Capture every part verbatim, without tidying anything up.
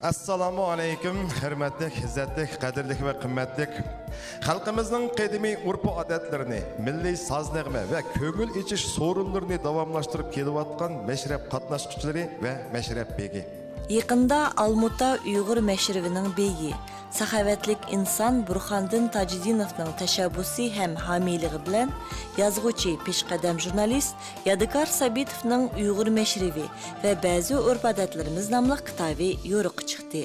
ئەسسالامۇ ئەلەيكۇم، ھۆرمەتلىك، ئىززەتلىك، قەدىرلىك ۋە قىممەتلىك خەلقىمىزنىڭ قەدىمىي ئۇرپ-ئادەتلىرىنى، مىللىي ساز-نەغمە ۋە كۆڭۈل ئېچىش سورۇنلىرىنى داۋاملاشتۇرۇپ كېلىۋاتقان مەشرەپ قاتناشقۇچىلىرى ۋە مەشرەپ بېگى. يېقىندا ئالمۇتا ئۇيغۇر مەشرىۋىنىڭ بېگى، ساخاۋەتلىك ئىنسان بۇرخاندىن تاجىدىنوۋنىڭ تەشەببۇسى ھەم ھامىيلىقى بىلەن يازغۇچى، پېشقەدەم ژۇرنالىست يادىكار سابىتوۋنىڭ ئۇيغۇر مەشرىۋى ۋە بەزى ئۆرپ-ئادەتلىرىمىز ناملىق كىتابى يورۇققا چىقتى.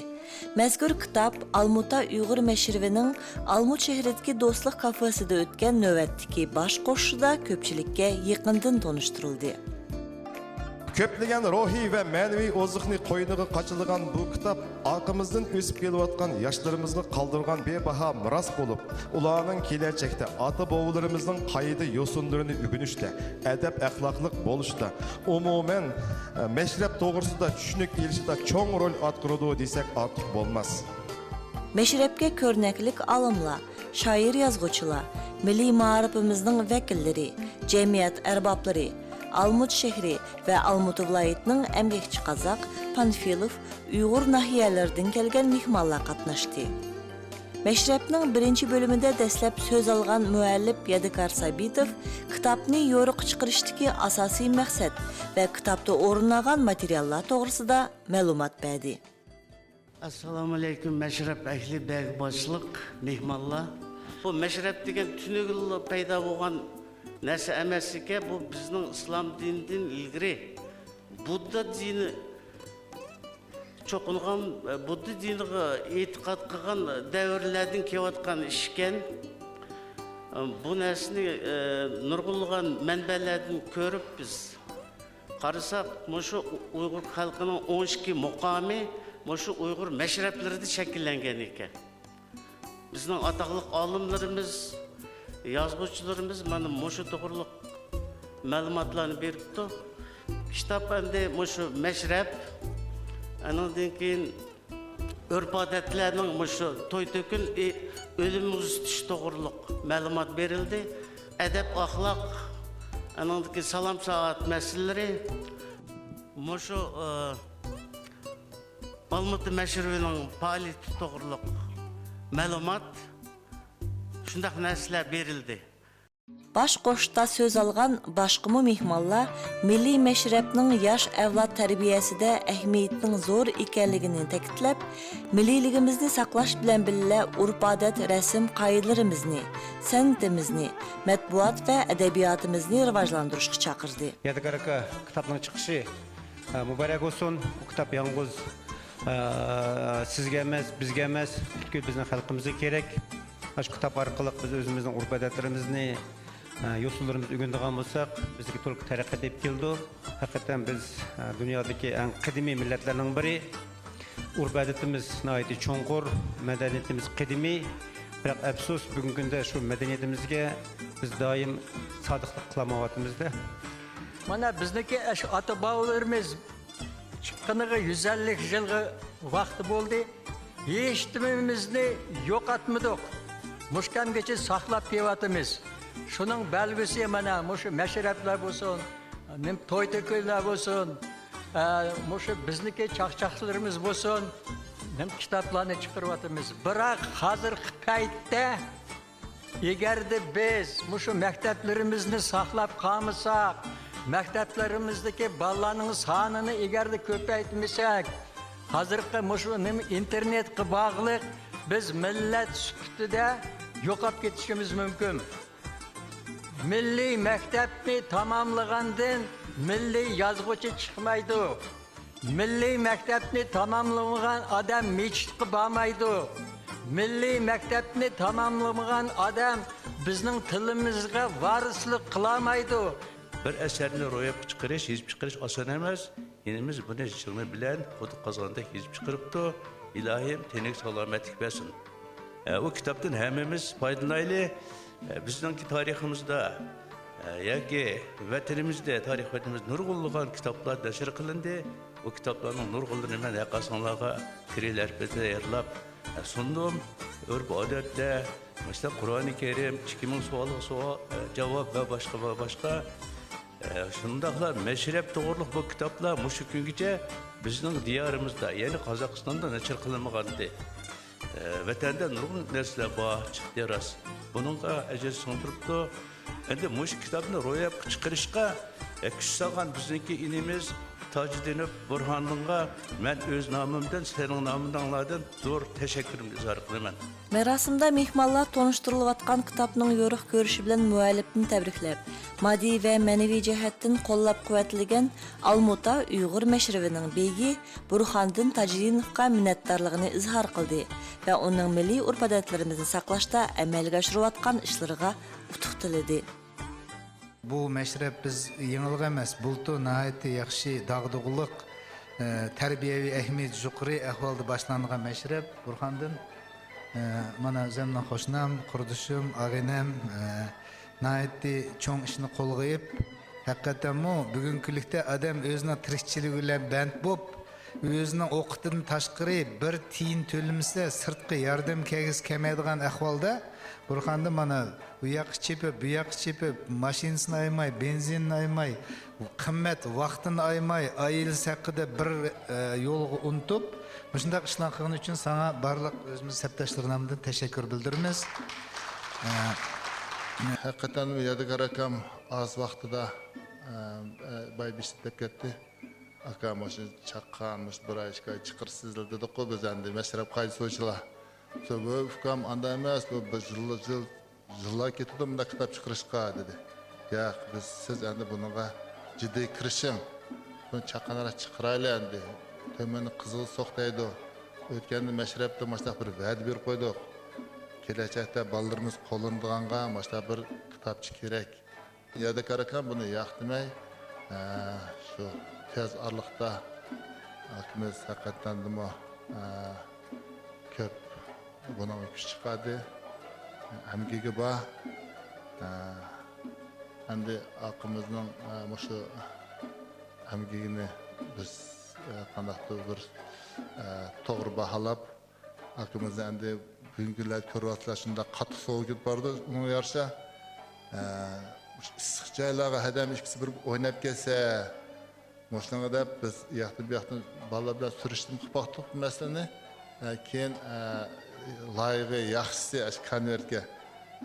مەزكۇر كىتاب ئالمۇتا ئۇيغۇر مەشرىۋىنىڭ ئالمۇت شەھىرىدىكى دوستلۇق كافېسىدا ئۆتكەن نۆۋەتتىكى باش قوشۇشىدا كۆپچىلىككە يېقىندىن تونۇشتۇرۇلدى. كۆپلىگەن روھىي ۋە مەنىۋى ئوزۇقنى قوينىغا قاچىلىغان بۇ كىتاب ئارقىمىزدىن ئۆسۈپ كېلىۋاتقان ياشلىرىمىزغا قالدۇرغان بىباھا مىراس بولۇپ، ئۇلارنىڭ كېلەچەكتە ئاتا-بوۋىلىرىمىزنىڭ قائىدە-يوسۇنلىرىنى ئۆگىنىشتە، ئەدەپ-ئەخلاقلىق بولۇشتا، ئومۇمەن، مەشرەپ توغرىسىدا چۈشىنىك ئېلىشىدا چوڭ رول ئاتقۇرىدۇ دېسەك ئارتۇق بولماس. مەشرەپكە كۆرنەكلىك ئالىملار، شائىر-يازغۇچىلار، مىللىي مائارىپىمىزنىڭ ۋەكىللىرى، جەمئىيەت ئەربابلىرى، ئالمۇت شەھىرى ۋە ئالمۇتا ۋىلايىتىنىڭ ئەمگەكچى قازاق، پانفىلوف، ئۇيغۇر ناھىيەلىرىدىن كەلگەن مېھمانلار قاتناشتى. مەشرەپنىڭ بىرىنچى بۆلۈمىدە دەسلەپ سۆز ئالغان مۇئەللىپ يادىكار سابىتوف كىتابنى يورۇققا چىقىرىشتىكى ئاساسىي مەقسەت ۋە كىتابتا ئورۇن ئالغان ماتېرىياللار توغرىسىدا مەلۇمات بەردى. ئەسسالامۇئەلەيكۇم، مەشرەپ ئەھلى، بەگ باشلىق، مېھمانلار. بۇ مەشرەپ دېگەن تۈنۈگۈنلا پەيدا بولغان نەرسە ئەمەس ئىكەن، بۇ بىزنىڭ ئىسلام دىنىدىن ئىلگىرى بۇددا دىنى چوقۇنغان، بۇددا دىنىغا ئېتىقاد قىلغان دەۋرلەردىن كېلىۋاتقان ئىش ئىكەن. بۇ نەرسىنى، ئە، نۇرغۇنلىغان مەنبەلەردىن كۆرۈپ بىز قارىساق، مۇشۇ ئۇيغۇر خەلقىنىڭ ئون ئىككى مۇقامى مۇشۇ ئۇيغۇر مەشرەپلىرىدە شەكىللەنگەن ئىكەن. بىزنىڭ ئاتاقلىق ئالىملىرىمىز، يازغۇچىلىرىمىز مانا مۇشۇ توغرىلىق مەلۇماتلارنى بېرىپتۇ. كىتاب ئەمدى مۇشۇ مەشرەپ، ئانىڭدىن كېيىن ئۆرپ-ئادەتلەرنىڭ مۇشۇ توي-تۆكۈن، ئۆلۈم ئۇزىتىش توغرۇلۇق مەلۇمات بېرىلدى. ئەدەپ-ئەخلاق، ئانىڭدىكى سالام-سائات مەسىلىلىرى، مۇشۇ، ئى، ئالمۇتا مەشرىۋىنىڭ پائالىيىتى توغرۇلۇق مەلۇمات، شۇنداق نەرسىلەر بېرىلدى. باش قوشۇشتا سۆز ئالغان باشقىمۇ مېھمانلار مىللىي مەشرەپنىڭ ياش ئەۋلاد تەربىيەسىدە ئەھمىيىتىنىڭ زور ئىكەنلىكىنى تەكىتلەپ، مىللىيلىكىمىزنى ساقلاش بىلەن بىللە، ئۇرپ-ئادەت، رەسىم-قائىدىلىرىمىزنى، سەنئىتىمىزنى، مەتبۇئات ۋە ئەدەبىياتىمىزنى راۋاجلاندۇرۇشقا چاقىردى. يادىكار ئاكا كىتابنىڭ چىقىشى، ئە، مۇبارەك بولسۇن. بۇ كىتاب يالغۇز، ئە، سىزگە ئەمەس، بىزگە ئەمەس، پۈتكۈل بىزنىڭ خەلقىمىزگە كېرەك. مانا شۇ كىتاب ئارقىلىق بىز ئۆزىمىزنىڭ ئۇرپ-ئادەتلىرىمىزنى، ئە، يوسۇنلىرىمىزنى ئۆگىنىدىغان بولساق، بىزگە تولۇق تەرەققىيات ئېلىپ كېلىدۇ. ھەقىقەتەن بىز، ئە، دۇنيادىكى ئەڭ قەدىمىي مىللەتلەرنىڭ بىرى. ئۇرپ-ئادىتىمىز ناھايىتى چوڭقۇر، مەدەنىيىتىمىز قەدىمىي. بىراق ئەپسۇس، بۈگۈنكى كۈندە شۇ مەدەنىيىتىمىزگە بىز دائىم سادىقلىق قىلالمايۋاتىمىز-دە. مانا بىزنىڭكى ئاشۇ ئاتا-بوۋىلىرىمىز چىققىنىغا يۈز ئەللىك يىلغا ۋاقتى بولدى. ھېچنېمىمىزنى يوقاتمىدۇق. مۇشۇ كۈنگىچە ساقلاپ كېلىۋاتىمىز. شۇنىڭ بەلگىسى مانا مۇشۇ مەشرەپلەر بولسۇن، نېمە توي-تۆكۈنلەر بولسۇن، ئە، مۇشۇ بىزنىڭكى چاقچاقلىرىمىز بولسۇن، نېمە كىتابلارنى چىقىرىۋاتىمىز. بىراق ھازىرقى پەيتتە ئەگەردە بىز مۇشۇ مەكتەپلىرىمىزنى ساقلاپ قالمىساق، مەكتەپلىرىمىزدىكى بالىلارنىڭ سانىنى ئەگەردە كۆپەيتمىسەك، ھازىرقى مۇشۇ نېمە ئىنتېرنېتقا باغلىق بىز مىللەت سۈپىتىدە يوقاپ كېتىشىمىز مۇمكىن. مىللىي مەكتەپنى تاماملىغاندىن مىللىي يازغۇچى چىقمايدۇ. مىللىي مەكتەپنى تاماملىمىغان ئادەم مەسچىتكە بارمايدۇ. مىللىي مەكتەپنى تاماملىمىغان ئادەم بىزنىڭ تىلىمىزغا ۋارىسلىق قىلالمايدۇ. بىر ئەسەرنى روياپقا چىقىرىش، يېزىپ چىقىرىش ئاسان ئەمەس. ئىنىمىز بۇنى شىرنە بىلەن قۇدۇق قازغاندەك يېزىپ چىقىرىپتۇ. ئىلاھىم تېنىگە سالامەتلىك بەرسۇن. ئە، ئۇ كىتابتىن ھەممىمىز پايدىلىنايلى. ئە، بىزنىڭكى تارىخىمىزدا، ئە، ياكى ۋەتىنىمىزدە، تارىخ ۋەتىنىمىزدە نۇرغۇنلىغان كىتابلار نەشر قىلىندى. ئۇ كىتابلارنىڭ نۇرغۇنلىرىنى مەن ھەرقايسىڭلارغا كىرىلەرپە تەييارلاپ، ئە، سۇندۇم. ئۆرپ-ئادەتلەر، مەسىلەن، قۇرئانى كەرىم، ئىككى مىڭ سوئالغا سوئال، ئە، جاۋاب ۋە باشقا، ۋە باشقا. ئە، شۇنداقلا مەشرەپ توغرۇلۇق بۇ كىتابلار مۇشۇ كۈنگىچە بىزنىڭ دىيارىمىزدا، يەنى قازاقىستاندا نەشر قىلىنمىغانىدى. ئە، ۋەتەندە نۇرغۇن نەرسىلەر بار، چىقتى راست. بۇنىڭغا ئەجىر سىڭدۈرۈپتۇ. ئەمدى مۇشۇ كىتابنى روياپقا چىقىرىشقا، ئە، كۈچ سالغان بىزنىڭكى ئىنىمىز تاجىدىنوف بۇرھاندىنغا مەن ئۆز نامىمدىن، سېنىڭ نامىڭلاردىن زور تەشەككۈرۈمنى ئىزھار قىلىمەن. مەراسىمدا مېھمانلار تونۇشتۇرۇلۇۋاتقان كىتابنىڭ يورۇق كۆرۈشى بىلەن مۇئەللىپنى تەبرىكلەپ، ماددىي ۋە مەنىۋى جەھەتتىن قوللاپ-قۇۋۋەتلىگەن ئالمۇتا ئۇيغۇر مەشرىۋىنىڭ بېگى بۇرھاندىن تاجىدىنوفقا مىننەتدارلىقىنى ئىزھار قىلدى ۋە ئۇنىڭ مىللىي ئۇرپ-ئادەتلىرىمىزنى ساقلاشتا ئەمەلگە ئاشۇرۇۋاتقان ئىشلىرىغا ئۇتۇق تىلىدى. بۇ مەشرەپ بىز يېڭىلىق ئەمەس، بۇلتۇر ناھايىتى ياخشى، داغدۇغىلىق، ئە، تەربىيەۋى ئەھمىيىتى يۇقىرى ئەھۋالدا باشلانغان مەشرەپ بۇرھاندىن. ئە، مانا ئۆزۈمنىڭ قوشنام، قۇردىشىم، ئاغىنەم، ئە، ناھايىتى چوڭ ئىشنى قولغا ئېلىپ، ھەقىقەتەنمۇ بۈگۈنكى كۈنلۈكتە ئادەم ئۆزىنىڭ تىرىكچىلىكى بىلەن بەند بولۇپ، ئۆزىنىڭ ئوقىتىدىن تاشقىرى بىر تىيىن تۆلىمىسە، سىرتقى ياردەم كەلگۈسى كەلمەيدىغان ئەھۋالدا بۇرھاندىن مانا ئۇ ياققا چېپىپ، بۇ ياققا چېپىپ، ماشىنىسىنى ئايىماي، بېنزىنىنى ئايىماي، قىممەت ۋاقتىنى ئايىماي، ئائىلىسى ھەققىدە بىر، ئە، يولغا ئۇنتۇپ، مۇشۇنداق ئىشلارنى قىلغىنى ئۈچۈن ساڭا بارلىق ئۆزىمىز سەپداشلىرى نامىدىن تەشەككۈر بىلدۈرىمىز. ئە، ھەقىقەتەن يادىكار ئاكام ئاز ۋاقتىدا، ئە، ئە، باي بېشىپ دەپ كەتتى. ئاكام مۇشۇ چاققان، مۇشۇ بىر ئاي، ئىككى ئاي چىقىرىسىزلەر دېدۇققۇ بىز ئەمدى، مەشرەپ قايسى سوچىلا؟ سو بۇ ئۇكام ئاندا ئەمەس، بۇ بىر يىل، يىل، يىللار كېتىدۇ مۇنداق كىتاب چىقىرىشقا، دېدى. ياق، بىز، سىز ئەمدى بۇنىڭغا جىددىي كىرىشىڭ. بۇنى چاققانراق چىقىرايلى ئەمدى. تۆمۈرنى قىزىل سوق دەيدۇ. ئۆتكەندە مەشرەپتە مۇشۇنداق بىر ۋەدە بېرىپ قويدۇق. كېلەچەكتە بالىلىرىمىز قوللىنىدىغانغا مۇشۇنداق بىر كىتابچە كېرەك. يادىكار ئاكام بۇنى ياق دېمەي، ئە، شۇ تېز ئارىلىقتا ئاكىمىز ھەقىقەتەندىمۇ، ئە، كۆپ بۇنىڭغا كۈچ چىقاردى، ئەمگىكى بار. ئە، ئەمدى ئاكىمىزنىڭ، ئە، مۇشۇ ئەمگىكىنى بىز، ئە، قانداقتۇر بىر، ئە، توغرا باھالاپ، ئاكىمىزنى ئەمدى بۈگۈنكى كۈنلەردە كۆرۈۋاتىسىلەر، شۇنداق قاتتىق سوغۇق كېتىپ بارىدۇ. ئۇنىڭغا يارىشا، ئە، ئىسسىق جايلارغا ھەدەم ئىككىسى بىر ئويناپ كەلسە، مۇشۇنىڭغا دەپ بىز ئۇياقتىن بۇياقتىن بالىلار بىلەن سۈرۈشتىن قىلىپ باقتۇق بۇ مەسىلىنى. ئە، كېيىن، ئە، لايىقى ياخشىسى ئاشۇ كونۋېرتكە،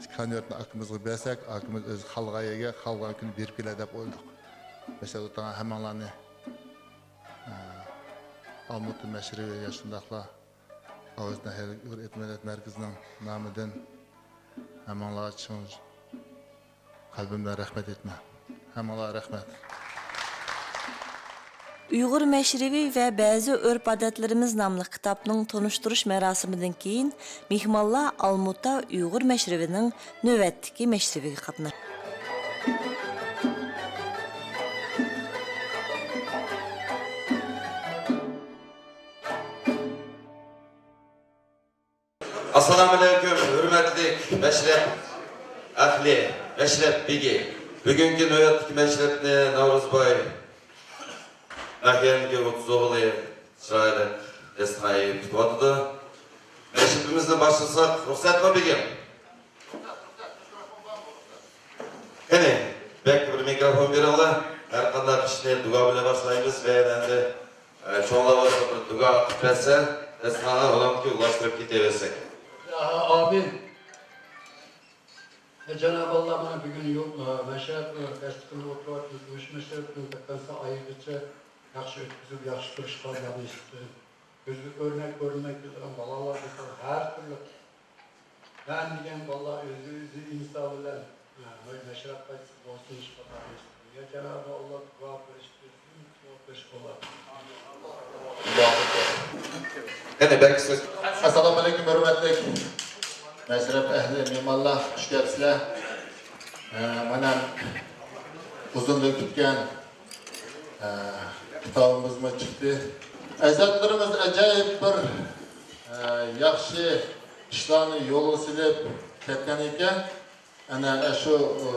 شۇ كونۋېرتنى ئاكىمىزغا بەرسەك، ئاكىمىز ئۆزى خالىغان يەرگە خالىغان كۈنى بېرىپ كېلە دەپ ئويلىدۇق. مەسىلەن، ھەممىڭلارنى، ئە، ئالمۇتا مەشرىۋى ۋە شۇنداقلا ئاۋۇز ناھىيەلىك ئۇيغۇر ئېتنىك مەدەنىيەت مەركىزىنىڭ نامىدىن ھەممىڭلارغا چىن قەلبىمدىن رەھمەت ئېيتىمەن. ھەممىڭلارغا رەھمەت. ئۇيغۇر مەشرىۋى ۋە بەزى ئۆرپ-ئادەتلىرىمىز ناملىق كىتابنىڭ تونۇشتۇرۇش مەراسىمىدىن كېيىن، مېھمانلار ئالمۇتا ئۇيغۇر مەشرىۋىنىڭ نۆۋەتتىكى مەشرىۋىگە قاتناشتى. ئەسسالامۇئەلەيكۇم، ھۆرمەتلىك مەشرەپ ئەھلى، مەشرەپ بېگى. بۈگۈنكى نۆۋەتتىكى مەشرەپنى ناۋرۇزباي ناھىيەمىزدىكى ئوتتۇز ئوغلى چىرايلىق دەستىخان يېيىپ كۈتۈۋاتىدۇ. مەشرىپىمىزنى باشلىساق، رۇخسەتمۇ بېگىم؟ قېنى، بەككە بىر مىكروفون بېرىڭلار. ھەر قانداق ئىشنى دۇئا بىلەن باشلايمىز ۋە ئەمدى، ئە، چوڭلار بولسا بىر دۇئا قىلىپ بەرسە، دەستىخانغا ئۇلارنىڭكى ئۇلاشتۇرۇپ كېتىۋەرسەك. ئامىن. ئە، جانابىي ئاللا، مانا بۈگۈن يۇ-، ئە، مەشرەپ، ئە، دەستىخىنىدا ئولتۇرۇۋاتىمىز. مۇشۇ مەشرەپنى دىققەتسە ئايىغىچە ياخشى ئۆتكۈزۈپ، ياخشى تۇرۇشقا نېسىپ قىلىڭ. كۆزگە كۆرۈنەك، كۆرۈنمەي كېلىدىغان بالىلار بىزنىڭ ھەر تۈرلۈك مەن دېگەن بالىلار ئۆزى، ئۆزى ئىنسان بىلەن، ھە، مەشرەپ قايتىسى بولسۇن، ئىشقا بارمىسۇن. يا جانابى ئاللا، دۇئا بېرىشكە، دۇئا بېرىش بولار. قېنى، بەك سۆز. ئەسسالامۇئەلەيكۇم، ھۆرمەتلىك مەشرەپ ئەھلى، مېھمانلار، خۇش كەپسىلەر. ھە، مانا ئۇزۇندىن كۈتكەن، ھە، كىتابىمىزمۇ چىقتى. ئەجدادلىرىمىز ئاجايىپ بىر، ھە، ياخشى ئىشلارنى يولغا سېلىپ كەتكەن ئىكەن. ئەنە شۇ، ئە،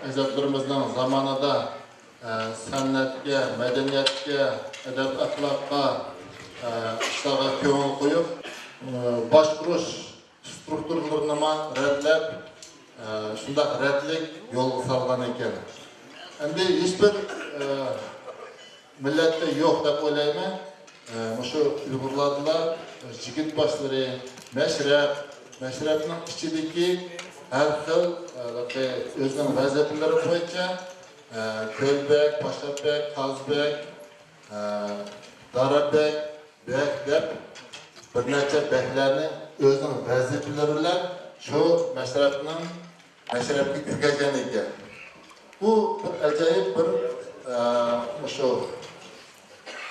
ئەجدادلىرىمىزنىڭ زامانىدا، ئە، سەنئەتكە، مەدەنىيەتكە، ئەدەپ-ئەخلاققا، ئە، ئىشلارغا كۆڭۈل قويۇپ، ئە، باشقۇرۇش سترۇكتۇرىلىرىنىمۇ رەتلەپ، ئە، شۇنداق رەتلىك يولغا سالغان ئىكەن. ئەمدى ھېچبىر، ئە، مىللەتتە يوق دەپ ئويلايمەن. ئە، مۇشۇ ئۇيغۇرلاردىلا يىگىت باشلىرى، مەشرەپ، مەشرەپنىڭ ئىچىدىكى ھەر خىل، ئە، ئۆزىنىڭ ۋەزىپىلىرى بويىچە، ئە، كۆلبەگ، پاشاتبەگ، قازبەگ، ئە، دارابەگ، بەگ دەپ بىر نەچچە بەگلەرنى ئۆزىنىڭ ۋەزىپىلىرى بىلەن شۇ مەشرەپنىڭ مەشرەپكە كىرگۈزگەن ئىكەن. بۇ بىر ئەجايىپ بىر، ئە، مۇشۇ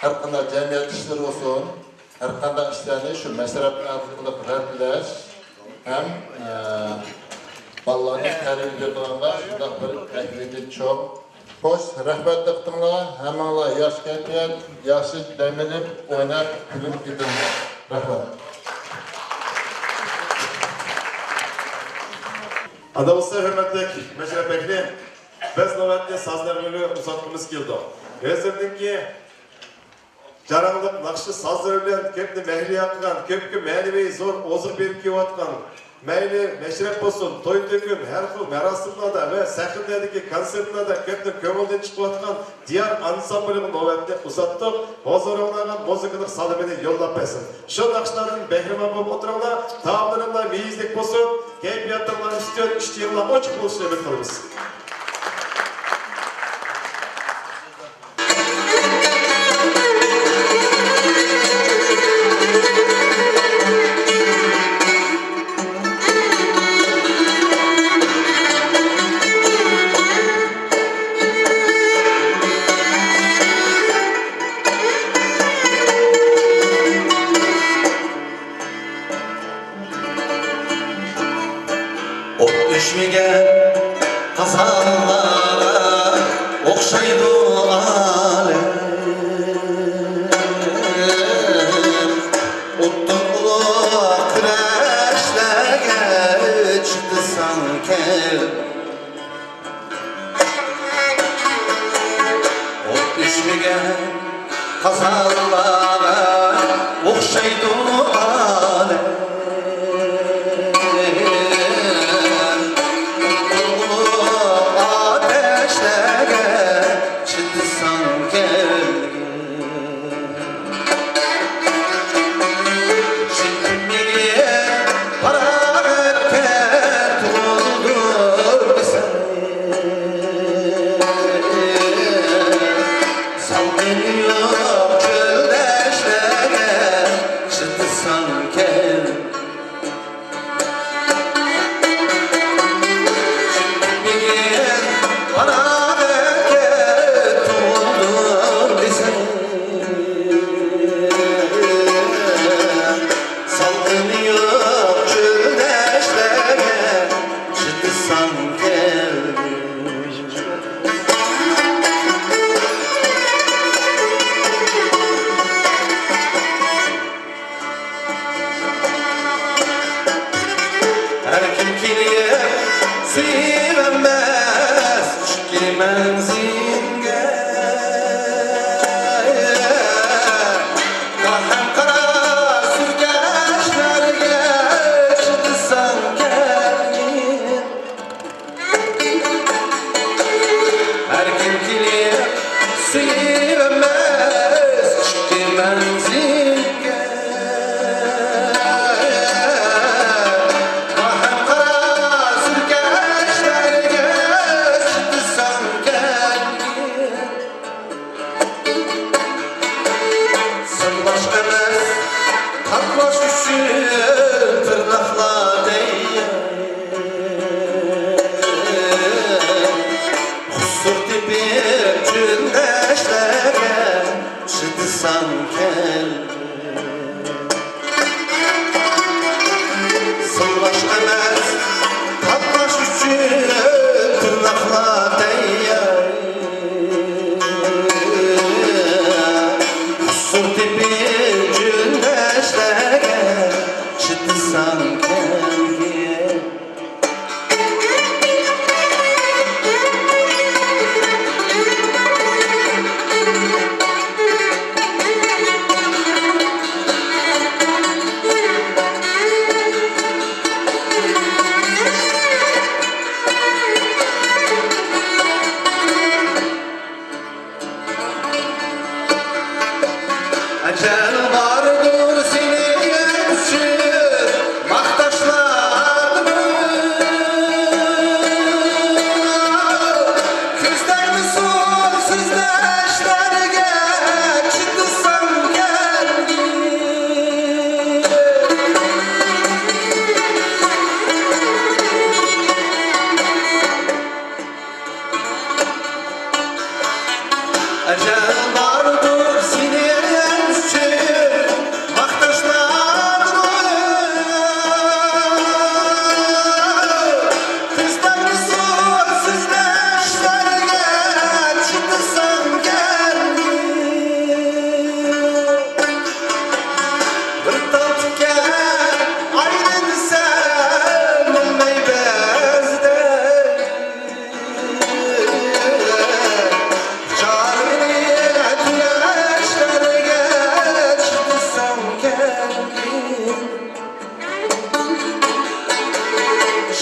ھەر قانداق جەمئىيەت ئىشلىرى بولسۇن، ھەر قانداق ئىشلارنى شۇ مەشرەپ ئارقىلىق رەتلەش ھەم، ئە، بالىلارنى تەربىيەلەيدىغانغا شۇنداق بىر ئەھمىيىتى چوڭ. خوش، رەھمەت دىققىتىڭلارغا، ھەممىڭلار ياخشى كەيپىيات، ياخشى دەم ئېلىپ، ئويناپ، كۈلۈپ كېتىڭلار. رەھمەت. ئادا بولسا ھۆرمەتلىك مەشرەپ ئەھلى، بىز نۆۋەتنى ساز نەغمىگە ئۇزاتقۇمىز كېلىدۇ. ھۆزۈرنىڭكى جاراڭلىق ناخشا سازلىرى بىلەن كۆپنى مەھلىيا قىلغان، كۆپكە مەنىۋى زور ئوزۇق بېرىپ كېلىۋاتقان، مەيلى مەشرەپ بولسۇن، توي-تۆكۈن، ھەر خىل مەراسىملاردا ۋە سەھنىلەردىكى كونسېرتلاردا كۆپنىڭ كۆڭلىدىن چىقىۋاتقان دىيار ئانسامبىلىغا نۆۋەتنى ئۇزاتتۇق. ھۇزۇرۇڭلارغا مۇزىكىلىق سالىمىنى يوللاپ بەرسۇن. شۇ ناخشىلاردىن بەھرىمەن بولۇپ ئولتۇرۇڭلار، تائاملىرىڭلار مېيىزلىك بولسۇن، كەيپىياتىڭلار ئۈستۈن، ئىشتىيىڭلار ئوچۇق بولۇشىنى ئۈمىد قىلىمىز. ئوت ئۆچمىگەن قازانلارغا ئوخشايدۇ ئالەم. ئوتتىن ئۇلۇغ كۈرەشلەرگە چىدىساڭ كەل. ئوت ئۆچمىگەن قازانلارغا ئوخشايدۇ ئالەم. ئۇلۇغ ئاتەشلەرگە چىدىساڭ كەلگىن. سالقىنى يوق چۆل دەشتلەرگە چىدىساڭ كەلگىن. ھەر كىم كېلىپ سۆيۈۋەرمەس ئىككى مەنزىلگە. باھام قارا سۈركەشلەرگە چىدىساڭ كەلگىن. ھەر كىم كېلىپ سۆيۈۋەرمەس ئىككى مەنزىلگە. باھام قارا سۈركەشلەرگە چىدىساڭ كەلگىن. سىرلاش ئەمەس، قاتناش ئۈچۈن تىرناقلار تەييار. قۇسۇر تېپىپ چۆل دەشتلەرگە چىدىساڭ كەل. سىرلاش ئەمەس، قاتناش ئۈچۈن تىرناقلار تەييار. قۇسۇر تېپىپ چۆل دەشتلەرگە ئەجەل باردۇر سېنى ئۈچۈن ماختاشلار، كۆز تەگمىسۇن سۆزلەشلەرگە، چىدىسام كەلگىن. ئەجەل باردۇر سېنى ئۈچۈن ماختاشلار، قىستاڭسىز سۆزلەشلەرگە چىدىسام كەلگىن. بىر تال تىكەن ئايلىنسا مۇڭ مەيۋەزدە. چارمىنى تىلەشلەرگە چىقسام كەلگىن.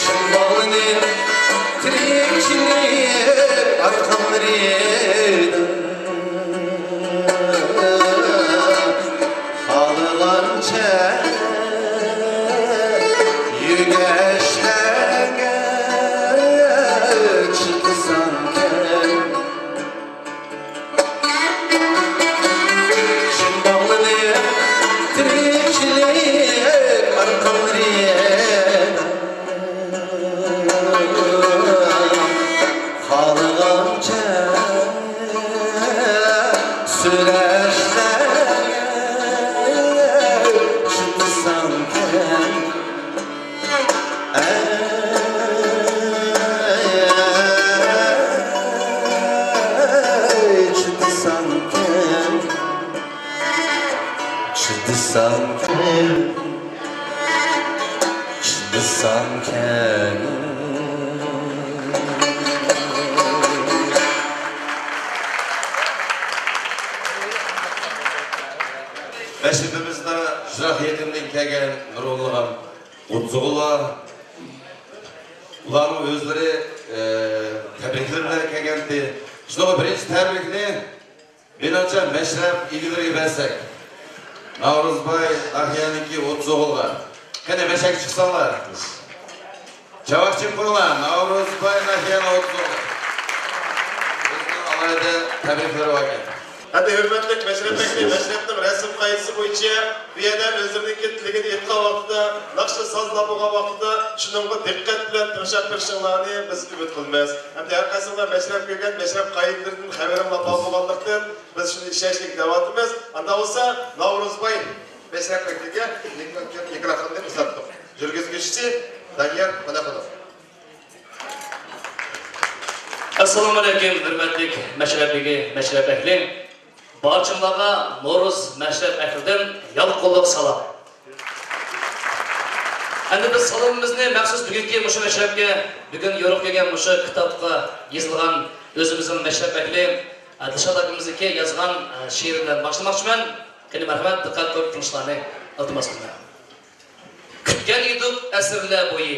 شىم باغلىنىپ تىرىكچىلىك ئارقانلىرىدا خالىغانچە يۆگەشلەرگە چىقسام كەلگىن. شىم باغلىنىپ تىرىكچىلىك ئارقانلىرىدا خالىغانچە سۆزلەشلەرگە چىدىسام كەلگىن. ئەي، چىدىسامكەن، چىدىسامكەن، چىدىسامكەن. مەشرىپىمىزدە يىراق يېقىندىن كەلگەن نۇرغۇنلىغان ئوتزوغۇللار، ئۇلارنىڭ ئۆزلىرى، ئە، تەبرىكلىرى بىلەن كەلگەنتى. شۇنىڭغا بىرىنچى تەبرىكنى مېنىڭچە مەشرەپ ئىگىلىرىگە بەرسەك. ناۋرۇزباي ناھىيەنىڭكى ئوتزوغۇللار. قېنى، مەشەگە چىقساڭلار. چاۋاك چېلىپ قويۇڭلار، ناۋرۇزباي ناھىيەنىڭ ئوتزوغۇللار. ئۆزىنىڭ ئالاھىدە تەبرىكلىرى باركەن. ھەدە ھۆرمەتلىك مەشرەپ بەگلىرى مەشرەپنىڭ رەسىم قائىدىسى بويىچە بۇ يەردە ئۆزلىرىنىڭكى تىلىكىنى ئېيتقان ۋاقتىدا، ناخشا ساز بولغان ۋاقتىدا شۇنىڭغا دىققەت بىلەن تىڭشاپ بېرىشىڭلارنى بىز ئۈمىد قىلىمىز. ھەمدە ھەر قايسىڭلار مەشرەپ كىرگەن، مەشرەپ قائىدىلىرىدىن خەۋىرىڭلار بار بولغانلىقتىن، بىز شۇنى ئىشەنچلىك دەۋاتىمىز. ئاندا بولسا ناۋرۇزباي مەشرەپ بەگلىرىگە مىكروفوننى ئۇزاتتۇق. يۈرگۈزگۈچىسى دانىيار پەنەقۇلوف. ئەسسالامۇئەلەيكۇم، ھۆرمەتلىك مەشرەپ بېگى، مەشرەپ ئەھلى. بارچىڭلارغا نورۇز مەشرەپ ئەھلىدىن يالقۇنلۇق سالام. ئەمدى بىز سالىمىمىزنى مەخسۇس بۈگۈنكى مۇشۇ مەشرەپكە، بۈگۈن يورۇق كەلگەن مۇشۇ كىتابقا يېزىلغان ئۆزىمىزنىڭ مەشرەپ ئەھلى، ئە، دىلشات ئاكىمىزنىڭكى يازغان، ئە، شېئىرى بىلەن باشلىماقچىمەن. قېنى، مەرھەمەت، دىققەت قويۇپ تىڭشىشىڭلارنى ئىلتىماس قىلىمەن. كۈتكەن ئىدۇق ئەسىرلەر بويى،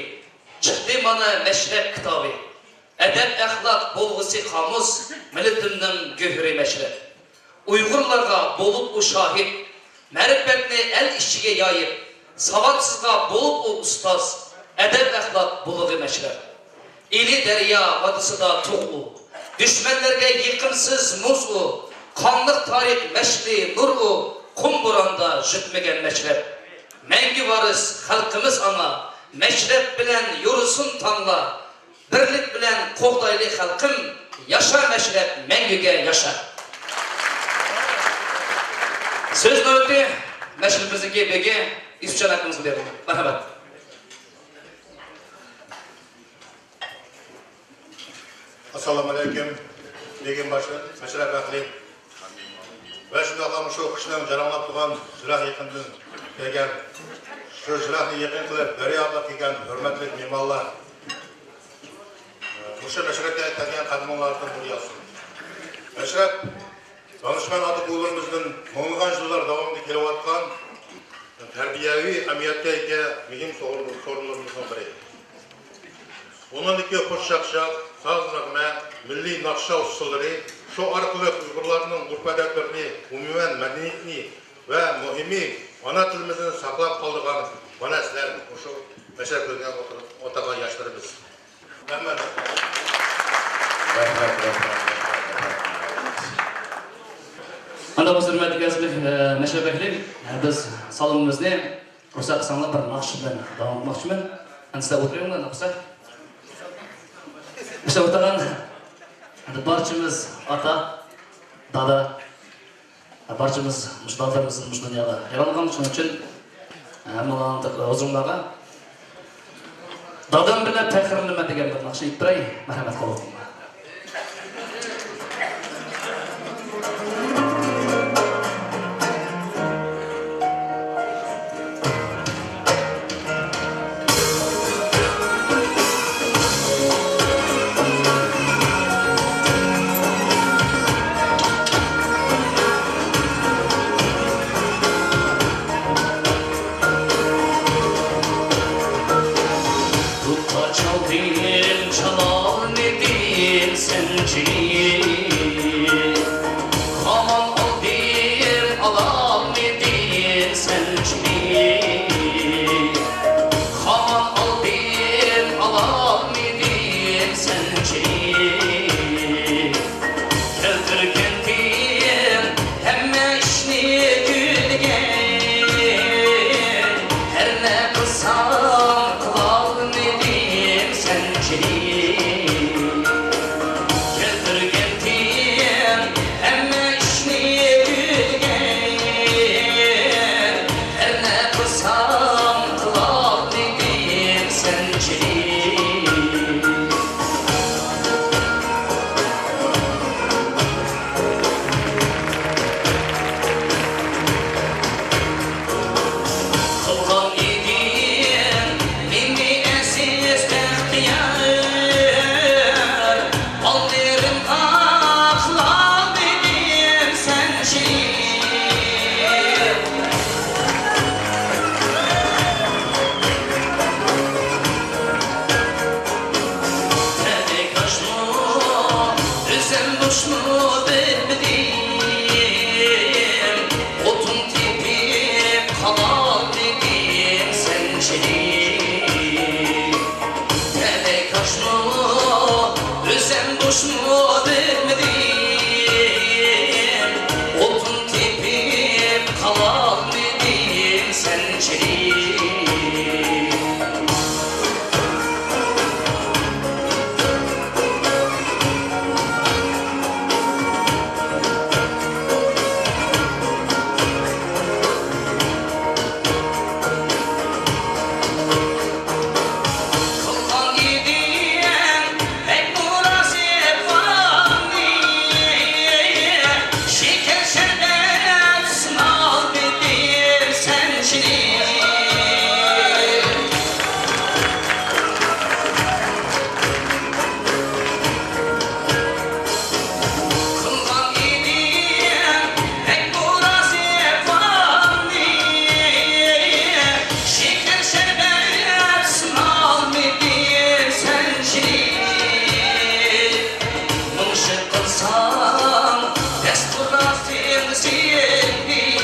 چىقتى مانا مەشرەپ كىتابى. ئەدەپ-ئەخلاق بولغۇسى قامۇس، مىللىتىمنىڭ گۆھىرى مەشرەپ. ئۇيغۇرلارغا بولۇپ ئۇ شاھىت، مەرىپەتنى ئەل ئىچىگە يايىپ، ساۋاتسىزغا بولۇپ ئۇ ئۇستاز، ئەدەپ-ئەخلاق بۇلىغى مەشرەپ. ئىلى دەريا ۋادىسىدا تۇغ ئۇ، دۈشمەنلەرگە يېقىمسىز مۇز ئۇ، قانلىق تارىخ مەشئىلى نۇر ئۇ، قۇم بوراندا يۈتمىگەن مەشرەپ. مەڭگۈ ۋارىس خەلقىمىز ئانا، مەشرەپ بىلەن يورۇسۇن تاڭلار. بىرلىك بىلەن قوغدايلى خەلقىم، ياشا مەشرەپ، مەڭگۈگە ياشا. سۆز نۆۋىتى مەشرىپىمىزنىڭكى بېگى يۈسۈپجان ئاكىمىزغا بېرىلىدۇ. مەرھەمەت. ئەسسالامۇئەلەيكۇم، بېگىم، مەشرەپ ئەھلى. ۋە شۇنداقلا مۇشۇ قىشنىڭ جاراڭلاپ تۇرغان يىراق يېقىندىن كەلگەن، شۇ يىراقنى يېقىن قىلىپ، دەريا ئارىلاپ كەلگەن ھۆرمەتلىك مېھمانلار، مۇشۇ مەشرەپكە كەلگەن قەدىمىڭلاردىن نۇر ياغسۇن. مەشرەپ دانىشمەن ئاتا-بوۋىلىرىمىزدىن مىڭلىغان يىللار داۋامىدا كېلىۋاتقان تەربىيەۋى ئەمەلىيەتكە ئىگە مۇھىم سورۇن-، سورۇنلىرىمىزنىڭ بىرى. ئۇنىڭدىكى خۇش چاقچاق، ساز نەغمە، مىللىي ناخشا ئۇسسۇللىرى، شۇ ئارقىلىق ئۇيغۇرلارنىڭ ئۆرپ-ئادەتلىرىنى، ئومۇمەن مەدەنىيىتىنى ۋە مۇھىمى، ئانا تىلىمىزنى ساقلاپ قالىدىغان مانا سىلەر مۇشۇ مەشرەپ كۆرگەن ئولتۇرغان ياشلىرىمىز. ھەممە رەھمەت، رەھمەت، رەھمەت، رەھمەت. ئاندىن بولسا ھۆرمەتلىك ئەزىز، ئە، مەشرەپ ئەھلى، ئە، بىز سالىمىمىزنى رۇخسەت قىلساڭلار بىر ناخشا بىلەن داۋام قىلماقچىمەن. ئەمدى سىلەر ئولتۇرۇڭلار، ناخشا. مۇشۇ ئولتۇرغان ئەمدى بارچىمىز ئاتا، دادا، بارچىمىز مۇشۇ دادىلىرىمىزنى مۇشۇ دۇنياغا ئايرىلغان، شۇنىڭ ئۈچۈن، ھە، ماڭا ھۇزۇرۇڭلارغا دادام بىلەن پەخىرلىنىمەن دېگەن بىر ناخشا ئېيتىپ بېرەي، مەرھەمەت قىلىڭلار. دۇتقا چالدىم، چالالمىدىم سەنچىلىك. خامان ئالدىم، ئالالمىدىم سەنچىلىك. خامان ئالدىم، ئالالمىدىم سەنچىلىك. كەلتۈرگەنتىم ھەممە ئىشنى كۈلگە، ھەر نە قىلسام قىلالمىدىم سەنچىلىك. كەلتۈرگەنتىم ھەممە ئىشنى كۈلگە، ھەر نە قىلسام قىلالمىدىم سەنچىلىك. قىلغان ئىدىڭ مېنى ئەزىز بەختىيار، بالدۇرۇم ئاقلان دېدىم سەنچىلىك. تەلەي تاشمۇ، ئۆزۈم بوشمۇ بىلمىدىم. ئوتۇن تېپىپ قالالمىدىم سەنچىلىك. تەلەي تاشمۇ، ئۆزۈم بوشمۇ بىلمىدىم. ئوتۇن تېپىپ قالالمىدىم سەنچىلىك. قىلغان ئىدىڭ بەك مۇناسىپ ۋاقىتنى، شېكەر شەربەت سۇنالمىدىم سەنچىلىك. قىلغان ئىدىڭ بەك مۇناسىپ ۋاقىتنى، شېكەر شەربەت سۇنالمىدىم سەنچىلىك. مىڭ شۈكۈر قىلسام دەس پۇراقتىن سېنىڭدىن،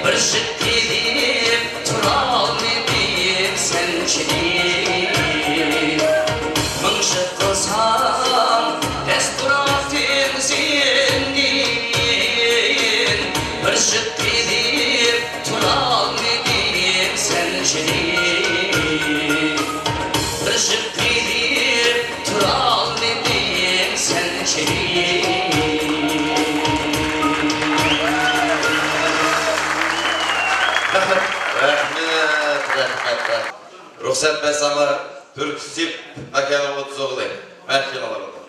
بىر شۈكۈر قىلىپ تۇرالمىدىم سەنچىلىك. مىڭ شۈكۈر قىلسام دەس پۇراقتىن سېنىڭدىن، بىر شۈكۈر قىلىپ تۇرالمىدىم سەنچىلىك. بىر شۈكۈر قىلىپ تۇرالمىدىم سەنچىلىك. رەھمەت، رەھمەت، رەھمەت. رۇخسەت بەرسەڭلار، تۈركسىپ ئاكاڭنىڭ ئوتتۇز ئوغلى مەھكىمە ئالىدۇ.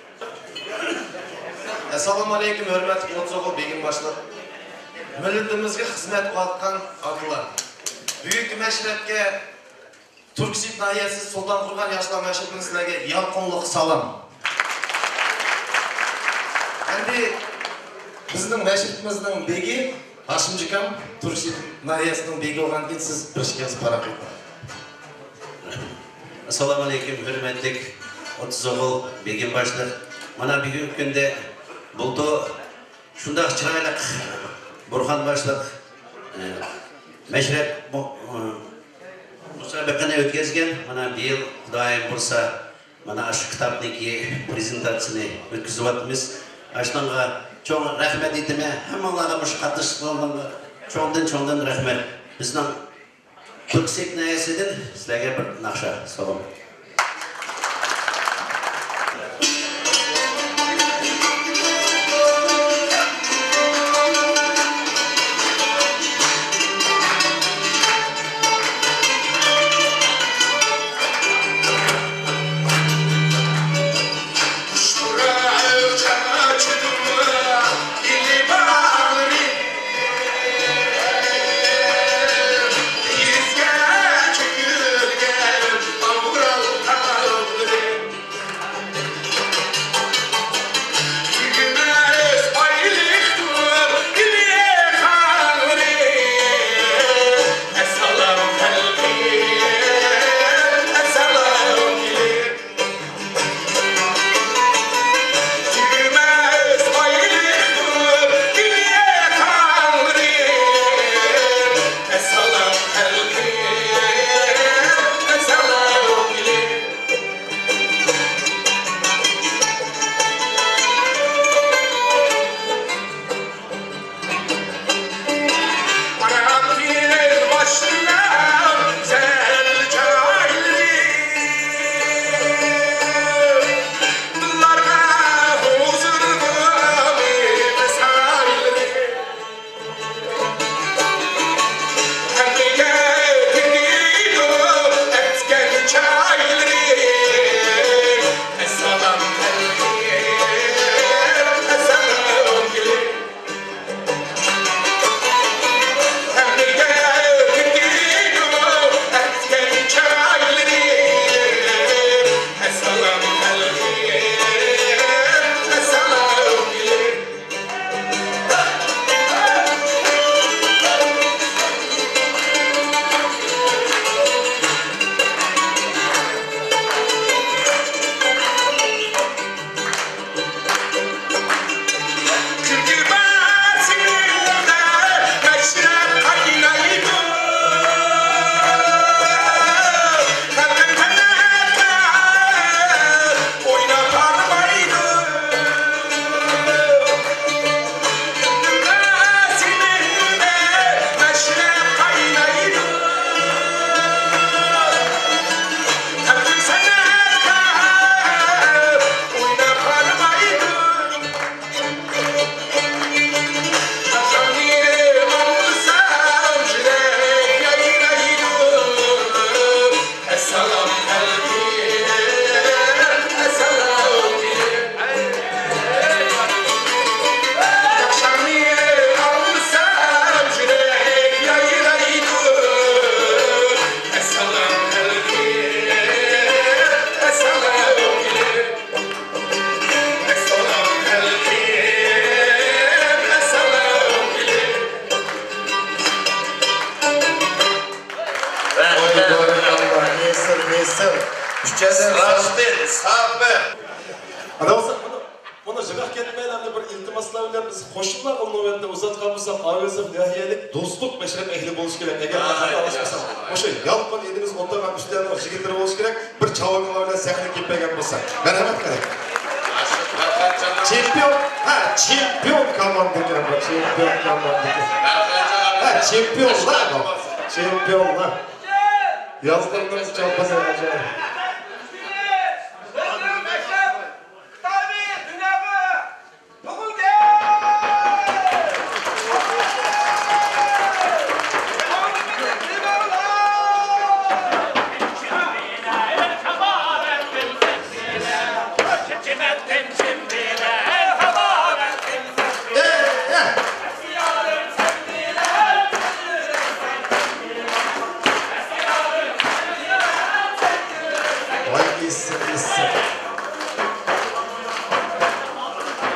ئەسسالامۇ ئەلەيكۇم، ھۆرمەتلىك ئوتتۇز ئوغۇل بېگىم باشلىق. مىللىتىمىزگە خىزمەت قىلىۋاتقان ئاتىلار. بۈگۈنكى مەشرەپكە تۈركسىپ ناھىيەسى سۇلتان قۇرغان ياشلار مەشرىپىدىن سىلەرگە يالقۇنلۇق سالام. ئەمدى بىزنىڭ مەشرىپىمىزنىڭ بېگى ھاشىمجۇكام تۈركسىپ ناھىيەسىنىڭ بېگى بولغاندىكىن سىز بىر ئىككىڭىز پاراڭ قىلىڭ. ئەسسالامۇ ئەلەيكۇم، ھۆرمەتلىك ئوتتۇز ئوغۇل بېگىم باشلىق. مانا بۈگۈنكى كۈندە بۇلتۇر شۇنداق چىرايلىق بۇرھان باشلىق، ئە، مەشرەپ مۇ-، ئە، مۇسابىقىنى ئۆتكۈزگەن. مانا بىيىل خۇدايىم بۇيرۇسا، مانا ئاشۇ كىتابنىڭكى پرېزېنتاتسىيىسىنى ئۆتكۈزۈۋاتىمىز. ئاشۇنىڭغا چوڭ رەھمەت ئېيتىمەن. ھەممىڭلارغا مۇشۇ قاتنىشىشقانلارغا چوڭدىن چوڭدىن رەھمەت. بىزنىڭ تۈركسىپ ناھىيەسىدىن سىلەرگە بىر ناخشا سالام. ۋاي، بارىكاللا، نېسىر، نېسىر. ئۈچەيلەن ساپ. ئانا بولسا، مانا، مانا يىراق كەتمەيلى، ئەمدى بىر ئىلتىماسلار بىلەن بىز قوشنىلارغا نۆۋەتتە ئۇزاتقان بولساق، ئاۋېزوف ناھىيەلىك دوستلۇق مەشرەپ ئەھلى بولۇشى كېرەك. ئەگەر مەن خاتا ئاداشمىسام، مۇشۇ يالقۇن ئىنىمىز ئولتۇرغان ئۈستەلنىڭ يىگىتلىرى بولۇشى كېرەك. بىر چاۋاكىلار بىلەن سەھنىگە كېلىپ بەرگەن بولسا. مەرھەمەت قىلىڭ. چېمپىيون، ھە، چېمپىيون كوماندىكەن بۇ، چېمپىيون كوماندىكەن. ھە، چېمپىيونلار بۇ. چېمپىيونلار. يالقۇننىڭ چاپىنى ئاجايىپ. ۋاي، ئېسىل، ئېسىل.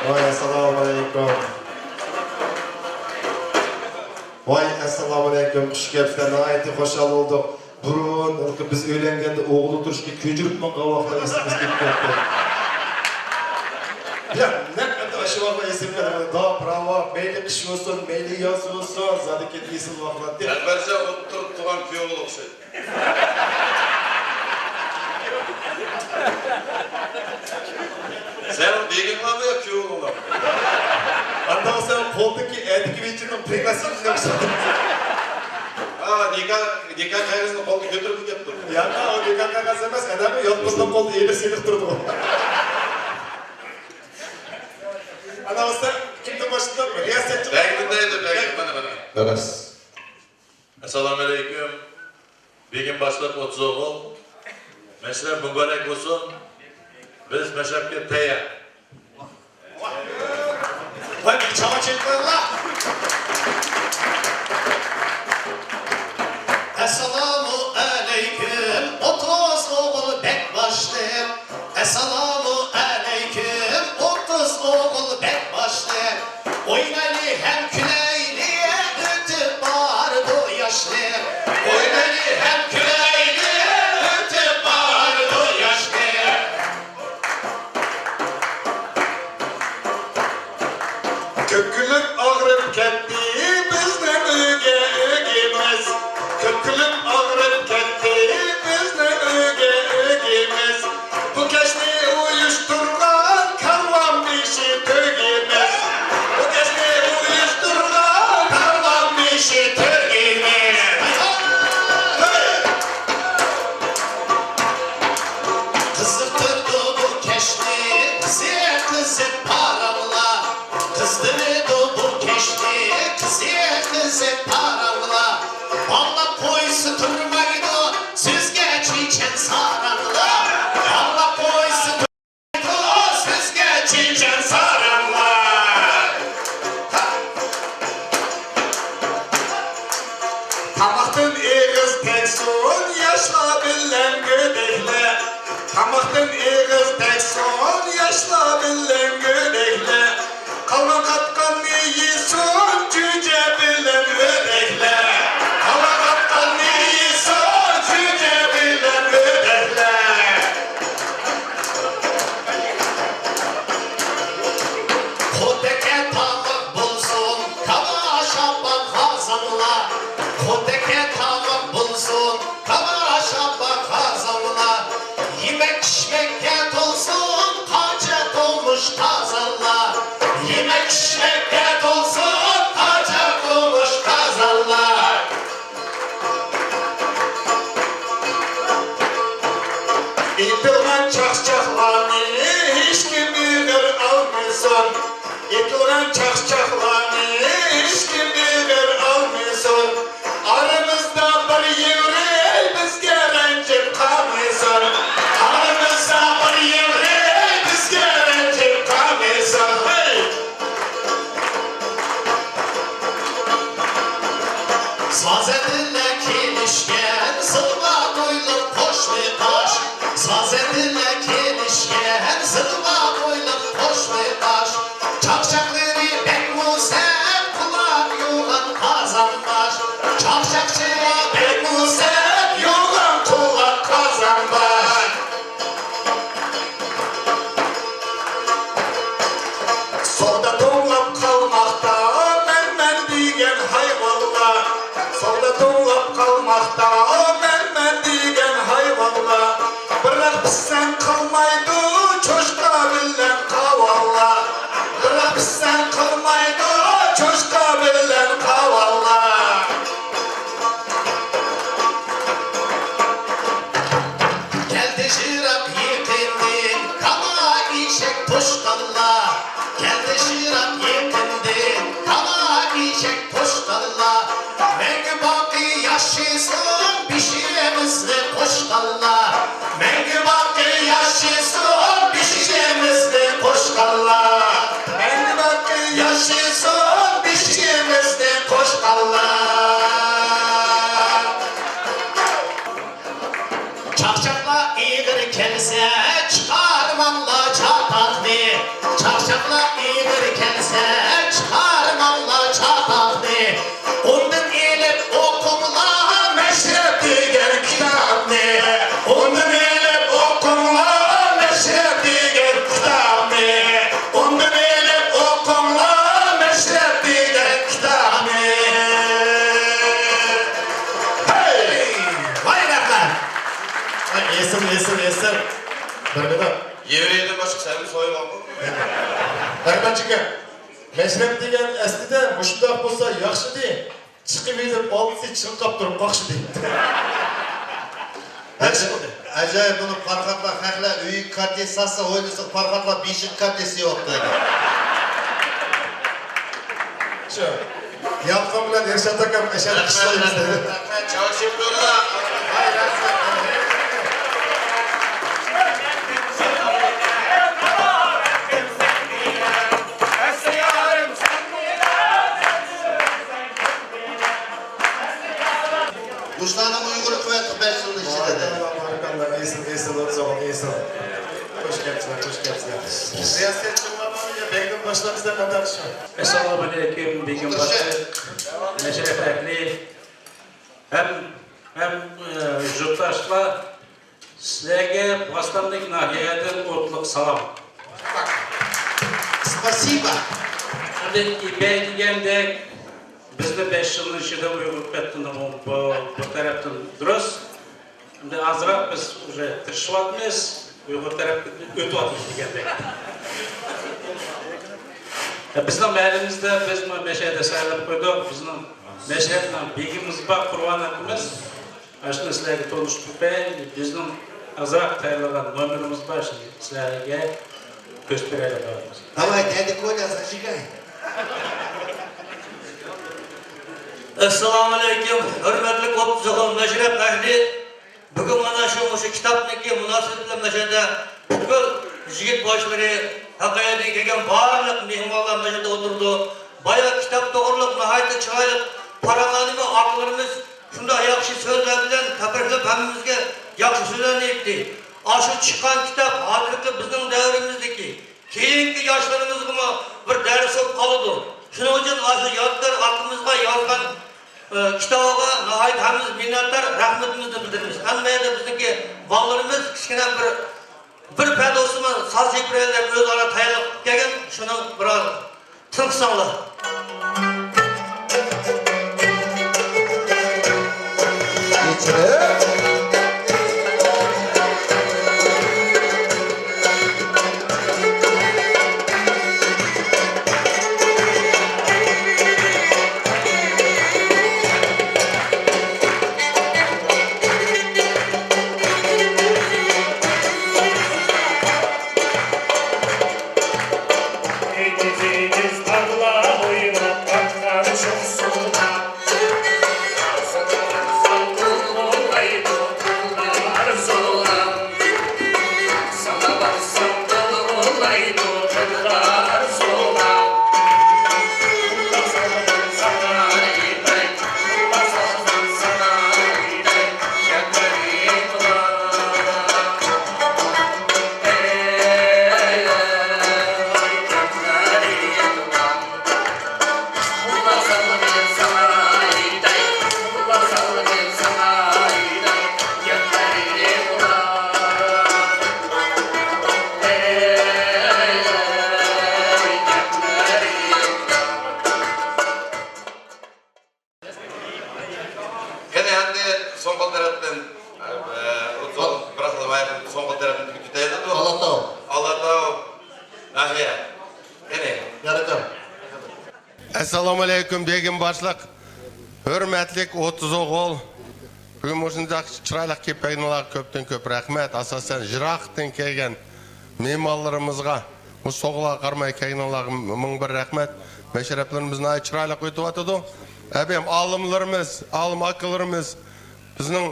ۋاي، ئەسسالامۇئەلەيكۇم. ۋاي، ئەسسالامۇئەلەيكۇم. خۇش كەپسىلەر، ناھايىتى خۇشال بولدۇق. بۇرۇن بىز ئۆيلەنگەندە ئوغۇل تۇرۇشقا كۆجۈرۈپ ماڭغان ۋاقىتلار ئېسىمىزگە كېلىپ كەتتى. يا، نەق ئەمدى ئاشۇ ۋاقىتلار ئېسىمگە كەلدى. دا، پىراۋا، مەيلى ئىش بولسۇن، مەيلى ياز بولسۇن، زادى كەتمىسۇن ۋاقىت. ئەكبەرجان ئولتۇرۇپ تۇرغان كۈيئوغۇل ئوخشايدۇ. سەن بېگىڭلارمۇ يا كۈيئوغۇللارمۇ؟ ئانداق سەن قولدىكى ئەتىكى ۋىچىنىڭ پرىماسىنى ئوخشايدۇ. ھا، نىكاھ، نىكاھ قەغىزىنى قولدا كۆتۈرۈپ كەپتۇ. ياق، ئۇ نىكاھ قەغەز ئەمەس، ئادەمنىڭ يالقۇننىڭ قولىدا ئېلىپ سېلىق تۇرىدۇ. ئانا بولسا كىمدىن باشلىدۇق؟ رىياسەتچى. بەگدىن دەيدۇ، بەگدىن، مانا، مانا. راست. ئەسسالامۇئەلەيكۇم. بۈگۈن باشلىق ئوتتۇز ئوغۇل. مەشرەپ مۇبارەك بولسۇن. بىز مەشرەپكە تەييار. ۋاي، بىر چاۋا چېلىپ قويۇڭلار. ئەسسالامۇ ئەلەيكۇم، ئوتتۇز ئوغۇل بەگ باشلىق. ئەسسالامۇ ئەلەيكۇم، ئوتتۇز ئوغۇل بەگ باشلىق. ئوينايلى ھەم كۈلەيلى، ئۆتۈپ بارىدۇ ياشلىق. ئوينايلى ھەم كۈلەيلى، ئۆتۈپ بارىدۇ ياشلىق. كۆكۈلۈپ ئاغرىپ كەتتى بىزنىڭ ئۆگە ئۆگىمىز. كۆكۈلۈپ ئاغرىپ كەتتى بىزنىڭ ئۆگە ئۆگىمىز. بۇ كەچنى ئۇيۇشتۇرغان كارۋانبېشى تۆگىمىز. بۇ كەچنى ئۇيۇشتۇرغان كارۋانبېشى تۆگىمىز. ھەي! قىزىقتۇرىدۇ بۇ كەچنى قىزىق قىزىق پاراڭلار. قىزدۇرىدۇ بۇ كەچنى قىزىق قىزىق پاراڭلار. باغلاپ قويسا تۇرمايدۇ سۆزگە چېچەن ساراڭلار. باغلاپ قويسا تۇرمايدۇ سۆزگە چېچەن ساراڭلار. تاماقتىن ئېغىز تەگسۇن ياشلار بىلەن گۆدەكلەر. تاماقتىن ئېغىز تەگسۇن ياشلار بىلەن گۆدەكلەر. قالغان قاتقاننى يېسۇن جۈجە بىلەن ئۆدەكلەر. قالغان قاتقاننى يېسۇن جۈجە بىلەن ئۆدەكلەر. قۇتەكە تاماق بولسۇن تاماشا باغ غازاڭلار. قۇتەكە تاماق بولسۇن تاماشا باغ غازاڭلار. يېمەك ئىچمەككە تولسۇن قاچا قومۇش قازانلار. يېمەك ئىچمەككە تولسۇن قاچا قومۇش قازانلار. ئېتىلغان چاقچاقلارنى ھېچكىم ئېغىر ئالمىسۇن. ئېتىلغان چاقچاقلارنى ھېچكىم ئېغىر ئالمىسۇن. ئارىمىزدا بىر يىغرى بىزگە رەنجىپ قالمىسۇن. ئارىمىزدا بىر يىغرى بىزگە رەنجىپ قالمىسۇن. ھەي! سازەندىلەر كېلىشكەن زىلۋا بويلۇق قوشنى قاش. سازەندىلەر كېلىشكەن زىلۋا بويلۇق قوشنى قاش. چاقچاقلىرى بەكمۇ سەت قۇلاق يوغان قازانباش. چاقچاقچىلار بەكمۇ سەت يوغان قۇلاق قازانباش. سودا توڭلاپ قالماقتا مەن، مەن دېگەن ھايۋانلار. سودا توڭلاپ قالماقتا مەن، مەن دېگەن ھايۋانلار. بىراق پىسسەڭ قالمايدۇ چوشقا بىلەن قاۋانلار. بىراق پىسسەڭ بەرمىدى. يېرىدىن باشقا سەنمۇ سويۇۋالغان. بەرمەنچىكەن. مەشرەپ دېگەن ئەسلىدە مۇشۇنداق بولسا ياخشىدى. چىقىۋېلىپ ئالدىسى چىرقاپ تۇرۇپ قاقشىدى. ئەجەب، ئەجەب بۇنى پارخاتلار خەقلەر ئۆيىگە كارتىس ساتسا، ھويلىسىغا پارخاتلار بېشىغا كارتىس سېۋىپتۇ. شۇ. يالقۇن بىلەن ئىرشات ئاكام ئەشەددىي ئىشلەيمىز دېدى. رەھمەت، رەھمەت، رەھمەت. چاۋشيەن بولدى. ۋاي، رەھمەت. مۇشۇلارنىڭ ئۇيغۇر قىلىۋاتقان بەش يىلنىڭ ئىچىدە دە. بارىكاللا، ئېسىل، ئېسىل، ئوتزوغۇل، ئېسىل. خوش كەپسىلەر، خوش كەپسىلەر. رىياسەتچىلەر، بەگدىن باشلاپ بىزدە قانداق ئىش بار؟ ئەسسالامۇئەلەيكۇم، بېگىم باشلىق، مەشرەپ ئەھلى، ھەم، ھەم، ئە، يۇرتداشلار، سىلەرگە باستامدىكى ناھىيەدىن ئوتلۇق سالام. Спасибо. ئەمدى ئىپەي دېگەندەك، بىزنى بەش يىلنىڭ ئىچىدە ئۇيغۇر قېتىنىمۇ بۇ، بۇ تەرەپتىن دۇرۇس. ئەمدى ئازراق بىز ئۇژې تىرىشىۋاتىمىز، ئۇيغۇر تەرەپكە ئۆتۈۋاتىمىز دېگەندەك. بىزنىڭ مەھەللىمىزدە بىز مەشەدە سايلىنىپ قويدۇق. بىزنىڭ مەشەدنىڭ بېگىمىز بار، قۇربان ئاكىمىز. ئاشۇنى سىلەرگە تونۇشتۇرۇپ بېرەي. بىزنىڭ ئازراق تەييارلىغان نومېرىمىز بار، شۇنى سىلەرگە كۆرسىتىپ بېرەيلى. داۋاي، دەدە كولا، زاجىگاي. ئەسسالامۇئەلەيكۇم، ھۆرمەتلىك ئوتتۇز ئوغۇل مەشرەپ ئەھلى. بۈگۈن مانا شۇ، مۇشۇ كىتابنىڭكى مۇناسىۋىتى بىلەن مەشەدە پۈتكۈل يىگىت باشلىرى، ھەققىيەتكە كەلگەن بارلىق مېھمانلار مەشەدە ئولتۇرىدۇ. بايا كىتاب توغرۇلۇق ناھايىتى چىرايلىق پاراڭلارنىمۇ ئاكىلىرىمىز شۇنداق ياخشى سۆزلەر بىلەن تەبرىكلەپ، ھەممىمىزگە ياخشى سۆزلەرنى ئېيتتى. ئاشۇ چىققان كىتاب ھازىرقى بىزنىڭ دەۋرىمىزدىكى، كېيىنكى ياشلىرىمىزغىمۇ بىر دەرس بولۇپ قالىدۇ. شۇنىڭ ئۈچۈن ئاشۇ يادىكار ئاكىمىزغا يازغان، ئە، كىتابىغا ناھايىتى ھەممىمىز مىننەتدار، رەھمىتىمىزنى بىلدۈرىمىز. ھەممە يەردە بىزنىڭكى بالىلىرىمىز كىچىككىنە بىر، بىر پەدە بولسىمۇ ساز چېلىپ بېرەيلى دەپ ئۆزئارا تەييارلىق قىلىپ كەلگەن. شۇنىڭ بىر تىڭشىساڭلار. قېنى، ئەمدى سوڭقا تەرەپتىن، ئە، ئۇ سوڭ-، بىراقلا سوڭقا تەرەپتىن تۈگىتەيلى. ئالاتاۋ. ئالاتاۋ ناھىيە. قېنى. يارىدىم. ئەسسالامۇئەلەيكۇم، بېگىم باشلىق. ھۆرمەتلىك ئوتتۇز ئوغۇل. بۈگۈن مۇشۇنداق چىرايلىق كېلىپ كەلگىنىڭلارغا كۆپتىن كۆپ رەھمەت. ئاساسەن، يىراقتىن كەلگەن مېھمانلىرىمىزغا، بۇ سوغىلارغا قارىماي كەلگىنىڭلارغا مىڭ بىر رەھمەت. مەشرەپلىرىمىز ناھايىتى چىرايلىق ئۆتۈۋاتىدۇ. ئەبەم ئالىملىرىمىز، ئالىم ئاكىلىرىمىز، بىزنىڭ،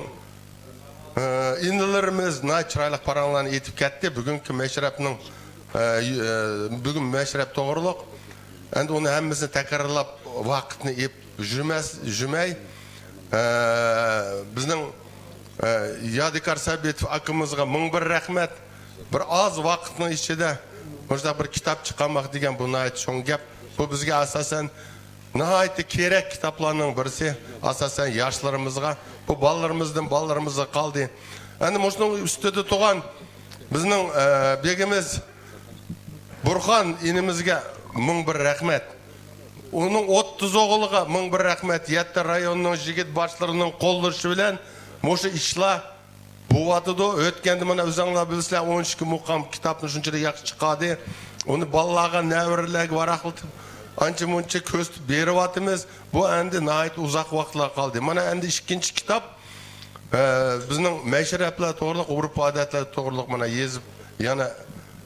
ئە، ئىنىلىرىمىز ناھايىتى چىرايلىق پاراڭلارنى ئېيتىپ كەتتى. بۈگۈنكى مەشرەپنىڭ، ئە، يۇ-، ئە، بۈگۈن مەشرەپ توغرۇلۇق. ئەمدى ئۇنى ھەممىسىنى تەكرارلاپ ۋاقىتنى ئېلىپ يۈرمەس، يۈرمەي، ئە، بىزنىڭ، ئە، يادىكار سابىتوف ئاكىمىزغا مىڭ بىر رەھمەت. بىر ئاز ۋاقىتنىڭ ئىچىدە مۇشۇنداق بىر كىتاب چىقارماق دېگەن بۇ ناھايىتى چوڭ گەپ. بۇ بىزگە ئاساسەن ناھايىتى كېرەك كىتابلارنىڭ بىرسى، ئاساسەن ياشلىرىمىزغا، بۇ بالىلىرىمىزدىن بالىلىرىمىزغا قالدى. ئەنە مۇشۇنىڭ ئۈستىدە تۇرغان بىزنىڭ، ئە، بېگىمىز بۇرخان ئىنىمىزگە مىڭ بىر رەھمەت. ئۇنىڭ ئوتتۇز ئوغلىغا مىڭ بىر رەھمەت. يەتتە رايوننىڭ يىگىت باشلىرىنىڭ قوللىشى بىلەن مۇشۇ ئىشلار بوۋاتىدۇ. ئۆتكەندە مانا ئۆزۈڭلار بىلىسىلەر، ئون ئىككى مۇقام كىتابنى شۇنچىلىك ياخشى چىقاردى. ئۇنى بالىلارغا، نەۋرىلەرگە ۋاراقلىتىپ، ئانچە مۇنچە كۆرسىتىپ بېرىۋاتىمىز. بۇ ئەمدى ناھايىتى ئۇزاق ۋاقىتلار قالدى. مانا ئەمدى ئىككىنچى كىتاب، ئە، بىزنىڭ مەشرەپلەر توغرىلىق، ئۆرپ-ئادەتلەر توغرىلىق مانا يېزىپ، يەنە،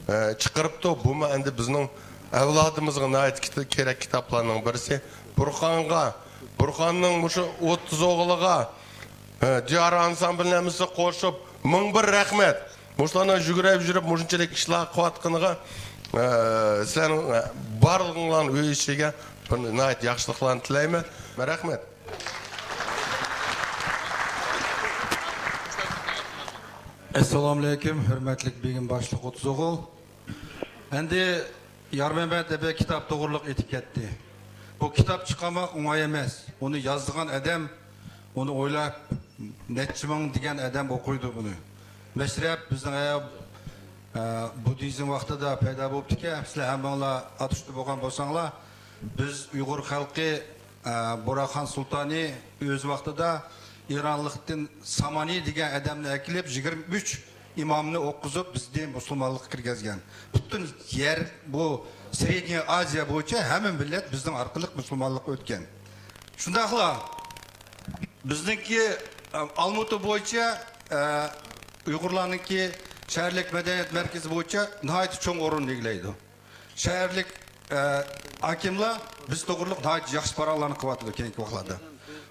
ئە، چىقىرىپتۇ. بۇمۇ ئەمدى بىزنىڭ ئەۋلادىمىزغا ناھايىتى كېتە-، كېرەك كىتابلارنىڭ بىرسى. بۇرخانغا، بۇرخاننىڭ مۇشۇ ئوتتۇز ئوغلىغا، ئە، دىيار ئانسامبىلىنىڭ ھەممىسى قوشۇپ مىڭ بىر رەھمەت. مۇشۇلارنىڭ يۈگۈرۈپ يۈرۈپ مۇشۇنچىلىك ئىشلار قىلىۋاتقىنىغا، ئە، سىلەرنىڭ، ئە، بارلىقىڭلارنىڭ ئۆي ئىچىگە بىر ناھايىتى ياخشىلىقلارنى تىلەيمەن. رەھمەت. ئەسسالامۇئەلەيكۇم، ھۆرمەتلىك بېگىم باشلىق ئوتتۇز ئوغۇل. ئەمدى يارمەمەت ئەبە كىتاب توغرۇلۇق ئېيتىپ كەتتى. بۇ كىتاب چىقارماق ئوڭاي ئەمەس. ئۇنى يازىدىغان ئادەم، ئۇنى ئويلاپ، نەچچە مىڭ دېگەن ئادەم ئوقۇيدۇ بۇنى. مەشرەپ بىزنىڭ، ئە، ئە، بۇددىزم ۋاقتىدا پەيدا بوپتىكەن. سىلەر ھەممىڭلار ئاتۇشتا بولغان بولساڭلار، بىز ئۇيغۇر خەلقى، ئە، بۇراخان سۇلتانى ئۆز ۋاقتىدا ئىرانلىقتىن سامانى دېگەن ئادەمنى ئەكېلىپ، يىگىرمە ئۈچ ئىمامنى ئوقۇزۇپ، بىزنى مۇسۇلمانلىققا كىرگۈزگەن. پۈتۈن يەر، بۇ سرېدنىي ئازىيا بويىچە ھەممە مىللەت بىزنىڭ ئارقىلىق مۇسۇلمانلىققا ئۆتكەن. شۇنداقلا بىزنىڭكى، ئە، ئالمۇتا بويىچە، ئە، ئۇيغۇرلارنىڭكى شەھەرلىك مەدەنىيەت مەركىزى بويىچە ناھايىتى چوڭ ئورۇننى ئىگىلەيدۇ. شەھەرلىك، ئە، ھاكىملار بىز توغرۇلۇق ناھايىتى ياخشى پاراڭلارنى قىلىۋاتىدۇ كېيىنكى ۋاقىتلاردا.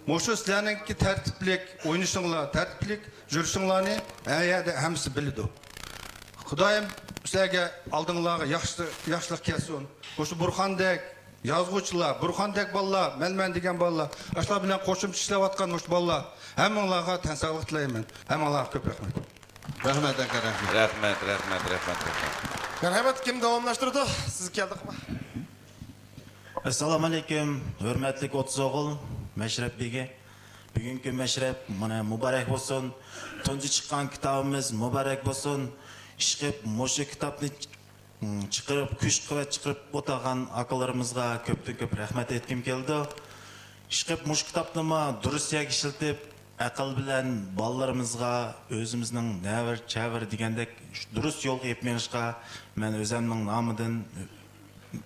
مۇشۇ سىلەرنىڭكى تەرتىپلىك ئوينىشىڭلار، تەرتىپلىك يۈرۈشۈڭلارنى ھەر يەردە ھەممىسى بىلىدۇ. خۇدايىم سىلەرگە، ئالدىڭلارغا ياخشى، ياخشىلىق كەلسۇن. مۇشۇ بۇرخاندەك يازغۇچىلار، بۇرخاندەك بالىلار، مەن، مەن دېگەن بالىلار، ئاشۇلار بىلەن قوشۇمچە ئىشلەۋاتقان مۇشۇ بالىلار، ھەممىڭلارغا تەن ساغلىق تىلەيمەن. ھەممىڭلارغا كۆپ رەھمەت. رەھمەت، ئاكا، رەھمەت. رەھمەت، رەھمەت، رەھمەت، رەھمەت. مەرھەمەت، كىم داۋاملاشتۇرىدۇ؟ سىز كەلدىڭىزمۇ؟ ئەسسالامۇئەلەيكۇم، ھۆرمەتلىك ئوتتۇز ئوغۇل مەشرەپ بېگى. بۈگۈنكى مەشرەپ مانا مۇبارەك بولسۇن. تۇنجى چىققان كىتابىمىز مۇبارەك بولسۇن. ئىشقىلىپ مۇشۇ كىتابنى چىقىرىپ، كۈچ-قۇۋۋەت چىقىرىپ ئولتۇرغان ئاكىلىرىمىزغا كۆپتىن كۆپ رەھمەت ئېيتقۇم كېلىدۇ. ئىشقىلىپ مۇشۇ كىتابنىمۇ دۇرۇس يەرگە ئىشلىتىپ، ئەقىل بىلەن بالىلىرىمىزغا، ئۆزىمىزنىڭ نەۋرە-چەۋرە دېگەندەك دۇرۇس يولغا ئېلىپ مېڭىشقا مەن ئۆزەمنىڭ نامىدىن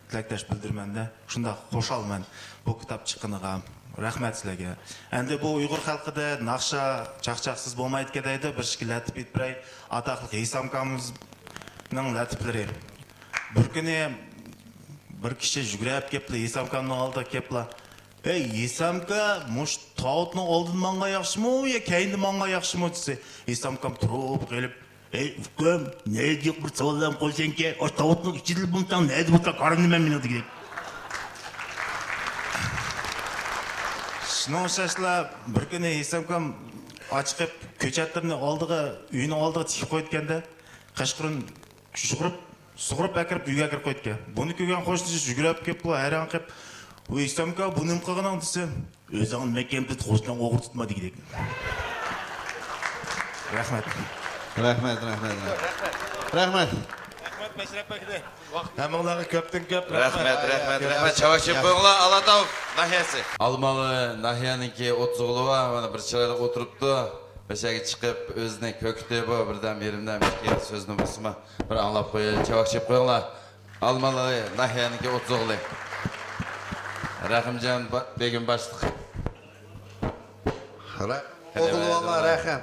تىلەكداش بىلدۈرىمەن-دە، شۇنداق خۇشالمەن بۇ كىتاب چىققىنىغا. رەھمەت سىلەرگە. ئەمدى بۇ ئۇيغۇر خەلقىدە ناخشا چاقچاقسىز بولمايدىكەن دەيدۇ، بىر ئىككى لەتىپ ئېيتىپ بېرەي. ئاتاقلىق ھېسامكامىزنىڭ لەتىپلىرى. بىر كۈنى بىر كىشى يۈگۈرۈپ كېلىپلا ھېسامكامنىڭ ئالدىغا كېلىپلا، «ئەي ھېسامكا، مۇشۇ تاۋۇتنىڭ ئالدىدا ماڭغان ياخشىمۇ يا كەينىدە ماڭغان ياخشىمۇ؟» دېسە، ھېسامكام تۇرۇپ قېلىپ، «ئەي ئۇكام، نەدىيوق بىر سوئاللارنى قويسەنكى، ئاشۇ تاۋۇتنىڭ ئىچىدىلا بولساڭ نەدە بولسا قارىمەن مېنىڭ» دېگەن. شۇنىڭ ئوخشاشلا بىر كۈنى ھېسامكام ئاچىقىپ كۆچەتلىرىنى ئالدىغا، ئۆيىنىڭ ئالدىغا تىكىپ قويىدىكەن-دە، قەشقىرىن سۇغۇرۇپ، سۇغۇرۇپ ئەكىرىپ ئۆيگە ئەكىرىپ قويىدىكەن. بۇنى كۆرگەن قوشنىسى يۈگۈرۈپ كېلىپلا ھەيران قېلىپ، «ۋاي ھېسامكا، بۇ نېمە قىلغىنىڭ؟» دېسە، «ئۆزۈڭنى مەھكەم تۇت، قوشناڭغا ئوغرى تۇتما» دېگۈدەك. رەھمەت. رەھمەت، رەھمەت، رەھمەت. رەھمەت. رەھمەت مەشرەپ ئەكىدى. ھەممىڭلارغا كۆپتىن كۆپ رەھمەت، رەھمەت، رەھمەت، رەھمەت. چاۋاك چېلىپ قويۇڭلار، ئالاتاۋ ناھىيەسى. ئالمالى ناھىيەنىڭكى ئوتتۇز ئوغلى بار، مانا بىر چىرايلىق ئولتۇرۇپتۇ. مەشەگە چىقىپ ئۆزىنى كۆكتى بۇ، بىردەم يېرىمدەم ئىككى سۆزنى بولسىمۇ بىر ئاڭلاپ قويايلى، چاۋاك چېلىپ قويۇڭلار. ئالمالى ناھىيەنىڭكى ئوتتۇز ئوغلى. رەھىمجان با-، بېگىم باشلىق. رە-، ئوغۇل بالىلار رەھىم.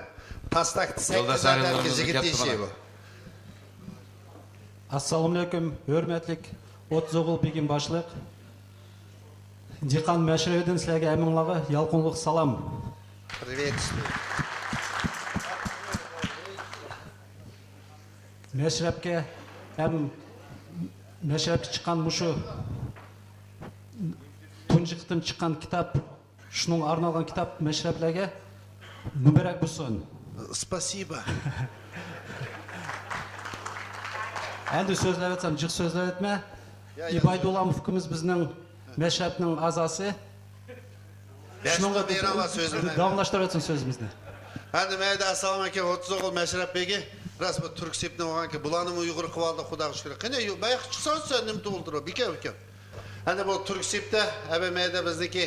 تاستاك سەككىز ئادەمگە يىگىت دېيىشى بۇ. ئەسسالامۇئەلەيكۇم، ھۆرمەتلىك ئوتتۇز ئوغۇل بېگىم باشلىق. دېھقان مەشرىۋىدىن سىلەرگە ھەممىڭلارغا يالقۇنلۇق سالام. Приветствую. مەشرەپكە ھەم مەشرەپكە چىققان مۇشۇ تۇنجى قېتىم چىققان كىتاب، شۇنىڭغا ئارنالغان كىتاب مەشرەپلەرگە مۇبارەك بولسۇن. Спасибо. ئەمدى سۆزلەۋەتسەم جىق سۆزلەۋەتمە. يا، يا. ئىبايدۇللا ئۇكىمىز بىزنىڭ مەشرەپنىڭ ئەزاسى. شۇنىڭغا داۋاملاشتۇرۇۋەتسۇن سۆزىمىزنى. ھەدە مەيدە، ئەسسالامۇئەلەيكۇم، ئوتتۇز ئوغۇل مەشرەپ بېگى. راست، بۇ تۈرك سېپىنى بولغانكى، بۇلارنىمۇ ئۇيغۇر قىلىۋالدى، خۇداغا شۈكۈر. قېنى، يو-، باياققا چىقساڭ سەن نېمە تۇغۇلدۇرۇپ؟ بىكەم، بىكەم. ئەنە بۇ تۈرك سېپتە، ئەبە مەيدە بىزنىڭكى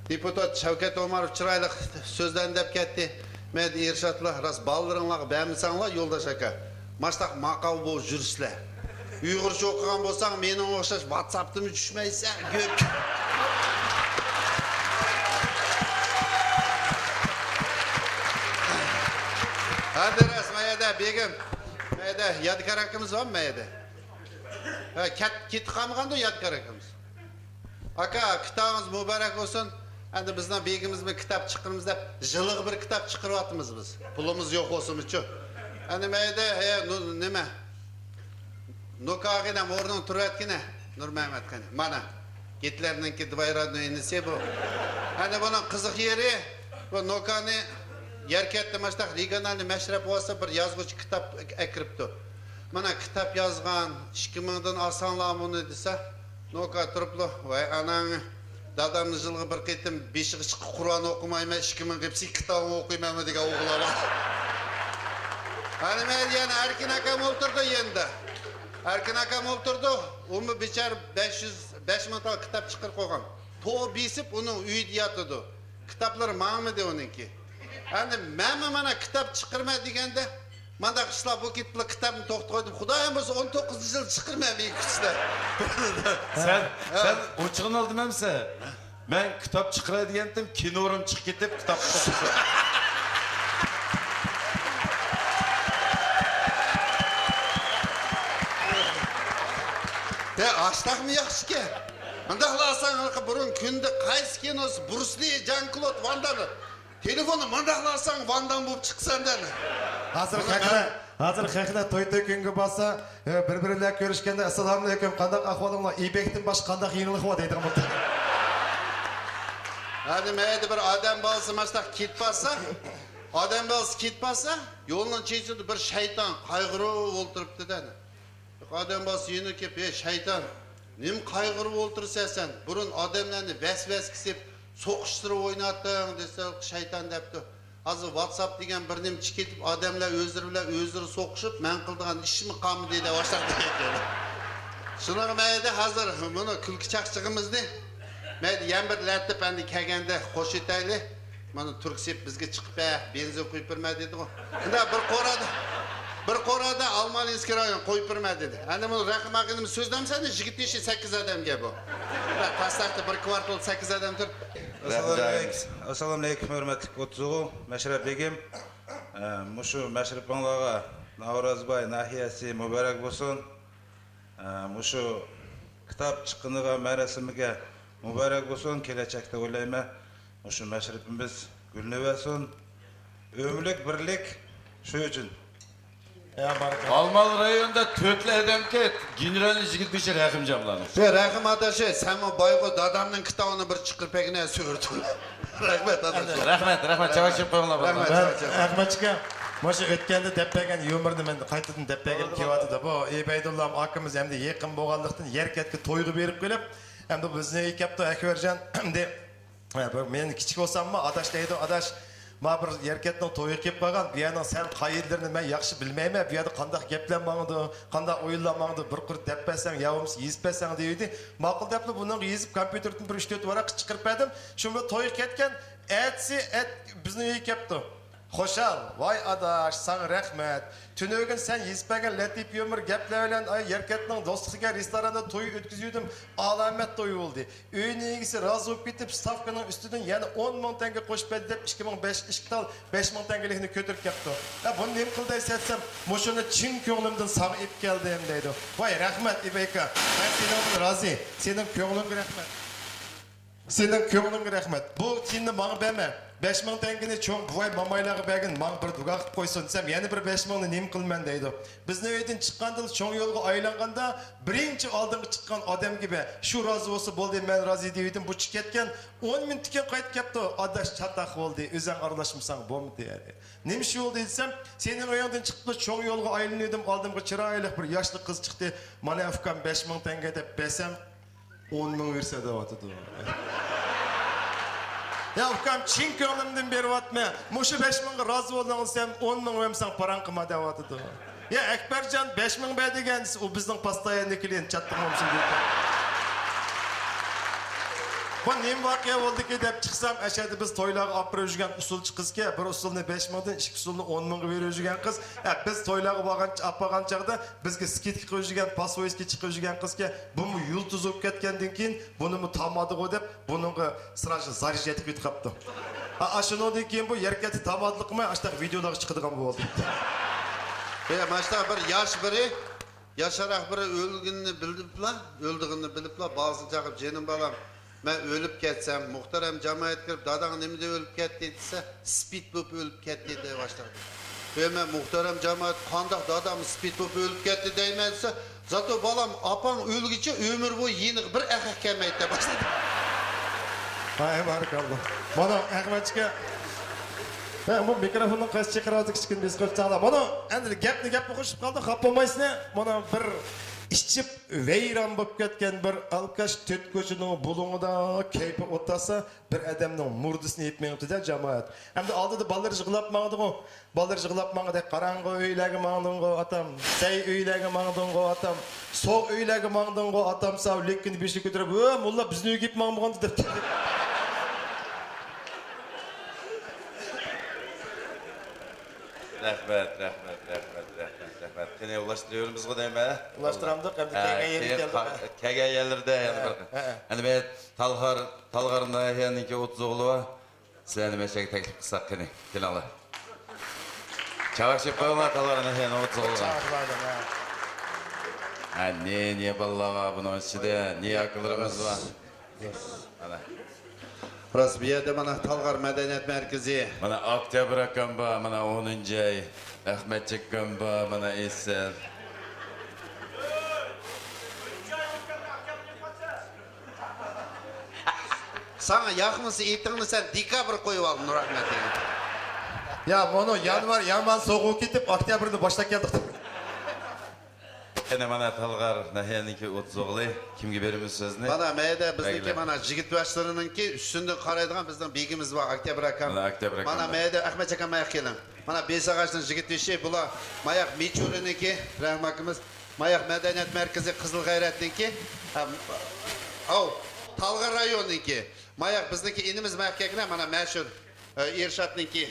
دېپۇتات شەۋكەت ئوماروف چىرايلىق سۆزلەرنى دەپ كەتتى. مەيدە ئىرشاتلار، راست بالىلىرىڭلارغا بەرمىسەڭلار، يولداش ئاكا، ماشتاق ماقاۋ بولۇپ يۈرسىلەر. ئۇيغۇرچە ئوقۇغان بولساڭ، مېنىڭغا ئوخشاش ۋاتساپتىمۇ چۈشمەيسەن، گۆك. ھەدە راست، مەيدە بېگىم، مەيدە يادىكار ئاكىمىز بارمۇ مەيدە؟ ھە، كەت-، كېتىپ قالمىغاندۇ يادىكار ئاكىمىز؟ ئاكا، كىتابىڭىز مۇبارەك بولسۇن. ئەمدى بىزنىڭ بېگىمىزمۇ كىتاب چىقىرىمىز دەپ، يىلىغا بىر كىتاب چىقىرىۋاتىمىز بىز. پۇلىمىز يوق بولسىمۇچۇ. ئەمدى مەيدە، ھە، نو-، نېمە؟ نوكاغىنە ئورنىڭ تۇرۇۋەتكىنە، نۇرمەمەت قېنى. مانا، گىتلېرنىڭكى دوۋايرادنىڭ ئىنىسى بۇ. ئەمدى بۇنىڭ قىزىق يېرى، بۇ نوكانى يەركەنتتە ماشتاق رېگىونالنىي مەشرەپ بولسا، بىر يازغۇچى كىتاب ئەكىرىپتۇ. مانا، كىتاب يازغان، ئىككى مىڭدىن ئالساڭلارمۇ ئۇنى دېسە، نوكا تۇرۇپلا، ۋاي ئاناڭ، دادامنى يىلغا بىر قېتىم بېشىغا چىقىپ قۇرئان ئوقۇمايمەن، ئىككى مىڭ قېتىم سېنىڭ كىتابىڭنى ئوقۇيمەنمۇ دېگەن ئوغۇل بار. ئەنە مەن يەنە ئەركىن ئاكام ئولتۇرىدۇ يېنىدا. ئەركىن ئاكام ئولتۇرىدۇ، ئۇمۇ بىچارە بەش يۈز، بەش مىڭ تال كىتاب چىقىرىپ قويغان. تور بېسىپ ئۇنىڭ ئۆيىدە ياتىدۇ. كىتابلىرى ماڭمىدى ئۇنىڭكى. ئەمدى مەنمۇ مانا كىتاب چىقىرىمەن دېگەندە، مانداق ئىشلار بولۇپ كېتىپلا كىتابنى توختىتىپ قويدۇم. خۇدايىم بۇيرۇسا ئون توققۇزىنچى يىل چىقىرىمەن مېنىڭ كۈچلەر. سەن، ھە. سەن ئوچۇقىنى ئالدىمەنسەن؟ مەن كىتاب چىقىراي دېگەنتىم، كىنورۇم چىقىپ كېتىپ كىتاب چىقىپتۇ. دە، ئاشتاقمۇ ياخشىكەن. مۇنداقلا ئالساڭ، ھېلىقى بۇرۇن كۈندە قايسى كىنوسى، برۇسلى، جان كلود ۋان دام. تېلېفوننى مۇنداقلا ئالساڭ، ۋان دام بولۇپ چىقىسەن دەنى. ھازىر خەقلەر، ھازىر خەقلەر توي تۆكۈنگە بارسا، ئە، بىر-بىرى بىلەن كۆرۈشكەندە، ئەسسالامۇئەلەيكۇم، قانداق ئەھۋالىڭلار؟ ئىبەكتىن باشقا قانداق يېڭىلىق بار دەيدىغان بولدى. ھەدە مەيدە بىر ئادەم بالىسى ماشتاق كېتىپ بارسا، ئادەم بالىسى كېتىپ بارسا، يولنىڭ چېتىدە بىر شەيتان قايغۇرۇپ ئولتۇرۇپتۇ دەنى. ئادەم بالىسى يېنىغا كېلىپ، ئەي شەيتان، نېمە قايغۇرۇپ ئولتۇرىسەن سەن؟ بۇرۇن ئادەملەرنى ۋەسۋەسىگە سېلىپ، سوقۇشتۇرۇپ ئويناتتىڭ دېسە، شەيتان دەپتۇ، ھازىر ۋاتساپ دېگەن بىر نېمە چىقىپ كېتىپ، ئادەملەر ئۆزلىرى بىلەن ئۆزلىرى سوقۇشۇپ، مەن قىلىدىغان ئىشمۇ قالمىدى دەپ باشلاپتۇ. شۇنىڭغا مەيدە ھازىر مانا كۈلكە چاقچىقىمىزنى مەيدە يەنە بىر لەتىپ ئەمدى كەلگەندە قوشۇۋېتەيلى. مانا تۈركسىب بىزگە چىقىپ بە، بېنزىن قۇيۇپ بېرىمەن دېدىغۇ. ئەمدى بىر قورا، بىر قورا ئالمالىنسكىي رايون قويۇپ بېرىمەن دېدى. ئەمدى بۇنى رەقىم ئاغىنىم سۆزلەمسەن، يىگىت يېشى سەككىز ئادەمگە بۇ. تاسلاقتا بىر كۋارتال سەككىز ئادەم تۇر. ئەسسالامۇئەلەيكۇم، ئەسسالامۇئەلەيكۇم، ھۆرمەتلىك ئوتتۇزغۇ مەشرەپ بېگىم. ئە، مۇشۇ مەشرىپىڭلارغا ناۋرازباي ناھىيەسى مۇبارەك بولسۇن. ئە، مۇشۇ كىتاب چىققىنىغا مەراسىمىگە مۇبارەك بولسۇن. كېلەچەكتە ئويلايمەن، مۇشۇ مەشرىپىمىز گۈللىنىۋەرسۇن. ئۆمۈرلۈك بىرلىك شۇ ئۈچۈن. يا، بارىكاللا. ئالمالى رايونىدا تۆتلا ئادەمكى گېنېرالنىي يىگىت بېشى رەھىمجانلارنىڭ. شۇ رەھىم ئاتاشى، سەنمۇ بايغۇ دادامنىڭ كىتابىنى بىر چىقىرىپ بەرگىنە سۈرتۈن. رەھمەت ئاتاشى. رەھمەت، رەھمەت، چاۋاك چىقىپ قويۇڭلار، مەن، بالىلار. ئەخمەتجىكە، مۇشۇ ئۆتكەندە دەپ بەرگەن يۇمۇرنى مەن قايتىدىن دەپ بەرگۈم كېلىۋاتىدۇ. بۇ ئىبەيدۇللا ئاكىمىز ئەمدى يېقىن بولغانلىقتىن، يەركەنتكە تويغا بېرىپ كېلىپ، ئەمدى بىزنىڭ ئۆيگە كەپتۇ، ئەكبەرجان. ئەمدى، ھە، بۇ مەن كىچىك بولساممۇ، ئاداش دەيدۇ، ئاداش، ما بىر يەركەنتنىڭ تويى كېلىپ قالغان، بۇ يەرنىڭ سەن قايىرلىرىنى مەن ياخشى بىلمەيمەن، بۇ يەردە قانداق گەپلەر ماڭىدۇ، قانداق ئويۇنلار ماڭىدۇ، بىر قۇر دەپ بەرسەڭ، يا بولمىسا يېزىپ بەرسەڭ دېيىدى. ماقۇل دەپلا بۇنىڭغا يېزىپ، كومپيۇتېردىن بىر ئۈچ تۆت ۋاراققا چىقىرىپ بەردىم. شۇ بىلەن تويغا كەتكەن، ئەتىسى ئەت-، بىزنىڭ ئۆيگە كەپتۇ. خوشال، ۋاي ئاداش، ساڭا رەھمەت. تۈنۈگۈن سەن يېزىپ بەرگەن لەتىپە يۇمۇر گەپلەر بىلەن، ئاي، يەركەنتنىڭ دوستلۇقىغا رېستوراندا توي ئۆتكۈزۈۋىدىم، ئالامەت توي بولدى. ئۆينىڭ ئىگىسى رازى بولۇپ كېتىپ، ستاۋكىنىڭ ئۈستىدىن يەنە ئون مىڭ تەڭگە قوشۇپ بەردى دەپ، ئىككى مىڭ بەش، ئىككى تال بەش مىڭ تەڭگىلىكنى كۆتۈرۈپ كەپتۇ. ھە، بۇنى نېمە قىلدايسىز دېسەم، مۇشۇنى چىن كۆڭلۈمدىن ساڭا ئېلىپ كەلدىم دەيدۇ. ۋاي، رەھمەت، ئىبەيكا. مەن سېنىڭدىن رازى. سېنىڭ كۆڭلۈڭگە رەھمەت. سېنىڭ كۆڭلۈڭگە رەھمەت. بۇ تىيىننى ماڭا بەرمە. بەش مىڭ تەڭگىنى چوڭ بوۋاي، مامايلارغا بەرگىن، ماڭا بىر دۇئا قىلىپ قويسۇن دېسەم، يەنە بىر بەش مىڭنى نېمە قىلىمەن دەيدۇ. بىزنىڭ ئۆيدىن چىققاندىلا چوڭ يولغا ئايلانغاندا، بىرىنچى ئالدىڭغا چىققان ئادەمگە بەر. شۇ رازى بولسا بولدى، مەن رازى دېۋىدىم، بۇ چىقىپ كەتكەن. ئون مىنۇتتىن كېيىن قايتىپ كەپتۇ. ئاداش، چاتاق بولدى، ئۆزۈڭ ئارىلاشمىساڭ بولمىدى. نېمە ئىش بولدى دېسەم، سېنىڭ ئۆيۈڭدىن چىقىپلا چوڭ يولغا ئايلىنىۋىدىم، ئالدىمغا چىرايلىق بىر ياشلىق قىز چىقتى. مانا ئۇكام، بەش مىڭ تەڭگە دەپ بەرسەم، ئون مىڭ بېرىسەن دەۋاتىدۇ. يا ئۇكام، چىن كۆڭلۈمدىن بېرىۋاتىمەن. مۇشۇ بەش مىڭغا رازى بولدۇڭ دېسەم، ئون مىڭ بەرمىسەڭ پاراڭ قىلما دەۋاتىدۇ. يا ئەكبەرجان، بەش مىڭ بەر دېگەن دېسە، ئۇ بىزنىڭ پاستاياننى كېلىن چاتتىڭ بولمىسۇن دېدى. نېمە ۋەقە بولدىكى دەپ چىقسام، ئەشەدە بىز تويلارغا ئاپىرىپ يۈرگەن ئۇسسۇلچى قىزكەن، بىر ئۇسسۇلنى بەش مىڭدىن، ئىككى ئۇسسۇلنى ئون مىڭغا بېرىپ يۈرگەن قىز. ھە، بىز تويلارغا بارغان، ئاپارغان چاغدا بىزگە سكىدكا قىلىپ يۈرگەن، پاسۋويسكا چىقىپ يۈرگەن قىزكەن، بۇمۇ يۇلتۇز بولۇپ كەتكەندىن كېيىن، بۇنىمۇ تامادىغۇ دەپ، بۇنىڭغا سراژنىي زارياژ يېتىپ كېتىپ قاپتۇ. ھە، ئاشۇنىڭدىن كېيىن بۇ يەركەنتتە تامادىلىق قىلماي، ئاشتاق ۋىدېئولارغا چىقىدىغان بولدى. ھە، ماشتا بىر ياش بىرى ياشراق بىرى ئۆلگىنىنى بىلىپلا، ئۆلىدىغىنىنى بىلىپلا، بالىسىنى چاقىرىپ، «جېنىم بالام، مەن ئۆلۈپ كەتسەم، مۇھتەرەم جامائەت كىرىپ، داداڭ نېمىدە ئۆلۈپ كەتتى؟» دېسە، «سپىد بولۇپ ئۆلۈپ كەتتى» دەپ باشلاپتۇ. «ھۆ، مەن، مۇھتەرەم جامائەت، قانداق دادام سپىد بولۇپ ئۆلۈپ كەتتى دەيمەن» دېسە، «زاتو بالام، ئاپاڭ ئۆلگۈچە ئۆمۈر بويى يېنىغا بىر ئەخەت كەلمەيدۇ» دەپ باشلىدى. ھاي، بارىكاللا. مانا، ئەخمەتجىكە. ھە، بۇ مىكروفوننىڭ قايسى چېقىرىۋاتسا كىچىككىنە بېسىپ قويۇپ چاغلا. مانا، ئەمدى گەپنى گەپكە قوشۇپ قالدى، خاپا بولمايسىز. مانا بىر ئىچىپ ۋەيران بولۇپ كەتكەن بىر ئالكاش تۆت كوچىنىڭ بۇلۇڭىدا كەيپى ئولتۇرسا، بىر ئادەمنىڭ مۇردىسىنى يېيىپ مېڭىپتۇ-دە، جامائەت. ئەمدى ئالدىدا بالىلىر يىغلاپ ماڭىدىغۇ. بالىلار يىغلاپ ماڭغۇدەك، «قاراڭغۇ ئۆيلەرگە ماڭدىڭغۇ، ئاتام؟ سەي ئۆيلەرگە ماڭدىڭغۇ، ئاتام؟ سوغ ئۆيلەرگە ماڭدىڭغۇ، ئاتام؟» ساۋ لېككىنى بېشىغا كۆتۈرۈپ، «ھۆ، موللا بىزنى ئۆيگە ئېلىپ ماڭمىغاندا» دەپتۇ. رەھمەت، رەھمەت، رەھمەت، رەھمەت، رەھمەت. قېنى، ئۇلاشتۇرۇۋېرىمىزغۇ دەيمەن. ئۇلاشتۇرامدۇق، ئەمدى ھە، كەلگەن يېرىگە كېيىن كەلدۇق. قا-، كەلگەن يەرلىرىدە يەنە ھە، بىر. ھە، ھە. ئەنە بۇ تالغار، تالغار ناھىيەنىڭكى ئوتتۇز ئوغلى بار. سىلەرنى مەشەگە تەكلىپ قىلساق قېنى، كېلىڭلار. چاۋاك چېلىپ قويۇڭلار، تالغار ناھىيەنىڭ ئوتتۇز ئوغلىغا. چاۋاك بار، ھە. ھە، نى، نى بالىلار بار بۇنىڭ ئىچىدە، نى ئاكىلىرىمىز بار. مانا. راست، بۇ يەردە مانا تالغار مەدەنىيەت مەركىزى. مانا ئاكتيابىر ئاكام بار، مانا ئونىنچى ئاي. ئەخمەتجىككام بار، مانا ئېسىل. ساڭا ياقمىسا ئېتىڭنى سەن دېكابىر قويۇۋال، نۇرئەخمەت دېگەن. يا، مانا يانۋار يامان سوغۇپ كېتىپ، ئاكتيابىرنى باشلاپ كەلدۇق. قېنى، مانا تالغار ناھىيەنىڭكى ئوتتۇز ئوغلى. كىمگە بېرىمىز سۆزنى؟ مانا مەيدە بىزنىڭكى، بەگلەر. مانا يىگىت ياشلىرىنىڭكى ئۈستۈندىن قارايدىغان بىزنىڭ بېگىمىز بار، ئاكتيابىر ئاكام. مانا ئاكتيابىر ئاكام. مانا مەيدە ئەخمەت ئاكام، ماياق كېلىڭ. مانا بېسىغاچنىڭ يىگىت يېشى، بۇلار ماياق مىچۇرىنىڭكى، رەھىم ئاكىمىز. ماياق مەدەنىيەت مەركىزى قىزىل غەيرەتنىڭكى، ھەم، ئاۋ، تالغار رايونىنىڭكى. ماياق بىزنىڭكى ئىنىمىز مەھكەكنە، مانا مەشھۇر، ئە، ئېرشاتنىڭكى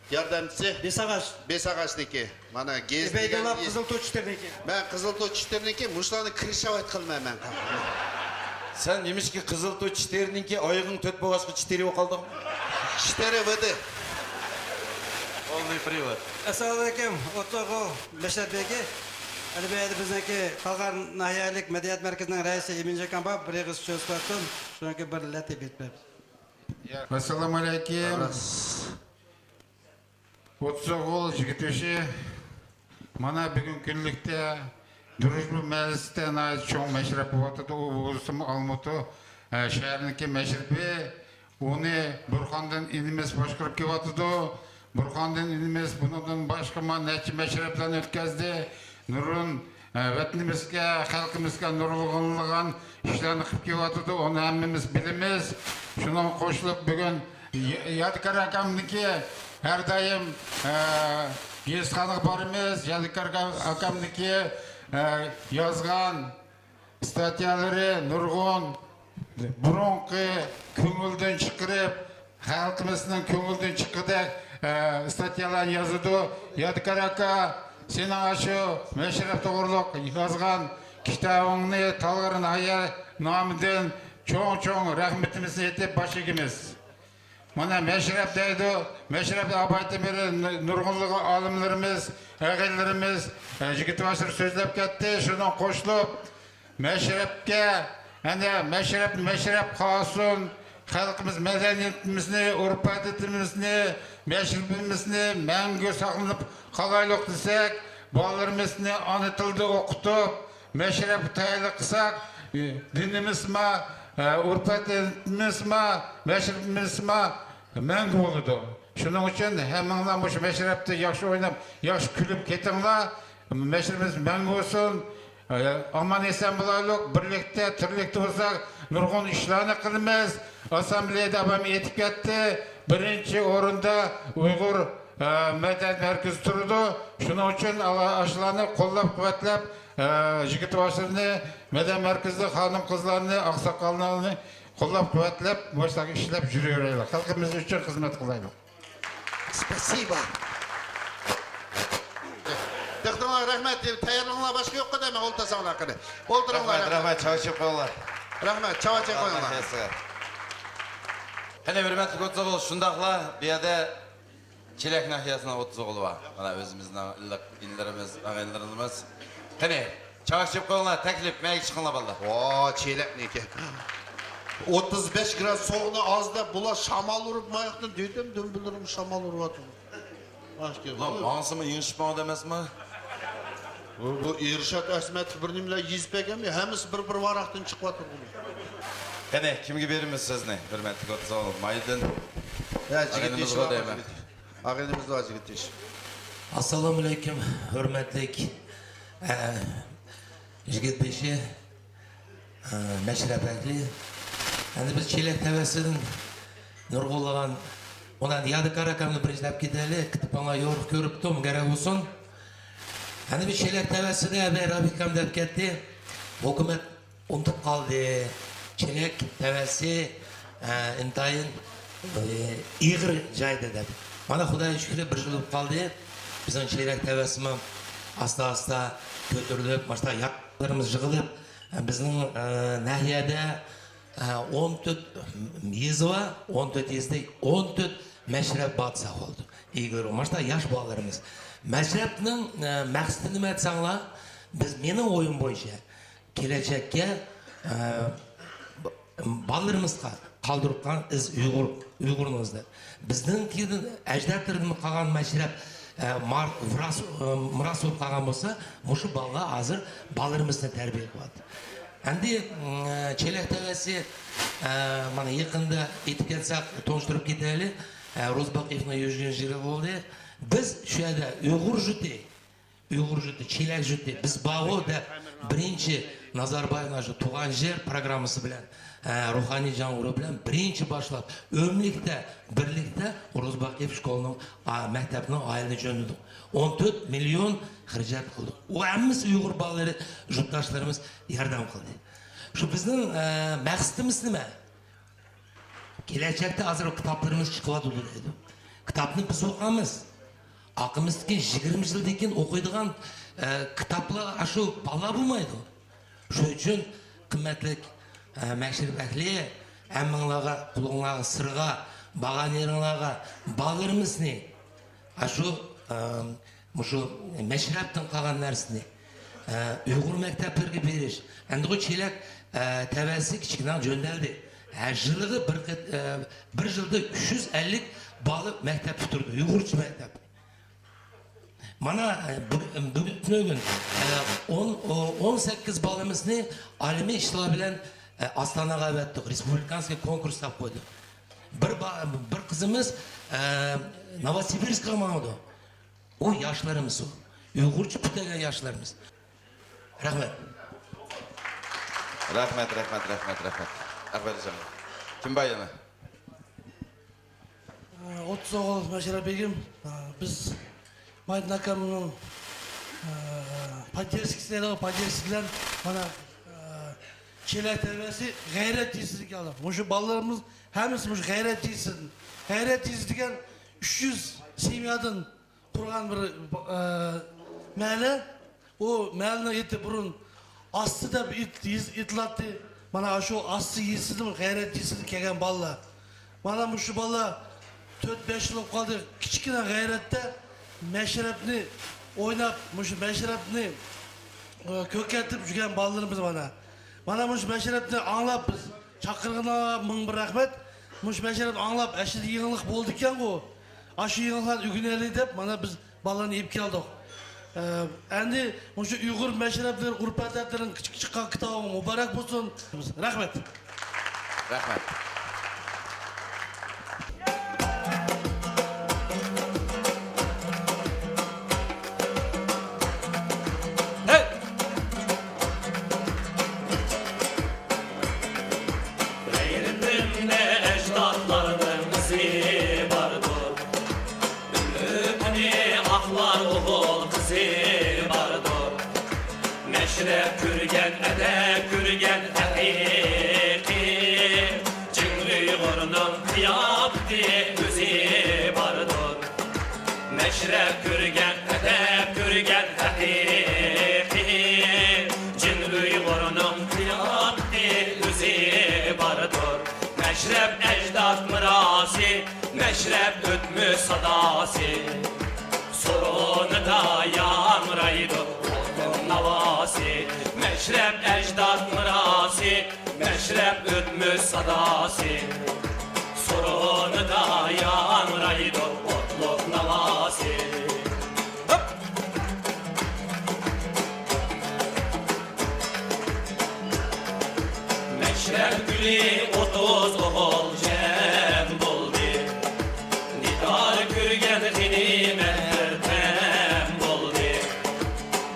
ياردەمچىسى. بېسىغاچ. بېسىغاچنىڭكى. مانا گېزىت ئىبەيدۇللا دېگەن قىزىل توچىتىرنىڭكى. مەن قىزىل توچىتىرنىڭكى، مۇشۇلارنى كرىشاۋات قىلمايمەن. سەن نېمىشقا قىزىل توچىتىرنىڭكى ئايىغىڭ تۆت بولغاچقا چىتىرىۋ قالدىڭ؟ چىتىرىۋىدى. Полный привод. ئەسسالامۇئەلەيكۇم، ئوتتۇز ئوغۇل مەشرەپ بېگى. ئەلبەتتە بىزنىڭكى تالغار ناھىيەلىك مەدەنىيەت مەركىزىنىڭ رەئىسى ئىمىنجان ئاكام بار، بىر ئېغىز سۆز قىلىۋاتسۇن. شۇنىڭكى بىر لەتىپە ئېيتىپ بەر. ئەسسالامۇئەلەيكۇم. ئوتتۇز ئوغۇل يىگىت يېشى. مانا بۈگۈنكى كۈنلۈكتە دۇرۇژبا مەھەللىسىدە ناھايىتى چوڭ مەشرەپ بولۇۋاتىدۇ. ئۇ بولسىمۇ ئالمۇتۇ، ئە، شەھىرىنىڭكى مەشرىپى. ئۇنى بۇرخاندىن ئىنىمىز باشقۇرۇپ كېلىۋاتىدۇ. بۇرخاندىن ئىنىمىز بۇنىڭدىن باشقىمۇ نەچچە مەشرەپلەرنى ئۆتكەزدى. نۇرغۇن، ئە، ۋەتىنىمىزگە، خەلقىمىزگە نۇرغۇنلىغان ئىشلارنى قىلىپ كېلىۋاتىدۇ. ئۇنى ھەممىمىز بىلىمىز. شۇنىڭغا قوشۇلۇپ بۈگۈن يا-، يادىكار ئاكامنىڭكى ھەر دائىم، ئە، گېزىتخانىغا بارىمىز. يادىكار ئاكامنىڭكى، ئە، يازغان ئىستاتيالىرى نۇرغۇن بۇرۇنقى كۆڭۈلدىن چىقىرىپ، خەلقىمىزنىڭ كۆڭلىدىن چىققۇدەك، ئە، ئىستاتيالارنى يازىدۇ. يادىكار ئاكا، سېنىڭ ئاشۇ مەشرەپ توغرۇلۇق يازغان كىتابىڭنى تالغار ناھىيە نامىدىن چوڭ-چوڭ رەھمىتىمىزنى ئېيتىپ باش ئېگىمىز. مانا مەشرەپ دەيدۇ، مەشرەپ ئاۋايتىن بېرى نۇرغۇنلىغان ئالىملىرىمىز، ئەغىنىلىرىمىز، ئە، يىگىت باشلىرى سۆزلەپ كەتتى. شۇنىڭغا قوشۇلۇپ، مەشرەپكە، ئەنە، مەشرەپ، مەشرەپ قالسۇن. خەلقىمىز مەدەنىيىتىمىزنى، ئۆرپ-ئادىتىمىزنى، مەشرىپىمىزنى مەڭگۈ ساقلىنىپ قالايلۇق دېسەك، بالىلىرىمىزنى ئانا تىلدا ئوقۇتۇپ، مەشرەپكە تەييارلىق قىلساق، دىنىمىزمۇ، ئۆرپ-ئادىتىمىزمۇ، مەشرىپىمىزمۇ مەڭگۈ بولىدۇ. شۇنىڭ ئۈچۈن ھەممىڭلار مۇشۇ مەشرەپتە ياخشى ئويناپ، ياخشى كۈلۈپ كېتىڭلار. مەشرىپىمىز مەڭگۈ بولسۇن. ئامان-ئېسەن بولايلۇق، بىرلىكتە، تىرلىكتە بولساق، نۇرغۇن ئىشلارنى قىلىمىز. ئاسسامبلېيەدە ئاپام ئېيتىپ كەتتى، بىرىنچى ئورۇندا ئۇيغۇر، ئە، مەدەنىيەت مەركىزى تۇرىدۇ. شۇنىڭ ئۈچۈن ئاشۇلارنى قوللاپ-قۇۋۋەتلەپ، ئە، يىگىت باشلىرىنى، مەدەنىيەت مەركىزىدە خانىم-قىزلارنى، ئاقساقاللارنى قوللاپ-قۇۋۋەتلەپ، مۇشۇنداق ئىشلەپ يۈرۈۋېرەيلى. خەلقىمىز ئۈچۈن خىزمەت قىلايلى. Спасибо. دىققىتىڭلارغا رەھمەت. تەييارلىقىڭلار باشقا يوققۇ دەيمەن. ئولتۇرساڭلار قېنى. ئولتۇرۇڭلار. رەھمەت، رەھمەت. چاي ئىچىپ قويۇڭلار. رەھمەت. چاۋا چەك قويۇڭلار. قېنى، ھۆرمەتلىك ئوتتۇزوغۇل، شۇنداقلا بۇ يەردە چېلەك ناھىيەسىنىڭ ئوتتۇزوغۇلى بار. مانا ئۆزىمىزنىڭ ئىللىق ئىنىلىرىمىز، ئاغىنىلىرىمىز. قېنى، چاۋاك چېپىپ قويۇڭلار، تەكلىپ، مەيگە چىقىڭلار بالىلار. ۋا، چېلەكنىكى. ئوتتۇز بەش گراد سوغۇقنى ئاز دەپ، بۇلار شامال ئۇرۇپ ماياقتىن دېدىم، دۈمبىلىرىم شامال ئۇرۇۋاتىدۇ. ئۇلار ماڭسىمۇ يېڭىشىپ ماڭىدۇ ئەمەسمۇ؟ بۇ ئىرشات ئەسمەتوف بىر نېمىلەر يېزىپ بەرگەنمۇ، ھەممىسى بىر بىر ۋاراقتىن چىقىۋاتىدۇ. قېنى، كىمگە بېرىمىز سۆزنى؟ ھۆرمەتلىك ئوتتۇزوغۇل مايدىن. يا، جىگىت ئاغىنىمىزغا دەيمەن. ئاغىنىمىز بار جىگىت ئىش. ئاسسالامۇ ئەلەيكۇم، ھۆرمەتلىك، ئە، يىگىت بېشى، ئە، مەشرەپ ئەھلى. ئەمدى بىز چېلەك تەۋەسىدىن نۇرغۇنلىغان، ئۇنى يادىكار ئاكامنى بىرىنچى دەپ كېتەيلى، كىتابىڭلار يورۇق كۆرۈپتۇم، گەرەك بولسۇن. ئەمدى بىز چېلەك تەۋەسىدە، ئەبەي رابىھ ئاكام دەپ كەتتى، ھۆكۈمەت ئۇنتۇپ قالدى. چېلەك تەۋەسى، ئە، ئىنتايىن، ئە، ئېغىر جايدا دەپ. مانا خۇدايغا شۈكرى، بىر يىل بولۇپ قالدى. بىزنىڭ چېلەك تەۋەسىمۇ ئاستا-ئاستا كۆتۈرۈلۈپ، ماشۇنداق ياشلىرىمىز يىغىلىپ، ئە، بىزنىڭ، ئە، ناھىيەدە، ئە، ئون تۆت يېزا بار، ئون تۆت يېزىدا ئون تۆت مەشرەپ بار دېسەك بولىدۇ. ئىگىلىرى ماشۇنداق ياش بالىلىرىمىز. مەشرەپنىڭ، ئە، مەقسىتى نېمە دېسەڭلار، بىز، مېنىڭ ئويۇم بويىچە، كېلەچەككە، ئە، بالىلىرىمىزغا قالدۇرۇپ قالغان ئىز ئۇيغۇر، ئۇيغۇرنىڭ ئىزى. بىزنىڭكىدىن، ئەجدادلىرىدىن قالغان مەشرەپ، ئە، مار-، ۋىراس-، ئە، مىراس بولۇپ قالغان بولسا، مۇشۇ بالىلار ھازىر بالىلىرىمىزنى تەربىيە قىلىۋاتىدۇ. ئەمدى، ئە، چېلەك تەۋەسى، ئە، مانا يېقىندا ئېيتىپ كەتسەك، تونۇشتۇرۇپ كېتەيلى. ئە، روزى باقىيېۋنىڭ يۈز يىلى بولدى. بىز شۇ يەردە ئۇيغۇر جۇتى، ئۇيغۇر جۇتى، چېلەك جۇتى، بىز بارغۇ دەپ، بىرىنچى نازاربايېۋنىڭ شۇ تۇغان يەر پىروگراممىسى بىلەن، ئە، روھانىي جەڭ ئۇرۇقى بىلەن بىرىنچى باشلاپ، ئۆملۈكتە، بىرلىكتە روزى باقىيېف شكولىنىڭ، ئا، مەكتەپنىڭ ئايىغىنى جۆندىدۇق. ئون تۆت مىليون خىراجەت قىلدۇق. ئۇ ھەممىسى ئۇيغۇر بالىلىرى، جۇتداشلىرىمىز ياردەم قىلدى. شۇ بىزنىڭ، ئە، مەقسىتىمىز نېمە؟ كېلەچەكتە ھازىر كىتابلىرىمىز چىقىۋاتىدۇ دەيدۇ. كىتابنى بىز ئوقۇيمىز. ئارقىمىزدىكى يىگىرمە يىلدىن كېيىن ئوقۇيدىغان، ئە، كىتابلار ئاشۇ بالىلار بولمايدۇ. شۇ ئۈچۈن قىممەتلىك، ئە، مەشرەپ ئەھلى، ھەممىڭلارغا، قولۇڭلارغا سىرغا، بارغان يېرىڭلارغا بالىلىرىمىزنى ئاشۇ، ئە، مۇشۇ مەشرەپتىن قالغان نەرسىنى، ئە، ئۇيغۇر مەكتەپلىرىگە بېرىش. ئەمدىغۇ چېلەك، ئە، تەۋەسى كىچىككىنە جۆندەلدى. ھە، يىلىغا بىر قېت-، ئە، بىر يىلدا ئۈچ يۈز ئەللىك بالا مەكتەپ پۈتتۈردى، ئۇيغۇرچە مەكتەپ. مانا، ئە، بۈ-، بۈگۈن، ئە، ئون، ئون سەككىز بالىمىزنى ئالىمىي ئىشلار بىلەن، ئە، ئاستاناغا ئەۋەتتۇق، رېسپۇبلىكانسكىي كونكۇرس دەپ قويدۇق. بىر با-، بىر قىزىمىز، ئە، نوۋوسىبىرسكقا ماڭىدۇ. ئۇ ياشلىرىمىز ئۇ. ئۇيغۇرچە پۈتتۈرگەن ياشلىرىمىز. رەھمەت. رەھمەت، رەھمەت، رەھمەت، رەھمەت. ئەقبەرجان. كىم بار يەنە؟ ئوتتۇز ئوغۇل مەشرەپ بېگىم، بىز مايدىن ئاكامنىڭ поддержкىسى دەيدىغۇ، поддержкىسى بىلەن مانا چېلەك تەۋەسى غەيرەت يېزىسىدىن كەلدۇق. مۇشۇ بالىلىرىمىز ھەممىسى مۇشۇ غەيرەت يېزىسىدىن. غەيرەت يېزىسى دېگەن ئۈچ يۈز سېميادىن قۇرغان بىر، ئە، مەھەللە. ئۇ مەھەللىنىڭ ئېتى بۇرۇن ئاسسى دەپ ئېت-، يېز-، ئېتىلاتتى. مانا شۇ ئاسسى يېزىسىدىن، غەيرەت يېزىسىدىن كەلگەن بالىلار. مانا مۇشۇ بالىلار تۆت، بەش يىل بولۇپ قالدى. كىچىككىنە غەيرەتتە مەشرەپنى ئويناپ، مۇشۇ مەشرەپنى، ئە، كۆكەرتىپ يۈرگەن بالىلىرىمىز مانا. مانا مۇشۇ مەشرەپنى ئاڭلاپ بىز چاقىرغىنىغا مىڭ بىر رەھمەت. مۇشۇ مەشرەپنى ئاڭلاپ، ئەسلىدە يېڭىلىق بولىدىكەنغۇ. ئاشۇ يېڭىلىقلارنى ئۆگىنەيلى دەپ، مانا بىز بالىلارنى ئېلىپ كەلدۇق. ئە، ئەمدى مۇشۇ ئۇيغۇر مەشرەپلىرى، ئۇرپ-ئادەتلىرىنىڭ كىچىك چىققان كىتابىمۇ مۇبارەك بولسۇن. رەھمەت. رەھمەت. غەيرىتىمدە ئەجدادلارنىڭ ئىزى باردۇر. ئۈمىدىنى ئاقلار ئوغۇل قىزى باردۇر. مەشرەپ كۆرگەن، ئەدەپ كۆرگەن ھەقىقىي. قىياپىتى ئۆزى باردۇر. مەشرەپ كۆرگەن، ئەدەپ كۆرگەن ھەقىقىي جىن ئۇيغۇرنىڭ قىياپىتى ئۆزى باردۇر. مەشرەپ ئەجداد مىراسى، مەشرەپ ئۆتمۈش ساداسى. سورۇنىدا ياڭرايدۇ ئوتلۇق ناۋاسى. مەشرەپ ئەجداد مىراسى، مەشرەپ ئۆتمۈش ساداسى. سورۇنىدا ياڭرايدۇ ئوتلۇق ناۋاسى. مەشرەپ كۈنى ئوتتۇز ئوغۇل جەم بولدى. دىدار كۆرگەن غېنىيمەت بىردەم بولدى.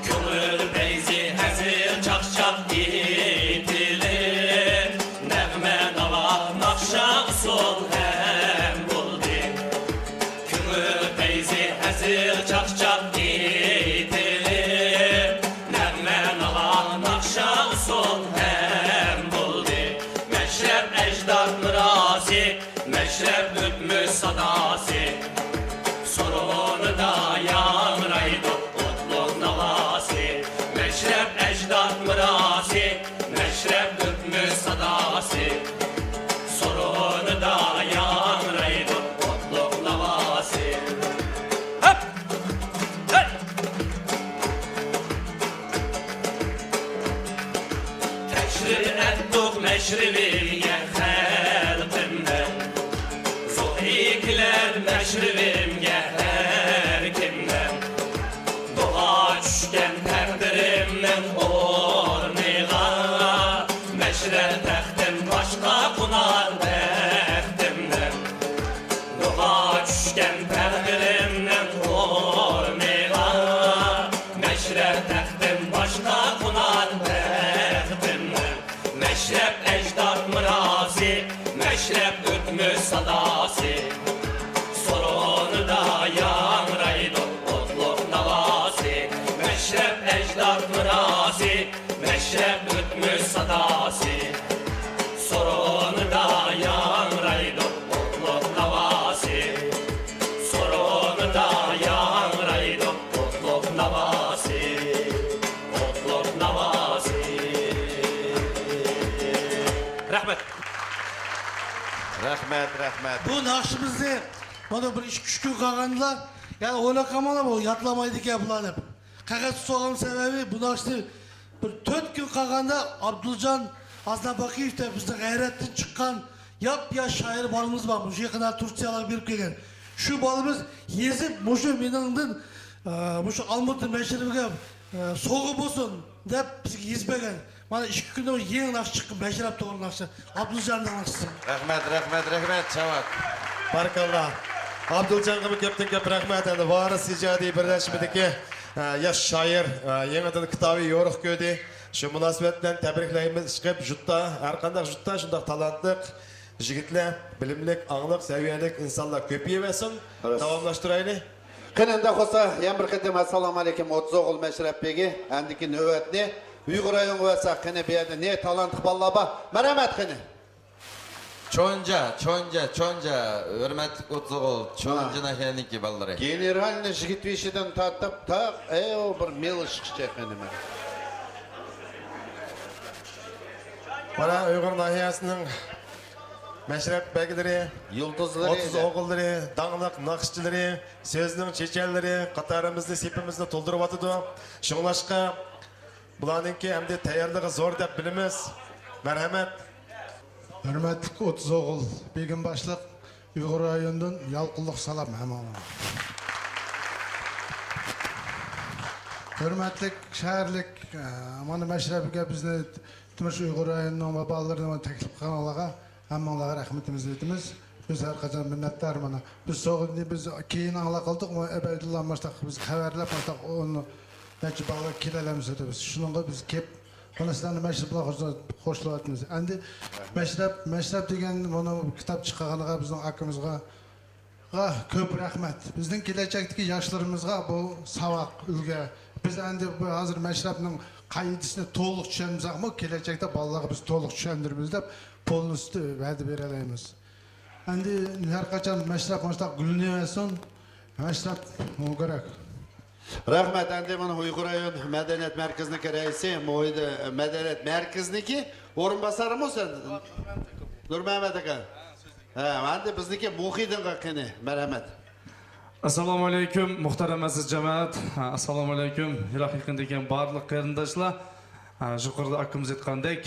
كۆڭۈل پەيزى ھەزىل چاقچاق ئېيتىلىپ، نەغمە ناۋا ناخشا ئۇسسۇل ھەم بولدى. كۆڭۈل پەيزى ھەزىل چاقچاق ئېيتىلىپ، نەغمە ناۋا ناخشا ئۇسسۇل ھەم بولدى. مەشرەپ ئەجداد مىراسى، مەشرەپ ئۆتمۈش ساداسى. سورۇنىدا ياڭرايدۇ ئوتلۇق ناۋاسى. مەشرەپ ئەجداد مىراسى، مەشرەپ ئۆتمۈش ساداسى. سورۇنىدا ياڭرايدۇ ئوتلۇق ناۋاسى. ھەپ! ھەي! تەشرىپ ئەتتۇق مەشرىۋىمگە خەلقىمدىن. زوئى كېلەر مەشرىۋىمگە ھەر كىمدىن. دوغا چۈشكەن تەقدىرىمنىڭ ئورنىغا، مەشرەپ تەختىم باشقا قونار بەختىمدىن. دوغا چۈشكەن تەقدىرىمنىڭ ئورنىغا، مەشرەپ تەختىم باشقا قونار بەختىمدىن. مەشرەپ ئەجداد مىراسى، مەشرەپ ئۆتمۈش ساداسى. سورۇنىدا ياڭرايدۇ ئوتلۇق ناۋاسى. مەشرەپ ئەجداد مىراسى، مەشرەپ ئۆتمۈش ساداسى. سورۇنىدا ياڭرايدۇ ئوتلۇق ناۋاسى. سورۇنىدا ياڭرايدۇ ئوتلۇق ناۋاسى. ئوتلۇق ناۋاسى. رەھمەت. رەھمەت، رەھمەت. بۇ ناخشىمىزنى مانا بىر ئىككى ئۈچ كۈن قالغاندا، يەنى ئويلاپ قالماڭلار، بۇ يادلىمايدىكەن بۇلار دەپ. قەغەز تۇتۇۋالغان سەۋەبى بۇ ناخشىنى بىر تۆت كۈن قالغاندا ئابدۇلجان ئازناباقىيېۋ دەپ بىزنىڭ غەيرەتتىن چىققان ياپياش شائىر بالىمىز بار، مۇشۇ يېقىندا تۇركىيەلەرگە بېرىپ كەلگەن. شۇ بالىمىز يېزىپ، مۇشۇ مېنىڭدىن، ئە، مۇشۇ ئالمۇتا مەشرىپىگە، ئە، سوۋغا بولسۇن دەپ بىزگە يېزىپ بەرگەن. مانا ئىككى كۈندىن يېڭى ناخشا چىققان، مەشرەپ توغرا ناخشا. ئابدۇلجاننىڭ ناخشىسى. رەھمەت، رەھمەت، رەھمەت، چاۋاك. بارىكاللا. ئابدۇلجانغىمۇ كۆپتىن كۆپ رەھمەت. ئەمدى ۋارىس ئىجادىي بىرلەشمىدىكى، ئە، ياش شائىر، ئە، يېڭىدىن كىتابى يورۇق كۆردى. شۇ مۇناسىۋەت بىلەن تەبرىكلەيمىز. ئىشقىلىپ، جۇتتا، ھەر قانداق جۇتتا شۇنداق تالانتلىق يىگىتلەر، بىلىملىك، ئاڭلىق، سەۋىيەلىك ئىنسانلار كۆپىيىۋەرسۇن. راست. داۋاملاشتۇرايلى. قېنى، ئۇنداق بولسا، يەنە بىر قېتىم ئەسسالامۇئەلەيكۇم، ئوتتۇز ئوغۇل مەشرەپ بېگى. ئەندىكى نۆۋەتنى ئۇيغۇر رايونىغا بەرسەك، قېنى، بۇ يەردە نى تالانتلىق بالىلار بار. مەرھەمەت، قېنى. چونجا، چونجا، چونجا، ھۆرمەتلىك ئوتتۇز ئوغۇل، چونجا ھە. ناھىيەنىڭكى بالىلىرى. گېنېرالنى يىگىت بېشىدىن تارتىپ، تا، ئەي، بىر مېل ئىشقىچە قېنى مەن. مانا ئۇيغۇر ناھىيەسىنىڭ مەشرەپ بەگلىرى، يۇلتۇزلىرى، ئوتتۇز ئوغۇللىرى، داڭلىق ناخشىچىلىرى، سۆزنىڭ چېچەنلىرى قاتارىمىزنى، سېپىمىزنى تولدۇرۇۋاتىدۇ. شۇڭلاشقا بۇلارنىڭكى ئەمدى تەييارلىقى زور دەپ بىلىمىز. مەرھەمەت. ھۆرمەتلىك ئوتتۇز ئوغۇل، بېگىم باشلىق، ئۇيغۇر رايونىدىن يالقۇنلۇق سالام ھەممىڭلارغا. ھۆرمەتلىك شەھەرلىك، ئە، مانا مەشرەپكە بىزنى تىنچ ئۇيغۇر رايونىنىڭ بالىلىرىنى تەكلىپ قىلغانلارغا ھەممىڭلارغا رەھمىتىمىزنى ئېيتىمىز. بىز ھەر قاچان مىننەتدار مانا. بىز سوغۇننى بىز كېيىن ئاڭلاپ قالدۇق، ئەبەيدۇللا ماشتاق بىز خەۋەرلەپ ماشتاق ئون نەچچە بالىغا كېلەلەمسىز دەپ. شۇنىڭغا بىز كېلىپ، مانا سىلەرنى مەشرەپ بىلەن خوش-، خوشلاۋاتىمىز. ئەمدى مەشرەپ، مەشرەپ دېگەن مانا كىتاب چىقارغانغا بىزنىڭ ئاكىمىزغا، غا كۆپ رەھمەت. بىزنىڭ كېلەچەكتىكى ياشلىرىمىزغا بۇ ساۋاق، ئۈلگە. بىز ئەمدى بۇ ھازىر مەشرەپنىڭ قائىدىسىنى تولۇق چۈشەنمىسەكمۇ، كېلەچەكتە بالىلارغا بىز تولۇق چۈشەندۈرىمىز دەپ پولنىستى ۋەدە بېرەلەيمىز. ئەمدى ھەر قاچان مەشرەپ مۇشۇنداق گۈللىنىۋەرسۇن. مەشرەپ مۇبارەك. رەھمەت. ئەمدى مانا ئۇيغۇر رايون مەدەنىيەت مەركىزىنىڭكى رەئىسى، مۇھىت، مەدەنىيەت مەركىزىنىڭكى ئورۇنباسارىمۇ سەن؟ نۇرمەمەت ئاكا. ھە، ئەمدى بىزنىڭكى مۇھىدىنغا قېنى، مەرھەمەت. ئەسسالامۇ ئەلەيكۇم، مۇھتەرەم ئەزىز جامائەت. ئەسسالامۇ ئەلەيكۇم، يىراق يېقىندىكى بارلىق قېرىنداشلار. يۇقىرىدا ئاكىمىز ئېيتقاندەك،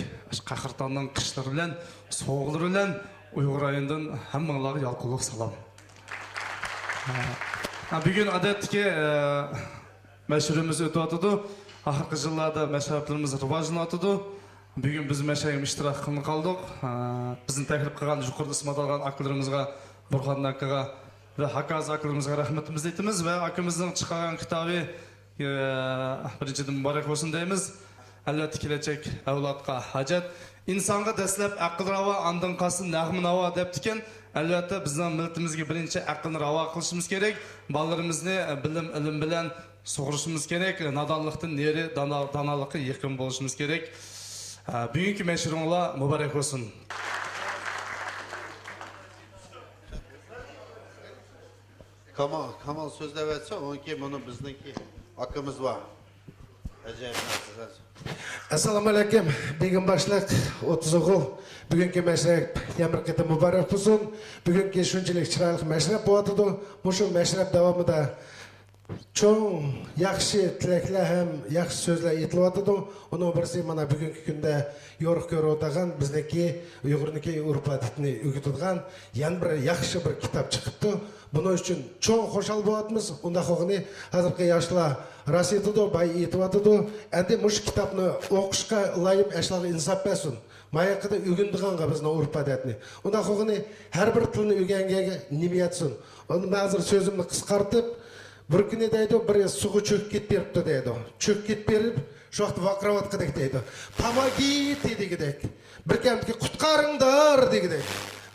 قەھرىتاننىڭ قىچلىرى بىلەن، سوۋغىلىرى بىلەن ئۇيغۇر رايونىدىن ھەممىڭلارغا يالقۇنلۇق سالام. ھە، بۈگۈن ئادەتتىكى، ئە، مەشرىپىمىز ئۆتۈۋاتىدۇ. ئاخىرقى يىللاردا مەشرەپلىرىمىز راۋاجلىنىۋاتىدۇ. بۈگۈن بىز مەشرەپكە ئىشتىراك قىلماي قالدۇق. ئە، بىزنى تەكلىپ قىلغان يۇقىرىدا ئىسىم ئاتالغان ئاكىلىرىمىزغا، بۇرھان ئاكىغا ۋە ھاكازا ئاكىلىرىمىزغا رەھمىتىمىزنى ئېيتىمىز ۋە ئاكىمىزنىڭ چىقارغان كىتابى، ئە، بىرىنچىدىن مۇبارەك بولسۇن دەيمىز. ئەلۋەتتە، كېلەچەك ئەۋلادقا ھاجەت. ئىنسانغا دەسلەپ ئەقىل راۋا، ئاندىن قالسا نەغمە ناۋا دەپتىكەن. ئەلۋەتتە، بىزنىڭ مىللىتىمىزگە بىرىنچى ئەقىلنى راۋا قىلىشىمىز كېرەك. بالىلىرىمىزنى بىلىم، ئىلىم بىلەن سۇغۇرۇشىمىز كېرەك. نادانلىقتىن نېرى دانا-، دانالىققا يېقىن بولۇشىمىز كېرەك. ئە، بۈگۈنكى مەشرىپىڭلار مۇبارەك بولسۇن. كامال، كامال سۆزلەۋەتسە، ئۇنىڭ كېيىن مۇنۇ بىزنىڭكى ئاكىمىز بار. ئەجەب نەرسە. ئەسسالامۇ ئەلەيكۇم، بېگىم باشلىق، ئوتتۇز ئوغۇل. بۈگۈنكى مەشرەپ يەنە بىر قېتىم مۇبارەك بولسۇن. بۈگۈنكى شۇنچىلىك چىرايلىق مەشرەپ بولۇۋاتىدۇ. مۇشۇ مەشرەپ داۋامىدا چوڭ ياخشى تىلەكلەر ھەم ياخشى سۆزلەر ئېيتىلىۋاتىدۇ. ئۇنىڭ بىرسى مانا بۈگۈنكى كۈندە يورۇق كۆرۈۋاتىدىغان بىزنىڭكى ئۇيغۇرنىڭكى ئۆرپ-ئادىتىنى ئۆگىتىدىغان يەنە بىر ياخشى بىر كىتاب چىقىپتۇ. بۇنىڭ ئۈچۈن چوڭ خۇشال بولۇۋاتىمىز. ئۇنداق بولغىنى ھازىرقى ياشلار راست ئېيتىدۇ، باي ئېيتىۋاتىدۇ. ئەمدى مۇشۇ كىتابنى ئوقۇشقا ئىلاھىم ئەشلاغا ئىنساپ بەرسۇن. ماياقىدا ئۆگىنىدىغانغا بىزنىڭ ئۆرپ-ئادەتنى. ئۇنداق بولغىنى ھەر بىر تىلنى ئۆگەنگەنگە نېمە يەتسۇن. ئۇنى مەن ھازىر سۆزۈمنى قىسقارتىپ، بىر كۈنى دەيدۇ، بىر سۇغا چۆكۈپ كېتىپ بېرىپتۇ دەيدۇ. چۆكۈپ كېتىپ بېرىپ، شۇ ۋاقىتتا ۋارقىراۋاتقۇدەك دەيدۇ. پاماگىتى دېگۈدەك. بىر كەمدىكى قۇتقارىڭدار دېگۈدەك.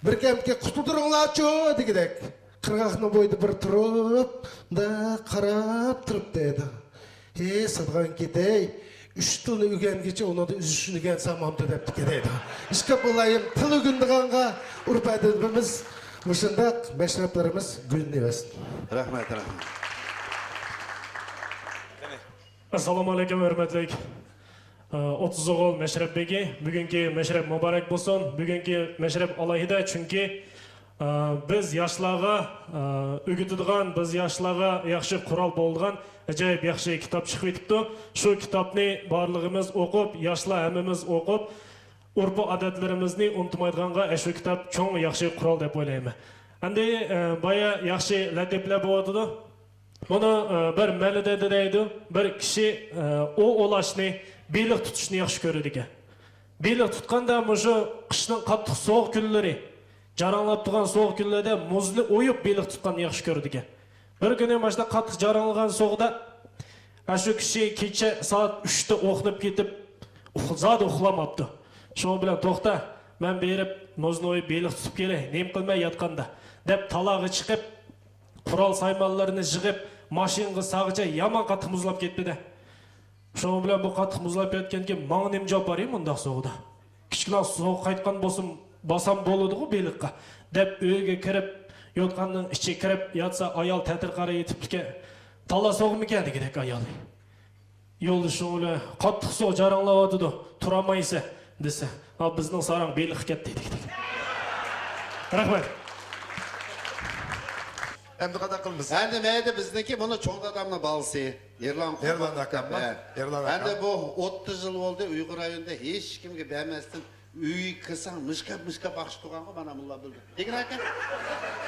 بىر كەمدىكى قۇتۇلدۇرۇڭلارچۇ دېگۈدەك. قىرغاقنىڭ بويىدا بىر تۇرۇپ، مۇنداق قاراپ تۇرۇپ دەيدۇ. ھېي، ساتىدىغان كېتەي، ئۈچ تىلنى ئۆگەنگۈچە ئۇنىڭدا ئۈزۈشنى ئۆگەنسەم بولامدۇ دەپتىكەن دەيدۇ. ئىشقىلىپ ئۇلايىم تىل ئۆگىنىدىغانغا ئۆرپ-ئادىتىمىز مۇشۇنداق مەشرەپلىرىمىز گۈللىنىۋەرسۇن. رەھمەت، رەھمەت. ئەسسالامۇ ئەلەيكۇم، ھۆرمەتلىك، ئە، ئوتتۇز ئوغۇل مەشرەپ بېگى. بۈگۈنكى مەشرەپ مۇبارەك بولسۇن. بۈگۈنكى مەشرەپ ئالاھىدە، چۈنكى، ئە، بىز ياشلارغا، ئە، ئۆگىتىدىغان، بىز ياشلارغا ياخشى قورال بولىدىغان ئاجايىپ ياخشى كىتاب چىقىۋېتىپتۇ. شۇ كىتابنى بارلىقىمىز ئوقۇپ، ياشلار ھەممىمىز ئوقۇپ، ئۆرپ-ئادەتلىرىمىزنى ئۇنتۇمايدىغانغا ئەشۇ كىتاب چوڭ ياخشى قورال دەپ ئويلايمەن. ئەمدى، ئە، بايا ياخشى لەتىپىلەر بولۇۋاتىدۇ. بۇنى، ئە، بىر مەلىدە دەيدۇ، بىر كىشى، ئە، ئوۋ ئوۋلاشنى، بېلىق تۇتۇشنى ياخشى كۆرىدىكەن. بېلىق تۇتقاندا مۇشۇ قىشنىڭ قاتتىق سوغۇق كۈنلىرى، جاراڭلاپ تۇرغان سوغۇق كۈنلەردە مۇزنى ئويۇپ بېلىق تۇتقاننى ياخشى كۆرىدىكەن. بىر كۈنى ماشۇنداق قاتتىق جاراڭلىغان سوغۇقتا، ئاشۇ كىشى كېچە سائەت ئۈچتە ئوخنىپ كېتىپ، ئۇخ-، زادى ئۇخلىماپتۇ. شۇنىڭ بىلەن، «توختا، مەن بېرىپ مۇزنى ئويۇپ بېلىق تۇتۇپ كېلەي، نېمە قىلىمەن ياتقاندا؟» دەپ تالاغا چىقىپ، قورال سايمانلىرىنى يىغىپ، ماشىنىغا سالغىچە يامان قاتتىق مۇزلاپ كەتتى-دە. شۇنىڭ بىلەن بۇ قاتتىق مۇزلاپ كەتكەنكىن، ماڭا نېمە جاپارى مۇنداق سوغۇقتا؟ كىچىككىنە سوغۇق قايتقان بولسۇن، باسام بولىدىغۇ بېلىققا، دەپ ئۆيگە كىرىپ، يوتقاننىڭ ئىچىگە كىرىپ ياتسا، ئايال تەتۈر قارا يېتىپتىكەن. «تالا سوغۇقمىكەن؟» دېگۈدەك ئايالى. يولدىشىڭ بىلەن، «قاتتىق سوغۇق جاراڭلاۋاتىدۇ، تۇرالمايسەن» دېسە، «ھا، بىزنىڭ ساراڭ بېلىققا كەتتى» دېگۈدەك. رەھمەت. ئەمدى قانداق قىلىمىز؟ ئەمدى مەيدە بىزنىڭكى مۇنۇ چوڭ دادامنىڭ بالىسى. ئېرلان قۇربان ئەكەم. ئەرلان ئەكەم. ئەمدى بۇ ئوتتۇز يىل بولدى ئۇيغۇر رايونىدا ھېچكىمگە بەرمەستىن ئۆيگە كىرسەڭ مىشكاپ مىشكاپ باقىشى تۇرغانغۇ، مانا مۇنۇلار بىلدى. دېگىن ئاكا.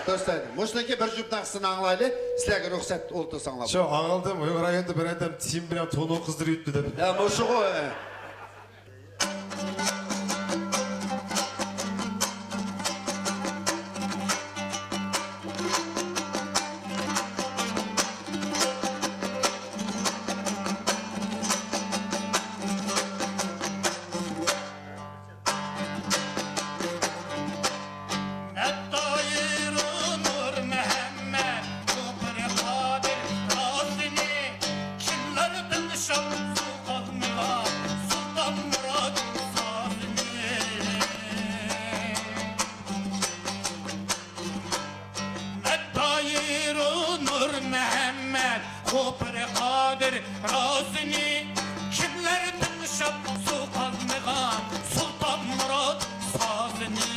كۆرسەتتى. مۇشۇنىڭكى بىر جۈپ ناخشىسىنى ئاڭلايلى. سىلەرگە رۇخسەت ئولتۇرساڭلار. شۇ ئاڭلىدىم، ئۇيغۇر رايونىدا بىر ئادەم تىيىن بىلەن تونۇ قىزدۇرۇپ يۈتتى دەپ. يا مۇشۇغۇ. ئەتايىر نۇر مەھەممەت، كۇپرى قادىر قاسىمى، كىملەردىن شام سۇ قالمىغان، كوپىر قادىر رازىنى، كىملەر تىڭشاپ سۇ قالمىغان سۇلتان مۇرات سازىنى.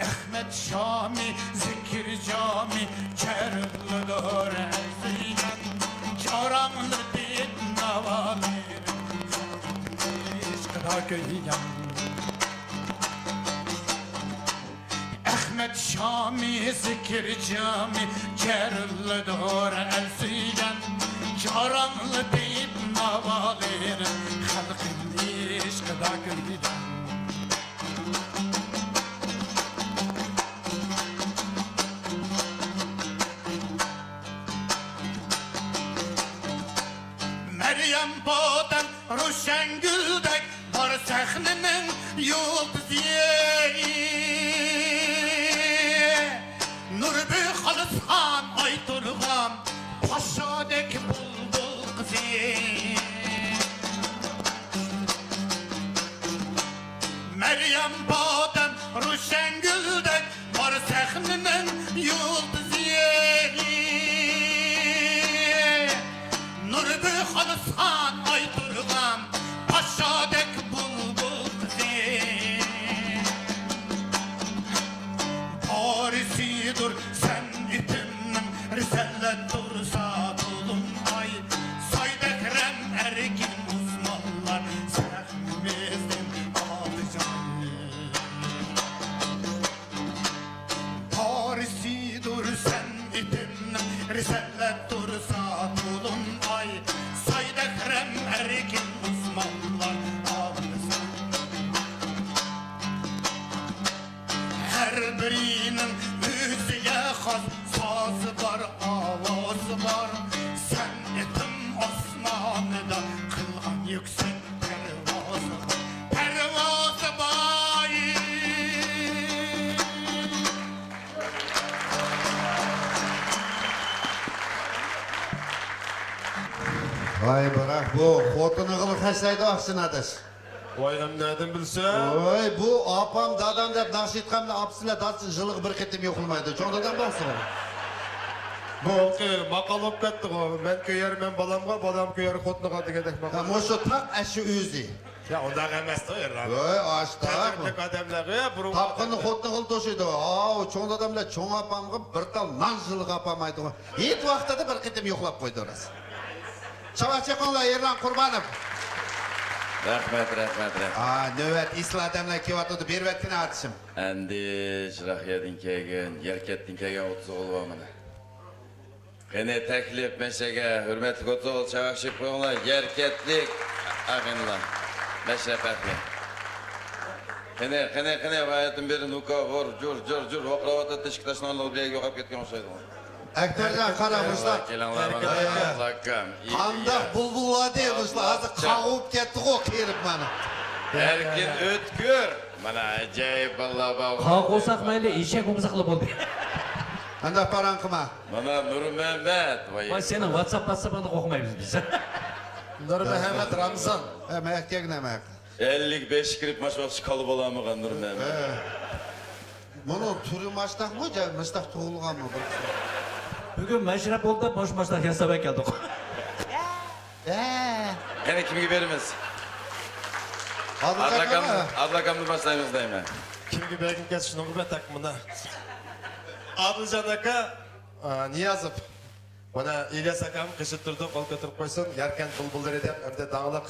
ئەخمەت شامى، زىكىر جامى، جەرلىدۇر ئەزىيەت، جاراڭلىتىپ ناۋالىرىم، ئىشقىدا كۆيگەن. ئەخمەت شامى، زىكىر جامى، جەرلىدۇر ئەزىيەت، جاراڭلىتىپ ناۋالىرىم، خەلقىم ئىشقىدا كۆيگەن. مەريەم بادەم روشەنگۈلدەك بار سەھنىنىڭ يۇلتۇزى. نۇر بىر خالىسخان ئاي تۇرغان پاشادەك بۇلبۇل قىزى. مەريەم بادەم روشەنگۈلدەك بار سەھنىنىڭ يۇلتۇزى. نۇر بىر خالىسخان ئاي تۇرغان پاشادەك بۇلبۇل قىزى. بارىسىدۇر سەنئىتىمنىڭ رىسالەت تۇرسا تولۇن ئاي، سايدەك رەم ئەركىن ئوسمانلار سەھنىمىزدىن ئالىجان. بارىسىدۇر سەنئىتىمنىڭ رىسالەت تۇرسا تولۇن ئاي، سايدەك رەم ئەركىن ئوسمانلار ئالىجان. ھەر بىرىنىڭ ئۆزىگە خاس سازى بار، ئاۋازى بار. سەنئىتىم ئاسمانىدا قىلغان يۈكسەك پەرۋازى بار، پەرۋازى بار. ۋاي، بىراق بۇ خوتۇنىغىلا خەجلەيدۇ ئاقچىنى ئاداش. ۋاي، ئەمدى نەدىن بىلسە؟ ۋاي، بۇ ئاپام، دادام دەپ ناخشا ئېيتقان بىلەن ئاپىسى بىلەن دادىسى يىلىغا بىر قېتىم يوقلىمايدۇ. چوڭ دادام بولسۇن. بۇ ماقال بولۇپ كەتتىغۇ. مەن كۆيەرمەن بالامغا، بالام كۆيەر خوتۇنىغا دېگەندەك ھە، ماقال. مۇشۇ تاق ئەشۇ ئۆزى. يا، ئۇنداق ئەمەستۇ، ئېرلان. ۋاي، ئاشتا. قەدىرلىك ئادەملەرگە بۇرۇن تاپقىنى خوتۇنىغا توشۇيدۇ. ھاۋ، چوڭ داداملار چوڭ ئاپامغا بىر تال نان يىلىغا ئاپارمايدىغۇ. ھېيت ۋاقتىدا بىر قېتىم يوقلاپ قويدۇ راست. چاۋاك چېقىڭلار، ئېرلان قۇربانوف. رەھمەت، رەھمەت، رەھمەت. ئا، نۆۋەت ئېسىل ئادەملەر كېلىۋاتىدۇ، بېرىۋەتكىنە ئاتىشىم. ئەمدى يىراق يەردىن كەلگەن، يەركەنتتىن كەلگەن ئوتتۇز ئوغۇل بار مانا. قېنى، تەكلىپ مەشەگە، ھۆرمەتلىك ئوتتۇز ئوغۇل، چاۋاك چېقىپ قويۇڭلار، يەركەنتلىك ئاغىنىلار. مەشە پەخرى. قېنى، قېنى، قېنى، ۋايەتتىن بېرى نۇكا، ھۇر، جۇر، جۇر، جۇر، ۋارقىراۋاتاتتى، ئىككى تاشنىڭ ئالدىغا بىر يەرگە يوقاپ كەتكەن ئوخشايدىغۇ. ئەكبەرجان، قارا، مۇشۇنداق. كېلىڭلار، كېلىڭلار، مانا، ئاكام. قانداق بۇلبۇللاردى، مۇشۇلار ھازىر قاغا بولۇپ كەتتىغۇ، قېرىپ مانا. ئەركىن ئۆتكۈر. مانا ئاجايىپ بالىلار بار. قاغا بولساق مەيلى، ئېشەك بولمىساقلا بولدى. قانداق پاراڭ قىلما. مانا نۇرمەمەت. ۋاي. ۋاي، سېنىڭ ۋاتساپ، ۋاتساپىڭنى ئوقۇمايمىز بىز. نۇرمەمەت رامزان. ھە، مەھكەگنە مەھكە. ئەللىك بەشكە كىرىپ ماش ۋاقىتتا كالا بولالمىغان نۇرمەمەت. ھە. مۇنۇ تۈرى ماشتاقمۇ، جا-، ماشتاق تۇغۇلغانمۇ بىر؟ بۈگۈن مەشرەپ بولدى دەپ مۇشۇ ماشتاق ياساپ ئەكەلدۇق. ھە. قېنى، كىمگە بېرىمىز؟ ئادىل ئادىل ئاكام، ئاكامغا. ئادىل ئاكامدىن باشلايمىز دەيمەن. كىمگە بەرگۈم كەلسە شۇنىڭغا بەر، تاق مانا. ئادىلجان ئاكا، ئا، نىيازوف. مانا ئىلياس ئاكام قېشىدا تۇرىدۇ، قول كۆتۈرۈپ قويسۇن. يەركەنت بۇلبۇللىرى دەپ ئەمدى داڭلىق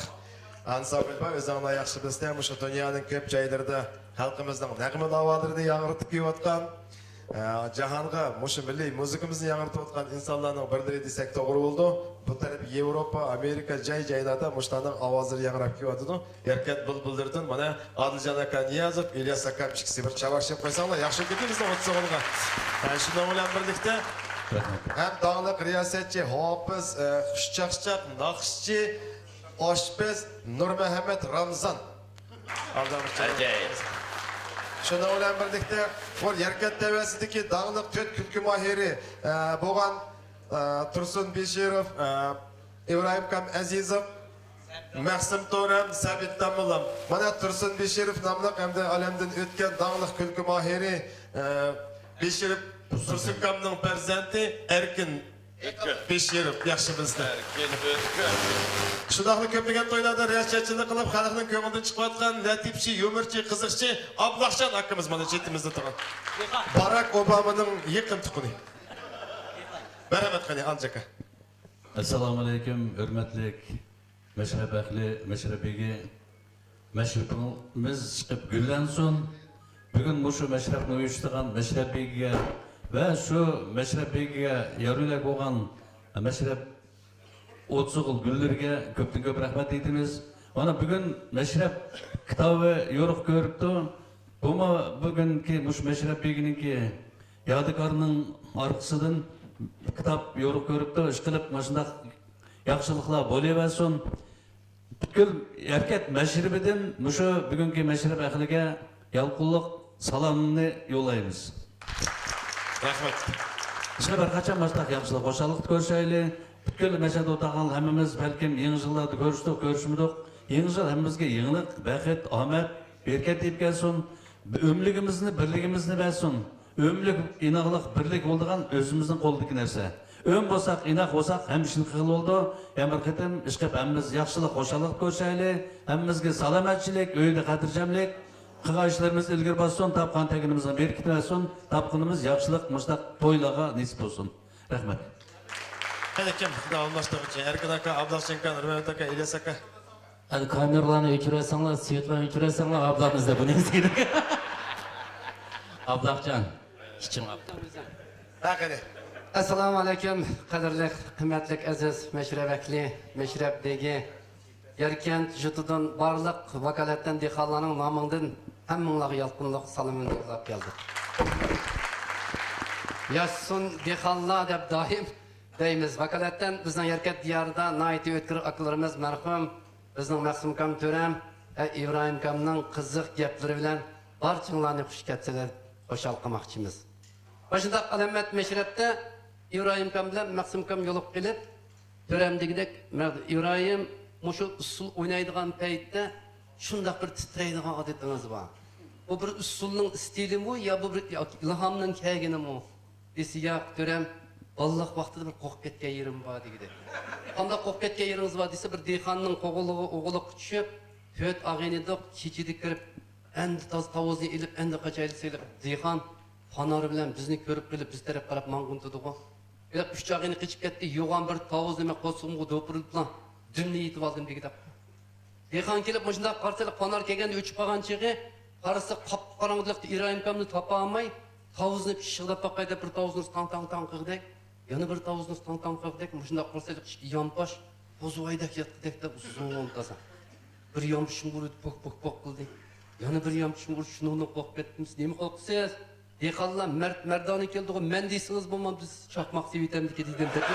ئانسامبىل بار. ئۆزۈڭلار ياخشى بىلىسىلەر، مۇشۇ دۇنيانىڭ كۆپ جايلىرىدا خەلقىمىزنىڭ نەغمە ناۋالىرىنى ياڭرىتىپ كېلىۋاتقان، ئە، جاھانغا مۇشۇ مىللىي مۇزىكىمىزنى ياڭرىتىۋاتقان ئىنسانلارنىڭ بىرلىرى دېسەك توغرا بولىدۇ. بۇ تەرەپ ياۋروپا، ئامېرىكا، جاي-جايلاردا مۇشۇلارنىڭ ئاۋازلىرى ياڭراپ كېلىۋاتىدۇ. يەركەنت بۇلبۇللىرىدىن مانا ئادىلجان ئاكا نىيازوف، ئىلياس ئاكام ئىككىسى بىر چاۋاك چېلىپ قويساڭلار ياخشى بولىدۇ بىزنىڭ ئوتتۇز ئوغۇلغا. ھە، شۇنىڭ بىلەن بىرلىكتە ھەم داڭلىق رىياسەتچى، ھاپىز، ئە، خۇشچاقچاق، ناخشىچى، ئاشپەز نۇرمەھەممەت رامزان. ئاجايىپ. شۇنىڭ بىلەن بىرلىكتە، بۇ يەركەنت تەۋەسىدىكى داڭلىق تۆت كۈلكە ماھىرى، ئە، بولغان، ئە، تۇرسۇن بېشىروف، ئە، ئىبراھىمكام ئەزىزوف، مەخسۇم تۇرەم، سەبىت داموللام. مانا تۇرسۇن بېشىروف ناملىق ھەمدە ئالەمدىن ئۆتكەن داڭلىق كۈلكە ماھىرى، ئە، بېشىروف تۇرسۇنكامنىڭ پەرزەنتى ئەركىن بېشىروف، ياخشى بىلىسىلەر. ئەركىن ئۆتكۈر. شۇنداقلا كۆپلىگەن تويلاردا رىياسەتچىلىك قىلىپ، خەلقنىڭ كۆڭلىدىن چىقىۋاتقان لەتىپچى، يۇمۇرچى، قىزىقچى ئابلەخجان ئاكىمىز مانا چېتىمىزدە تۇرغان. باراك ئوبامىنىڭ يېقىن تۇغقىنى. مەرھەمەت قېنى، ئالىمجان ئاكا. ئەسسالامۇئەلەيكۇم، ھۆرمەتلىك مەشرەپ ئەھلى، مەشرەپ بېگى. مەشرىپىمىز چىقىپ گۈللەنسۇن. بۈگۈن مۇشۇ مەشرەپنى ئۇيۇشتۇرغان مەشرەپ بېگىگە ۋە شۇ مەشرەپ بېگىگە يارۇيلەك بولغان مەشرەپ ئوتسۇغۇل گۈللىرىگە كۆپتىن كۆپ رەھمەت ئېيتىمىز. مانا بۈگۈن مەشرەپ كىتابى يورۇق كۆرۈپتۇ. بۇمۇ بۈگۈنكى مۇشۇ مەشرەپ بېگىنىڭكى يادىكارنىڭ ئارقىسىدىن كىتاب يورۇق كۆرۈپتۇ. ئىشقىلىپ مۇشۇنداق ياخشىلىقلار بولۇۋەرسۇن. پۈتكۈل ھەرىكەت مەشرىپىدىن مۇشۇ بۈگۈنكى مەشرەپ ئەھلىگە يالقۇنلۇق سالامنى يوللايمىز. رەھمەت. ئىشقىلىپ ھەر قاچان مۇشۇنداق ياخشىلىق، خۇشاللىقتا كۆرۈشەيلى. پۈتكۈل مەشرەپتە ئولتۇرغان ھەممىمىز بەلكىم يېڭى يىللاردا كۆرۈشتۇق، كۆرۈشمىدۇق. يېڭى يىل ھەممىمىزگە يېڭىلىق، بەخت، ئامەت، بەرىكەت ئېلىپ كەلسۇن. ئۆملۈكىمىزنى، بىرلىكىمىزنى بەرسۇن. ئۆملۈك، ئىناقلىق، بىرلىك بولىدىغان ئۆزىمىزنىڭ قولىدىكى نەرسە. ئۆم بولساق، ئىناق بولساق، ھەممە ئىشنىڭ خىرى بولىدۇ. يەنە بىر قېتىم ئىشقىلىپ ھەممىمىز ياخشىلىق، خۇشاللىق كۆرۈشەيلى. ھەممىمىزگە سالامەتچىلىك، ئۆيدە خاتىرجەملىك. قىلغان ئىشلىرىمىز ئىلگىرى باسسۇن، تاپقان تەگىنىمىزنىڭ بېرىكىتى بەرسۇن، تاپقىنىمىز ياخشىلىق مۇشۇنداق تويلارغا نېسىپ بولسۇن. رەھمەت. قېنى كىم داۋاملاشتۇرغۇچى؟ ئەركىن ئاكا، ئابلەخجان ئاكا، نۇرمەمەت ئاكا، ئىلياس ئاكا. ئەنە كامېرىلارنى ئۆچۈرەسەڭلار، سۋېتلارنى ئۆچۈرەسەڭلار، ئابلام ئىزدەپ بۇنى ئىزدەيدۇ. ئابلاخجان، ئىچىڭ ئابلا. ھە قېنى. ئەسسالامۇ ئەلەيكۇم، قەدىرلىك، قىممەتلىك، ئەزىز مەشرەپ ئەھلى، مەشرەپ بېگى، ياركەنت يۇرتىدىن بارلىق ۋاكالەتتىن دېھقانلارنىڭ نامىڭدىن ھەممىڭلارغا يالقۇنلۇق سالىمىمنى يوللاپ كەلدىم. ياشىسۇن دېھقانلار دەپ دائىم دەيمىز. ۋاكالەتتىن بىزنىڭ ياركەنت دىيارىدا ناھايىتى ئۆتكۈر ئاكىلىرىمىز مەرھۇم بىزنىڭ مەخسۇمكام تۆرەم ۋە ئىبراھىمكامنىڭ قىزىق گەپلىرى بىلەن بارچىڭلارنى خۇش كەتسىلەر خۇشال قىلماقچىمىز. مۇشۇنداق ئالامەت مەشرەپتە ئىبراھىمكام بىلەن مەخسۇمكام يولۇقۇپ قېلىپ، تۆرەم دېگۈدەك، مەن ئىبراھىم مۇشۇ ئۇسسۇل ئوينايدىغان پەيتتە شۇنداق بىر تىترەيدىغان ئادىتىڭىز بار. بۇ بىر ئۇسسۇلنىڭ ئىستىلىمۇ يا بۇ بىر ياكى ئىلھامنىڭ كەلگىنىمۇ؟ دېسە، ياق، تۆرەم، بالىلىق ۋاقتىدا بىر قورقۇپ كەتكەن يېرىم بار دېگۈدەك. قانداق قورقۇپ كەتكەن يېرىڭىز بار دېسە، بىر دېھقاننىڭ قوغۇنلۇقىغا ئوغلۇققا چۈشۈپ، تۆت ئاغىنە ئىدۇق، كېچىدە كىرىپ، ئەمدى تازا تاۋۇزنى ئېلىپ، ئەمدى قاچايلى سېلىپ، دېھقان پانار بىلەن بىزنى كۆرۈپ قېلىپ، بىز تەرەپ قاراپ ماڭغۇنتىدىغۇ. ھېلىقى ئۈچ ئاغىنە قېچىپ كەتتى، يوغان بىر تاۋۇزنى مەن قورسىقىمغا دوپۇرلىدىلا، دۈمنى يېتىۋالدىم دېگۈدەك. دېھقان كېلىپ مۇشۇنداق قارىسا، پانار كەلگەندە ئۆچۈپ قالغان چېغى، قارىسا قاپقاراڭغۇدەك ئىبراھىمكامنى تاپالماي، تاۋۇزنى پىششىقلاپ باقاي دەپ بىر تاۋۇزنى تاڭ تاڭ تاڭ قىلغۇدەك، يەنە بىر تاۋۇزنى تاڭ تاڭ قىلغۇدەك، مۇشۇنداق قارىسا ئىككى يانپاش قوزۇۋايدەك ياتقۇدەك دەپ ئۇزۇن تازا. بىر يانپىشىم ئۇرۇپ پوك پوك پوك قىلدى. يەنە بىر يانپىشىم ئۇرۇپ شۇنىڭدىن قورقۇپ كەتتىم. نېمە قورقىسىز؟ دېھقانلار مەرد مەردانە كېلىدىغۇ، مەن دېسىڭىز بولمامدۇ، سىز چاقماق سېۋىتەمدىكى دېدىم دەپ.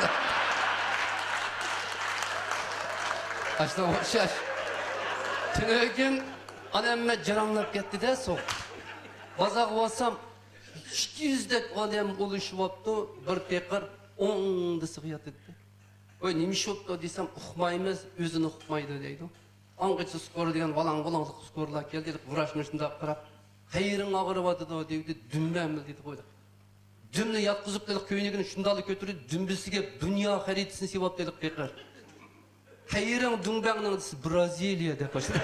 ئاشۇنىڭغا ئوخشاش. تۈنۈگۈن ئانام مەن جاراڭلاپ كەتتى-دە سوغۇق. بازارغا بارسام، ئىككى يۈزدەك ئادەم ئۇلىشىۋاپتۇ، بىر پېقىر ئوڭدىسىغا ياتىدۇ. ۋاي، نېمە ئىش بوپتۇ دېسەم، ئۇقمايمىز، ئۆزىنى ئۇقمايدۇ دەيدۇ. ئاڭغىچە سكورا دېگەن ۋالاڭ-ۋۇلاڭلىق سكورىلار كەلدى، ھېلىقى ۋراچ مۇشۇنداق قاراپ، قەيىرىڭ ئاغرىۋاتىدۇ دېدى، دۈمبەم دېدى قويدى. دۈمنى ياتقۇزۇپ، ھېلىقى كۆينىكىنى شۇنداقلا كۆتۈرۈپ، دۈمبىسىگە دۇنيا خەرىتىسىنى سېۋىپ ھېلىقى پېقىر. قەيىرىڭ دۈمبەڭنىڭ دېسە، برازىلىيە دەپ باشلىدى.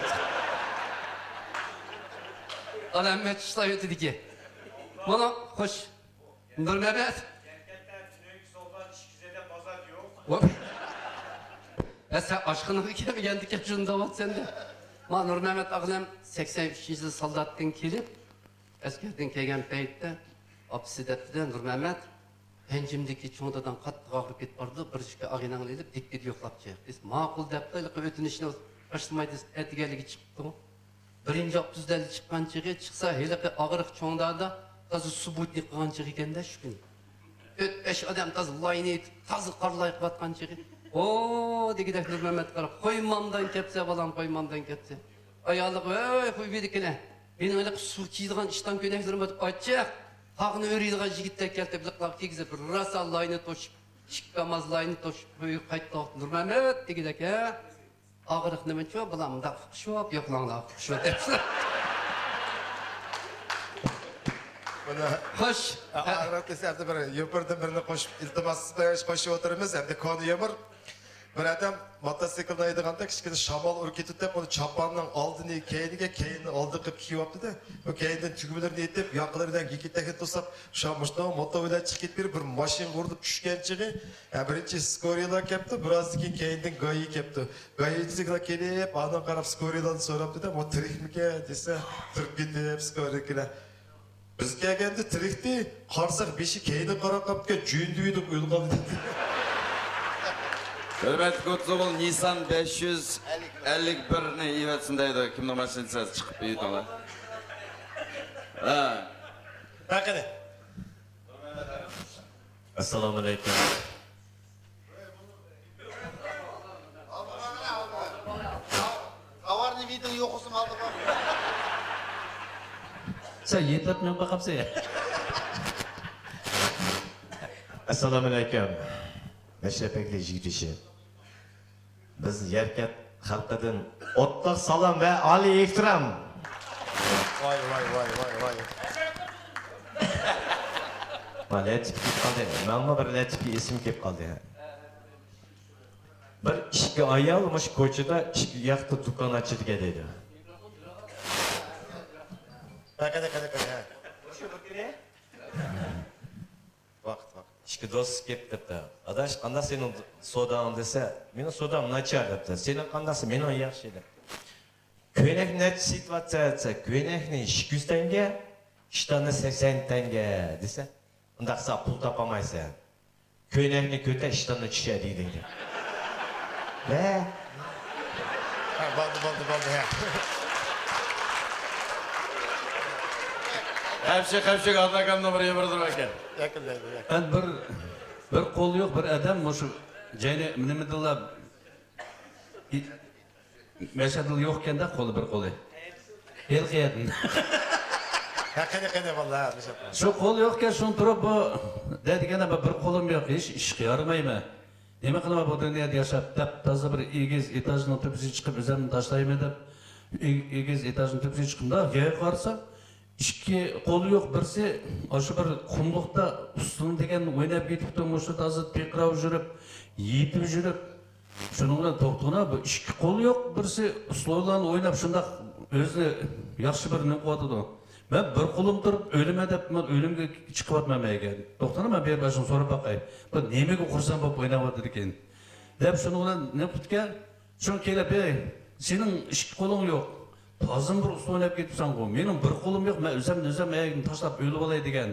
ئالامەت ئىشلار ئۆتىدىكى. مانا، خوش. نۇرمەمەت. ۋاپ. ھە، سەن ئاشخانىغا كەلمىگەندىكىن شۇنى دەۋاتىسەن دە. ما نۇرمەمەت ئاغىنەم سەكسەن ئۈچىنچى يىل سالداتتىن كېلىپ، ئەسكەردىن كەلگەن پەيتتە ئاپىسى دەپتىدە، نۇرمەمەت، پەنجىمدىكى چوڭ داداڭ قاتتىق ئاغرىپ كېتىپ بارىدۇ، بىر ئىككى ئاغىنەڭنى ئېلىپ دىككىدە يوقلاپ چىق دېسە، ماقۇل دەپتۇ، ھېلىقى ئۆتۈنۈشنى قارشىلىماي دېسە، ئەتىگەنلىكى چىقىپتۇ. بىرىنچى ئاپتوبۇستا چىققان چېغى، چىقسا ھېلىقى ئاغرىق چوڭ دادا تازا سۇبوتنىك قىلغان چېغى ئىكەندە شۇ كۈنى. تۆت-بەش ئادەم تازا لاينى ئېيتىپ، تازا قارلاي قىلىۋاتقان چېغى. ھو دېگۈدەك نۇرمەمەت قاراپ، قويمامدان كەپسە بالام، قويمامدان كەپسە. ئايالىغا، ھەي قويۇپ يېدىكىنە، مېنىڭ ھېلىقى سۇ كىيىدىغان ئىشتان كۆينەكلىرىم بار دەپ ئاچچىق تاغنى ئۆرۈيدىغان يىگىتتەك كەلتۈرۈپ لىقلاپ كىيگۈزۈپ، راسا لاينى توشۇپ، ئىككى كاماز لاينى توشۇپ، ئۆيگە قايتتۇق. نۇرمەمەت دېگۈدەك، ھە؟ ئاغرىق نېمىچۇ؟ بۇلار مۇنداق ئۇقۇشۇپ، يوقلاڭلار ئۇقۇشۇپ دەپسىلەر. خوش. ئاغرىق دېسە، ئەمدى بىر يوپۇردىن بىرنى قوشۇپ، ئىلتىماس قوشۇپ ئولتۇرىمىز. ئەمدى كونا يۇمۇر. بىر ئادەم موتوسىكلنى ھەيدىغاندا كىچىككىنە شامال ئۇرۇپ كېتىپ، ئۇنى چاپاننىڭ ئالدىنى كەينىگە، كەينىنى ئالدىغا قىلىپ كىيىۋاپتۇ-دە. ئۇ كەينىدىن تۈگمىلىرىنى ئېتىپ، ياقىلىرى بىلەن گىكىتەكنى توساپ، شامۇشنىڭ موتور بىلەن چىقىپ كېتىپ بېرىپ، بىر ماشىنىغا ئۇرۇلۇپ چۈشكەن چېغى، ھە، بىرىنچى سكورىيلار كەپتۇ، بىرازدىن كېيىن كەينىدىن گايى كەپتۇ. گايىچىلىكلار كېلىپ، ئاندىن قاراپ سكورىيلاردىن سوراپتۇ-دە، «بۇ تىرىكمىكەن؟» دېسە، تۇرۇپ كېتىپ سكورىيلار. بىز كەلگەندە تىرىكتى، قارىساق بېشى كەينىگە قاراپ قاپتىكەن، جۆندىۋىدۇق ئۆلۈپ قالدى. ھۆرمەتلىك ئوتتۇز ئوغۇل، نىسسان بەش يۈز ئەللىك بىرنى ئېۋەتسۇن دەيدۇ. كىمنىڭ ماشىنىسى چىقىپ ئېيتىڭلار. ھە. ھە، قېنى. ئەسسالامۇئەلەيكۇم. Товарный видео يوق ئۇسۇم ئالدى بار. سەن يېتىپ مېڭىپ باقامسەن؟ ئەسسالامۇئەلەيكۇم. مەشرەپەگلى يىگىت ئىشى. بىز يەركەنت خەلقىدىن ئوتتۇق سالام ۋە ئالىي ئېھتىرام. ۋاي، ۋاي، ۋاي، ۋاي، ۋاي. ۋا، لەتىپ كېلىپ قالدى. ماڭىمۇ بىر لەتىپى ئېسىمگە كېلىپ قالدى. بىر ئىككى ئايال مۇشۇ كوچىدا ئىككى ياقتا دۇكان ئاچىدىكەن دەيدۇ. ھە، قېنى، قېنى، قېنى، ھە. ۋاقىت، ۋاقىت. ئىككى دوست كېلىپ دەپتۇ، «ئاداش، قانداق سېنىڭ سوداڭ؟» دېسە، «مېنىڭ سودام ناچار» دەپتۇ. «سېنىڭ قانداقسى؟» «مېنىڭ ياخشى» دەپ. «كۆينەك نەچچە سېتىۋاتىسەن؟» دېسە، «كۆينەكنى ئىككى يۈز تەڭگە، ئىشتاننى سەكسەن تەڭگە» دېسە، «ئۇنداق قىلسا پۇل تاپالمايسەن. كۆينەكنى كۆتەر، ئىشتاننى چۈشۈر» دېدى. ۋە ھە، بولدى، بولدى، بولدى، ھە. قەپشە، قەپشە، ئاداكامنىڭ بىر يۇمۇرى بار ئىكەن. ياكىن دەيدۇ، ياكىن. ئەمدى بىر، بىر قولى يوق بىر ئادەم مۇشۇ جەينى نېمىدىنلا، مەشھەدىلا يوق ئىكەندە قولى، بىر قولى. ھېلىقى يەردىن. ھە، قېنى، قېنى، باللا، ھە، مەشھەد. شۇ قول يوقكەن، شۇنى تۇرۇپ بۇ دەيدىكەن، «بىر قولۇم يوق، ھېچ ئىشقا يارىمايمەن. نېمە قىلىمەن بۇ دۇنيادا ياشاپ؟» دەپ، تازا بىر ئېگىز ئېتاژنىڭ تۆپىسىگە چىقىپ، ئۆزۈمنى تاشلايمەن دەپ، ئېگ-، ئېگىز ئېتاژنىڭ تۆپىسىگە چىقتىم-دا، يەرگە قارىسام، ئىككى قولى يوق بىرسى ئاشۇ بىر قۇملۇقتا ئۇسسۇل دېگەن ئويناپ كېتىپتۇ، مۇشۇ تازا پىرقىراپ يۈرۈپ، يېتىپ يۈرۈپ، شۇنىڭ بىلەن توختىغىنا، بۇ ئىككى قولى يوق بىرسى ئۇسسۇللارنى ئويناپ شۇنداق ئۆزىنى ياخشى بىر نېمە قىلىۋاتىدۇ. مەن بىر قولۇم تۇرۇپ ئۆلىمەن دەپ، مەن ئۆلۈمگە چىقىۋاتىمەن مەن. توختىغىنا، مەن بىر باشقىنى سوراپ باقاي. بۇ نېمىگە خۇرسەن بولۇپ ئويناۋاتىدىكىن دەپ، شۇنىڭ بىلەن نېمە قىپتىكەن؟ شۇڭا كېلىپ، «ھەي، سېنىڭ ئىككى قولۇڭ يوق، تازىمۇ بىر ئۇسسۇل ئويناپ كېتىپسەنغۇ، مېنىڭ بىر قولۇم يوق، مەن ئۆزۈمنى ئۆزۈم ئەيەكنى تاشلاپ ئۆلۈۋالاي» دېگەن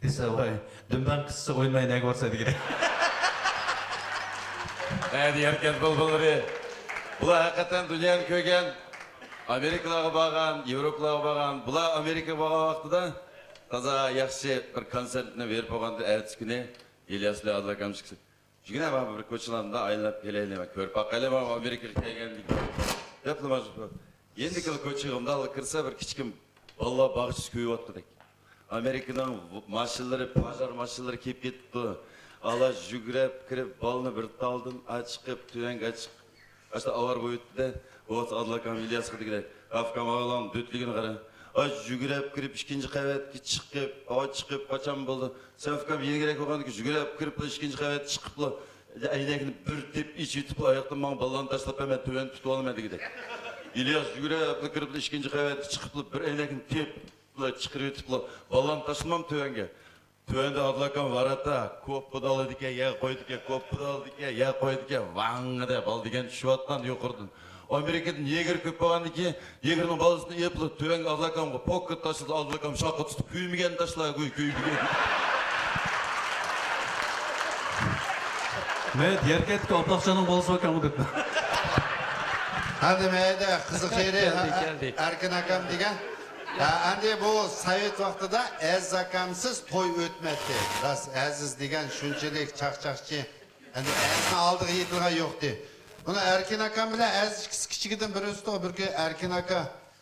دېسە، «ۋاي، دۈمبەڭ قىسسا ئوينىماي نەگە بارسا» دېگەن. ھە، دېيەركەن بۇلبۇللىرى. بۇلار ھەقىقەتەن دۇنيانى كۆرگەن، ئامېرىكىلارغا بارغان، ياۋروپىلارغا بارغان. بۇلار ئامېرىكىغا بارغان ۋاقتىدا تازا ياخشى بىر كونسېرتنى بېرىپ بولغاندا، ئەتىسى كۈنى ئىلياس بىلەن ئادىل ئاكام چىقسا، «جۈگىنە، مانا بىر كوچىلارنى ئايلىنىپ كېلەيلى، مەن كۆرۈپ باقايلى، مانا ئامېرىكىغا كەلگەندىن كېيىن» دەپلا مانا شۇ يېنىدىكى كوچىغا مۇنداقلا كىرسە، بىر كىچىكىم بالىلار باغچىسى كۆيۈۋاتقۇدەك. ئامېرىكىنىڭ ماشىنىلىرى، پاژار ماشىنىلىرى كېلىپ كېتىپتۇ. ئالا يۈگرەپ كىرىپ، بالىنى بىر تالدىن ئاچىقىپ، تۆۋەنگە ئاچىقىپ، ئاشۇنداق ئاۋارە بولۇۋېتىپتۇ-دە. بولسا ئادىل ئاكام ئىلياسقا دېگۈدەك، «ئۇكام، ئاۋۇلارنىڭ دۆتلۈكىنى قارا. ئاي، يۈگرەپ كىرىپ، ئىككىنچى قەۋەتكە چىقىپ، ئاي، چىقىپ قاچان بولدى؟ سەن، ئۇكام، يېنىكرەك بولغاندىكىن يۈگرەپ كىرىپلا ئىككىنچى قەۋەتكە چىقىپلا، ئەينەكنى بىر تېپىپ ئېچىۋېتىپلا، ئاياقتىن ماڭا بالىلارنى تاشلاپ بەرمەي، تۆۋەندە تۇتۇۋالىمەن» دېگۈدەك. ئىلياس يۈگرەپ كىرىپلا ئىككىنچى قەۋەتكە چىقىپلا، بىر ئەينەكنى تېپىپلا، چىقىرىۋېتىپلا، بالىلارنى تاشلىمام تۆۋەنگە. تۆۋەندە ئادىل ئاكام ۋاراتا، كوپپىدا ئالىدىكەن، يەرگە قويىدىكەن، كوپپىدا ئالىدىكەن، يەرگە قويىدىكەن، ۋاڭ دەپ بال دېگەن چۈشۈۋاتقان يۇقىرىدىن. ئامېرىكىدا نېگىر كۆپ بولغاندىن كېيىن، نېگىرنىڭ بالىسىنى ئېلىپلا تۆۋەنگە ئادىل ئاكامغا پوككا تاشلىدى، ئادىل ئاكام شاققا تۇتۇپ، «كۆيمىگەن تاشلا، كۆي، كۆيمىگەن.» مەن يەركەنتتىكى ئابلەخجاننىڭ بالىسى ئىكەنغۇ دەپتۇ. ھەدە مەيدە قىزىق يېرى، كەلدى، ھە، كەلدى. ئەركىن ئاكام دېگەن. ھە، ئەمدى بۇ سوۋېت ۋاقتىدا ئەزىز ئاكامسىز توي ئۆتمەيتتى. راست، ئەزىز دېگەن شۇنچىلىك چاقچاقچى. ئەمدى ئەزىزنىڭ ئالدىغا يېتىدىغان يوقتى. بۇنى ئەركىن ئاكام بىلەن ئەزىز ئىككىسى كىچىكىدىن بىر ئۆستۇق. بىر كۈنى ئەركىن ئاكا،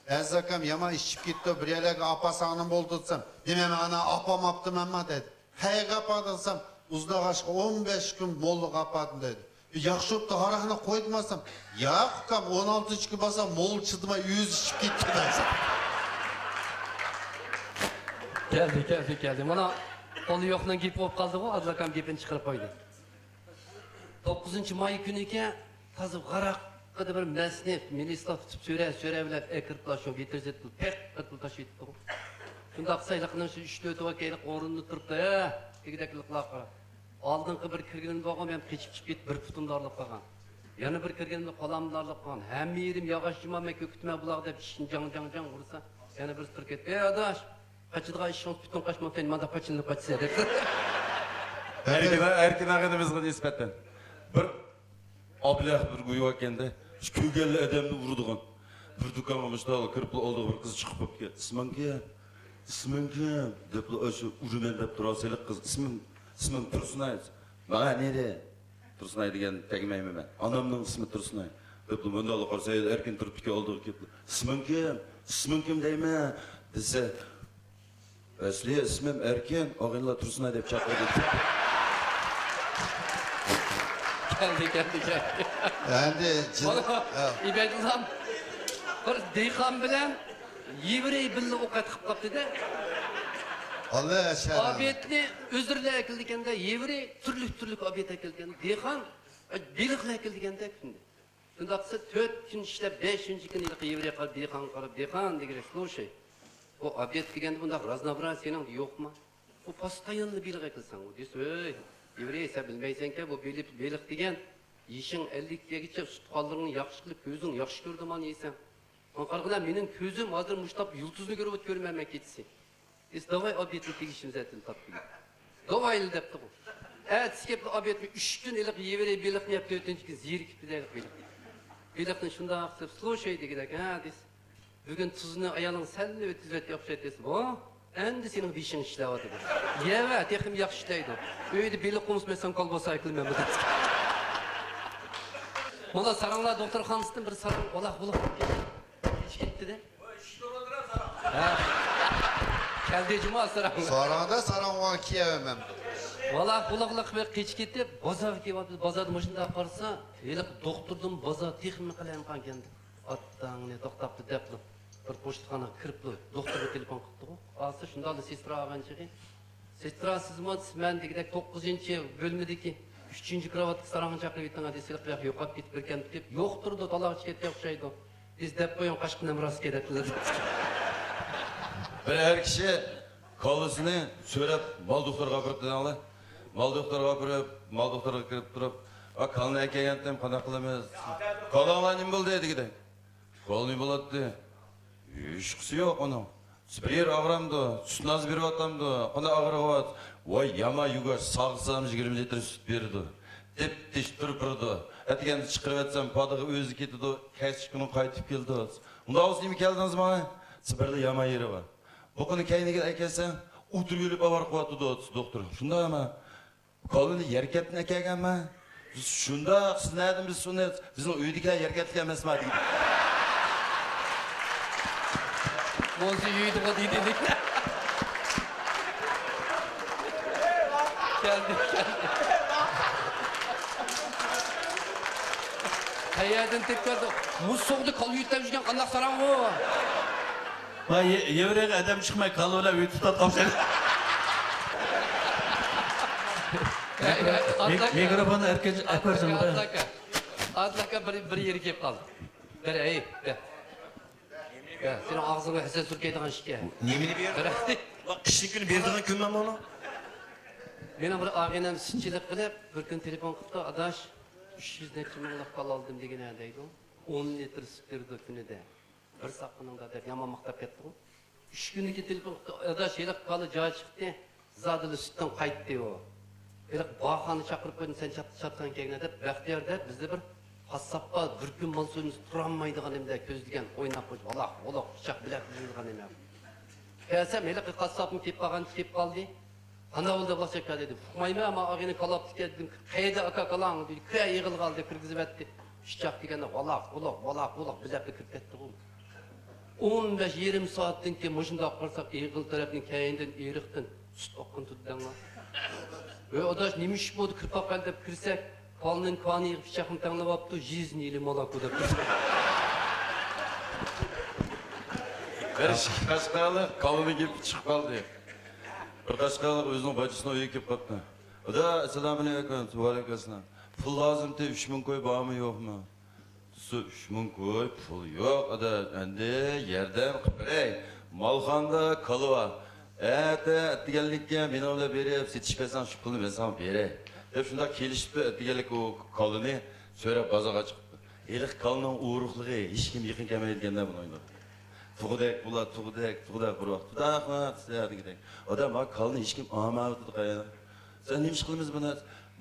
«ئەزىز ئاكام يامان ئىچىپ كېتىپتۇ، بىر يەرلەرگە ئاپارساڭلىمۇ بولىدۇ» دېسەم، «نېمە، مانا ئاپارماپتىمەنما؟» دېدى. «قەيەرگە ئاپاردىڭ؟» دېسەم، «ئۇزۇنغاشقا ئون بەش كۈن موللىغا ئاپاردىم» دەيدۇ. «ياخشى بوپتۇ، ھاراقنى قويدۇم» دېسەم، «ياق ئۇكام، ئون ئالتىنچى كۈن بارسام، موللا چىدىماي ئۆزى ئىچىپ كېتىپتۇ» دەيسەن. كەلدى، كەلدى، كەلدى. مانا، قولى يوقنىڭ گېپى بولۇپ قالدىغۇ، ئادىل ئاكام گېپىنى چىقىرىپ قويدى. توققۇزىنچى ماي كۈنىكەن، تازا ۋاراققىدا بىر مەستنى مىلىسلار تۇتۇپ سۆرە، سۆرەۋېلىپ، ئەكىرىپلا شۇ ۋىترىزېتكىلا پەق قىلىپ تاشلىۋېتىپتىغۇ. شۇنداق سايلىقنىڭ شۇ ئۈچ تۆت ۋاكەيلىق ئورنىدا تۇرۇپلا، ھە، دېگۈدەكلىقلار قارا. ئالدىنقى بىر كىرگىنىمدە بولغان، مەن قېچىپ چىقىپ كېتىپ، بىر پۇتۇمدا ئاغرىپ قالغان. يەنە بىر كىرگىنىمدە قولامدا ئاغرىپ قالغان. ھەممە يېرىم ياغاچ جۇما، مەن كۆكۈتىمەن بۇلارغا دەپ، ئىشىكنى جاڭ، جاڭ، جاڭ ئۇرسا، يەنە بىرسى تۇرۇپ كەتتى. ئەي ئاداش، قاچىدىغان ئىشىڭىز پۈتۈن قاچماقتا، مانداق پاچىلىنىپ قاچىسىز دەپتۇ. ئەركىن، ئەركىن ئاغىنىمىزغا نىسبەتەن بىر ئابلەخ بىر گۇيۋەكەندە، شۇ كۆرگەنلا ئادەمنى ئۇرىدىغان. بىر دۇكانغا مۇشۇنداق كىرىپلا ئالدىغا بىر قىز چىقىپ قاپتىكەن. «ئىسمىڭ كىم؟ ئىسمىڭ كىم؟» دەپلا ئاشۇ ئۇرىمەن دەپ تۇرغان سېلىق قىز. «ئىسمىم، ئىسمىم تۇرسۇنئاي.» «ماڭا نېرى؟» «تۇرسۇنئاي دېگەن تەگمەيمەن مەن. ئانامنىڭ ئىسمى تۇرسۇنئاي.» دەپلا مۇنداقلا قارىسا، ئەركىن تۇرۇپتىكەن ئالدىغا كېلىپلا، «ئىسمىڭ كىم؟ ئىسمىڭ كىم دەيمەن؟» دېسە، «ئەسلى ئىسمىم ئەركىن، ئاغىنىلار تۇرسۇنئاي دەپ چاقىرىدۇ.» كەلدى، كەلدى، كەلدى. ئەمدى جىن-، مانا، ھە. ئىبەدۇللام بىر دېھقان بىلەن يېۋرېي بىللە ئوقەت قىلىپ قاپتىدە. ئاللا ئەشەر. ئابېتنى ئۆزلىرىلا ئەكېلىدىكەندە، يېۋرېي تۈرلۈك-تۈرلۈك ئابېت ئەكەلگەن. دېھقان بېلىقلا ئەكېلىدىكەندە كۈندە. شۇنداق قىلسا، تۆت كۈن ئىشلەپ، بەشىنچى كۈنى ھېلىقى يېۋرېيغا قاراپ، دېھقانغا قاراپ، «دېھقان» دېگۈدەك، «سلۇشاي، بۇ ئابېت دېگەندە بۇنداق رازنابراسىيەنىڭ يوقما؟ بۇ پاستايانلا بېلىق ئەكەلسەڭ» دېسە، «ھەي، يېۋرېي، سەن بىلمەيسەنكەن، بۇ بېلىق، بېلىق دېگەن يېشىڭ ئەللىككە يەتكەچە سۈت قانلىرىڭنى ياخشى قىلىپ، كۆزۈڭ ياخشى كۆرىدىغان يەيسەن. ماڭا قارىغىنا، مېنىڭ كۆزۈم ھازىر مۇشتاپ يۇلتۇزنى كۆرۈۋاتىپ كۆرمەيمەن كېچىسى.» دېسە، «داۋاي، ئابېتنى تېگىشىمىز ئەتىنى تاپقىلى.» «داۋايلا» دەپتىغۇ. ئەتىسى كەپلا ئابېتمۇ ئۈچ كۈن ھېلىقى يېۋرېي بېلىقنى يەپ، تۆتىنچى كۈنى زېرىكىپتۇ دەيلى بېلىق. بېلىقنى شۇنداق قىلىپ، «سلۇشاي» دېگۈدەك، «ھە» دېسە، «بۈگۈن تۇزنى ئايالىڭ سەللا ئۆتكۈزۈۋەتتى ئوخشايدۇ» دېسە، «ۋو، ئەمدى سېنىڭ بېشىڭ ئىشلەۋاتىدۇ. يەۋە، تېخىمۇ ياخشى ئىشلەيدۇ. ئۆيدە بېلىق قومۇسمايسەن، كالباسا ئەكىلىمەن» دەپتۇ. مانا ساراڭلار دوختۇرخانىسىدىن بىر ساراڭ ۋالاق ۋۇلۇق قىلىپ كەتتى. كېتىپ كەتتى-دە. ھە. كەلدى جۇما ساراڭ. ساراڭدا ساراڭ بولغان كىيەۋەمەن. ۋالاق ۋۇلۇقلۇق بىر قېچىپ كېتىپ، بازارغا كېلىۋاتىدۇ. بازاردا مۇشۇنداق قارىسا، ھېلىقى دوختۇردىن بازار تېخىمۇ قالايمىقان ئىكەن. ئاتاڭنى توختاپتۇ دەپلا، بىر پوچتىخانىغا كىرىپلا، دوختۇرغا تېلېفون قىپتىغۇ. ئالسا، شۇنداقلا سېسترا ئالغان چېغى، «سېسترا، سىزمۇ؟» دېسە، «مەن» دېگۈدەك، «توققۇزىنچى بۆلمىدىكى ئۈچىنچى كارىۋاتتىكى ساراڭنى چاقىرىۋېتىڭ» دېسە، ھېلىقى يوقاپ كېتىپ بىر كەمپە كېلىپ، «يوقتۇرىدۇ، تالاغا چىقىپ كەتكەن ئوخشايدۇ» دېسە، «دەپ قويۇڭ، قاچقىنىم راستكەن» دەپتىلە. بىر ئەر كىشى كالىسىنى سۆرەپ مال دوختۇرىغا ئاپىرىپتۇ دەڭلار. مال دوختۇرىغا ئاپىرىپ، مال دوختۇرىغا كىرىپ تۇرۇپ، «ئا، كالىنى ئەكەلگەنتىم، قانداق قىلىمىز؟ كالاڭلار نېمە بولدى؟» دېگۈدەك. «كالا نېمە بولاتتى؟ ھېچقىسى يوق ئۇنىڭ. بىر يېرى ئاغرامدۇ، سۈت نازى بېرىۋاتامدۇ، قانداق ئاغرىۋات؟ ۋاي، يامان يۈگەش، ساغسام يىگىرمە لىتىر سۈت بېرىدۇ. تىپتىش پىر-پىردۇ. ئەتىگەندە چىقىرىۋەتسەم، پادىغا ئۆزى كېتىدۇ، كەچلىك كۈنى قايتىپ كېلىدۇ.» «ئۇنداق بولسا نېمە كەلدىڭىز ماڭا؟» دېسە، «بىرلا يامان يېرى بار. بۇ قېنى كەينىگە ئەكەلسەڭ، ئولتۇرۇپ ئۆلۈپ ئاۋارە قىلىۋاتىدۇ» دېسە دوختۇر. «شۇنداقمۇ؟» «كالىنى يەركەنتتىن ئەكەلگەنمەن.» «شۇنداق، سىز نەدىن بىلىسىز ئۇنى؟ بىزنىڭ ئۆيدىكىلەر يەركەنتلىك ئەمەسما» دېگەن. بولسا يۇيىدىغۇ دېدى. كەلدى، كەلدى. قەيەردىن تېپىپ كەلدى؟ مۇز سوغدى، كالا يۆتەپ يۈرگەن قانداق ساراڭ ئۇ؟ ۋاي، يە-، يەۋرەيگە ئادەم چىقماي، كالا بىلەن ئۆي تۇتۇپ قاپسەن. ئەي، ئەي، ئەي، مىك-، ئادىل ئاكا. مىكروفوننى ئەركىن-، ئەكبەرجانغا بەر. ئادىل ئاكا، ئادىل ئاكا بىر، بىر يېرى كېلىپ قالدى. بىر، ئەي، بىر. يا، سېنىڭ ئاغزىڭغا ھەسەل سۈركەيدىغان ئىشكەن. نېمىنى بېرىدۇ؟ بىر، ئەي. قىشلىق كۈنى بېرىدىغان كۈنمۇ مانا؟ مېنىڭ بىر ئاغىنەم سۈتچىلىك قىلىپ، بىر كۈنى تېلېفون قىپتۇ، «ئاداش، ئۈچ يۈز نەچچە مىڭلىق كالا ئالدىم» دېگىنە دەيدۇ. ئون لىتىر سۈت بېرىدۇ كۈنىدە. بىر ساققىنىڭدا دەپ يامان ماختاپ كەتتىغۇ. ئۈچ كۈندىن كېيىن تېلېفون قىپتۇ، ئاداش، ھېلىقى كالا جايى چىقتى، زادىلا سۈتتىن قايتتى ئۇ. ھېلىقى بارخاننى چاقىرىپ قويدۇم، سەن چات-، چاتقان كەينىڭ دەپ، بەختىيار دەپ، بىزدە بىر قاسساپ بار، بىر كۈن مال سويمىسا تۇرالمايدىغان نېمىدە كۆزلىگەن، ئويناپ قويۇپ، ۋالاق، ۋۇلۇق، پىچاق بىلەپ يۈرىدىغان نېمە. كەلسەم، ھېلىقى قاسساپمۇ كېلىپ قالغان، كېلىپ قالدى. «قانداق بولدى، ئابلەتجان ئاكا؟» دېدى. «ئۇقمايمەن، ئەمما ئاغىنە كالا ئاپتىكەن» دېدىم. «قەيەردە ئاكا كالاڭ؟» دېدى. «كىرە يىغىلغان» دەپ كىرگۈزۈۋەتتى. پىچاق دېگەندە، ۋالاق، ۋۇلۇق، ۋالاق، ۋۇلۇق بىلەپلا كىرىپ كەتتىغۇ. ئون بەش يېرىم سائەتتىن كېيىن مۇشۇنداق قارىساق، ئېغىل تەرەپنىڭ كەينىدىن ئېرىقتىن سۈت ئاققىنى تۇردى دەڭلار. «ۋەي ئاداش، نېمە ئىش بولدى، كىرىپ باقايلى» دەپ كىرسەك، كالىنىڭ كانىيىغا پىچاقنى تەڭلەۋاپتۇ، «ژىزنىيلى مالاكو» دەپ. بىر ئىككى قاشقالىق كالىنىڭ گېپى چىقىپ قالدى. بىر قاچقانلىق ئۆزىنىڭ باچىسىنىڭ ئۆيىگە كېلىپ قاپتۇ. ئۇدا، ئەسسالامۇئەلەيكۇم. ۋەئەلەيكۇمئەسسالام. پۇل لازىمتى، ئۈچ مىڭ كوي بارمۇ، يوقمۇ؟ دېسە، ئۈچ مىڭ كوي پۇل يوق، ئادا، ئەمدى ياردەم قىلىپ بېرەي. مالخانىدا كالا بار. ئەتە ئەتىگەنلىككە مېنىڭ بىلەن بېرىپ سېتىشىپ بەرسەڭ، شۇ پۇلنى مەن ساڭا بېرەي، دەپ شۇنداق كېلىشىپتۇ. ئەتىگەنلىك ئۇ كالىنى سۆرەپ بازارغا چىقىپتۇ. ھېلىقى كالىنىڭ ئورۇقلۇقى، ھېچكىم يېقىن كەلمەيدىكەن-دە بۇنىڭ. تۇغدەك بۇلار، تۇغدەك، تۇغدەك بىر ۋاقىت. تۇداقما دېگۈدەك. ئادەم، ھا، كالىنى ھېچكىم ئالمايۋاتىدۇ قايا. سەن نېمە ئىش قىلىمىز بۇنى؟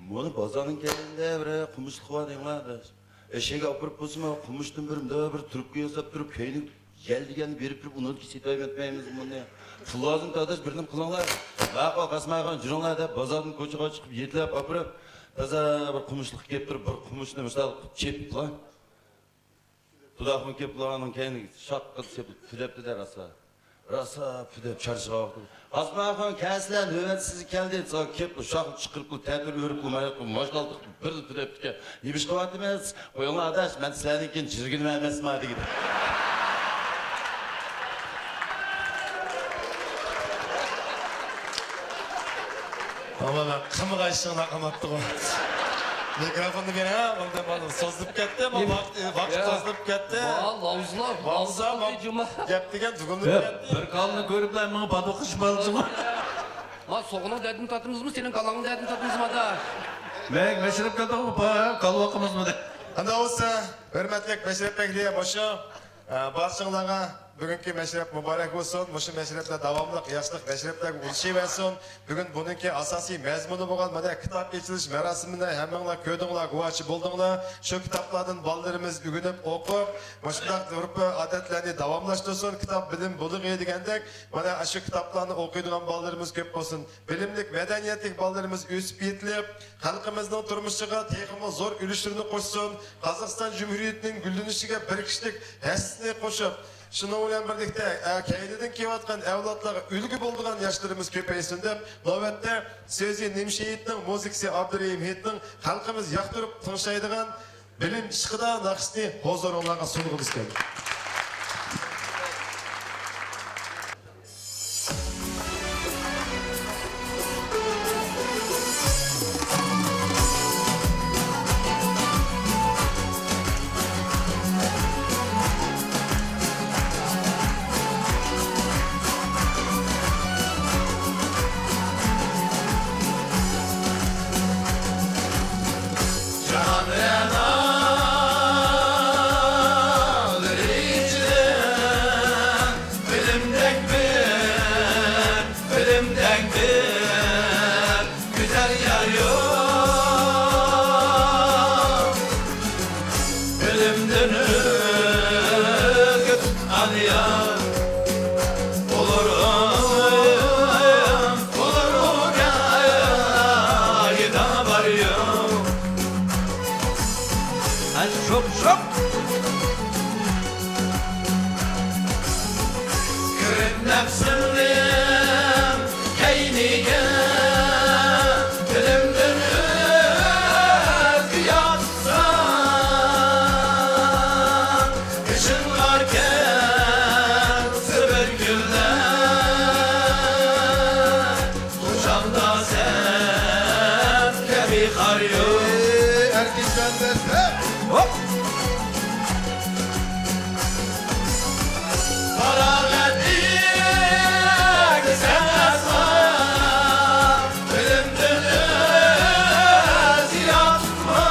مۇنى بازارنىڭ كەينىدە بىر قومۇشلۇق بار دەيمەن، ئاداش. ئەشەگە ئاپىرىپ بولسىمۇ، قومۇشتىن بىر مۇنداق بىر ترۇپكا ياساپ تۇرۇپ، كەينى يەل دېگەننى بېرىپ بېرىپ، ئۇنىڭدىكى سېتىۋەرمەيمىز بۇنى. پۇل لازىم، ئاداش، بىر نېمە قىلىڭلار. ماقۇل، قاسماخان، جۈرۈڭلار دەپ، بازاردىن كوچىغا چىقىپ، يېتىلەپ ئاپىرىپ، تازا بىر قومۇشلۇققا كېلىپ تۇرۇپ، بىر قومۇشنى مىسال قىلىپ چېپىپلا. تۇداقمۇ كېلىپلا ئۇنىڭ كەينىگە شاققىدە چېپىپ پۈدەپتىدە راسا. راسا پۈدەپ چارچىغان ۋاقتىدا، «قاسماخان، كەلسىلە، نۆۋەت سىزگە كەلدى.» دېسە، كېلىپلا شاخ چىقىرىپلا تەتۈر ئۆرۈپلا ماياققا ماشقالتىق بىر پۈدەپتىكەن. «نېمە ئىش قىلىۋاتىمىز؟» «قويۇڭلار ئاداش، مەن سىلەردىن كېيىن جىرگىنىمەن ئەمەسما» دېگىدى. ئامان، قىلمىغان ئىشىڭلار قىلماپتىغۇ. مىكروفوننى بېرىڭ، ھە، بولدى، بولدى. سوزۇلۇپ كەتتى، ما ۋاقىت، ۋاقىت يا. سوزۇلۇپ كەتتى. ما لاۋزىلار، ۋاڭزا، لاۋزىلار ما دېدى جۇما. گەپ دېگەن تۈگۈنلۈپ يا، كەتتى. بىر كالىنى كۆرۈپلا مېڭە بادۇقۇش بالىجىما. ما سوغۇننىڭ دەردىنى تارتىمىزمۇ، سېنىڭ كاللاڭنىڭ دەردىنى تارتىمىزمۇ، ئاداش؟ مەك مەشرەپ كەلدىغۇ، كاللا قىلمىزمۇ دە. ئەمدى بولسا، ھۆرمەتلىك مەشرەپ بەگلىرى مۇشۇ ئە، بارچىڭلارغا بۈگۈنكى مەشرەپ مۇبارەك بولسۇن. مۇشۇ مەشرەپلەر داۋاملىق ياخشىلىق مەشرەپلەرگە ئۇلىشىۋەرسۇن. بۈگۈن بۇنىڭكى ئاساسىي مەزمۇنى بولغان مانا كىتاب ئېچىلىش مەراسىمىنى ھەممىڭلار كۆردۈڭلار، گۇۋاھچى بولدۇڭلار. شۇ كىتابلاردىن بالىلىرىمىز ئۆگىنىپ، ئوقۇپ، مۇشۇنداق ئۆرپ-ئادەتلەرنى داۋاملاشتۇرسۇن. كىتاب بىلىم بۇلىقى دېگەندەك، مانا شۇ كىتابلارنى ئوقۇيدىغان بالىلىرىمىز كۆپ بولسۇن. بىلىملىك، مەدەنىيەتلىك بالىلىرىمىز ئۆسۈپ يېتىلىپ، خەلقىمىزنىڭ تۇرمۇشىغا تېخىمۇ زور ئۈلۈشلىرىنى قوشسۇن، قازاقىستان جۇمھۇرىيىتىنىڭ گۈللىنىشىگە بىر كىشىلىك ھەسسىسىنى قوشۇپ، شۇنىڭ بىلەن بىرلىكتە، ئە، كەينىدىن كېلىۋاتقان ئەۋلادلارغا ئۈلگە بولىدىغان ياشلىرىمىز كۆپەيسۇن دەپ، نۆۋەتتە سۆزى نىمشى ھېيتنىڭ، مۇزىكىسى ئابدۇرېھىم ھېيتنىڭ، خەلقىمىز ياقتۇرۇپ تىڭشايدىغان بىلىم ئىشقىدا ناخشىسىنى ھۇزۇرۇڭلارغا سۇنغۇمىز كەلدى. جان رەنالىرى ئىچىدىن بىلىمدەك بىر، بىلىمدەك بىر گۈزەل يار يوق. بىلىمدىن ئۆزگە تۇتقان يار، ئۇلار، ئۇلار ئۇ گايىدا بار يوق. ھە، شوق، شوق. كىرىپ نەپسىمنىڭ كەينىگە، دىلىمدىن ئۆزگە ياتسا، ئېچىلاركەن سېۋىل گۈللەر، قۇچاقدا سەن كەبى خار يوق. ئەركىن سەن دەسلەپ. ھوپ! پاراغەت ئىگىسى ئەسلا، بىلىمدىن ئۆزگە ياتما.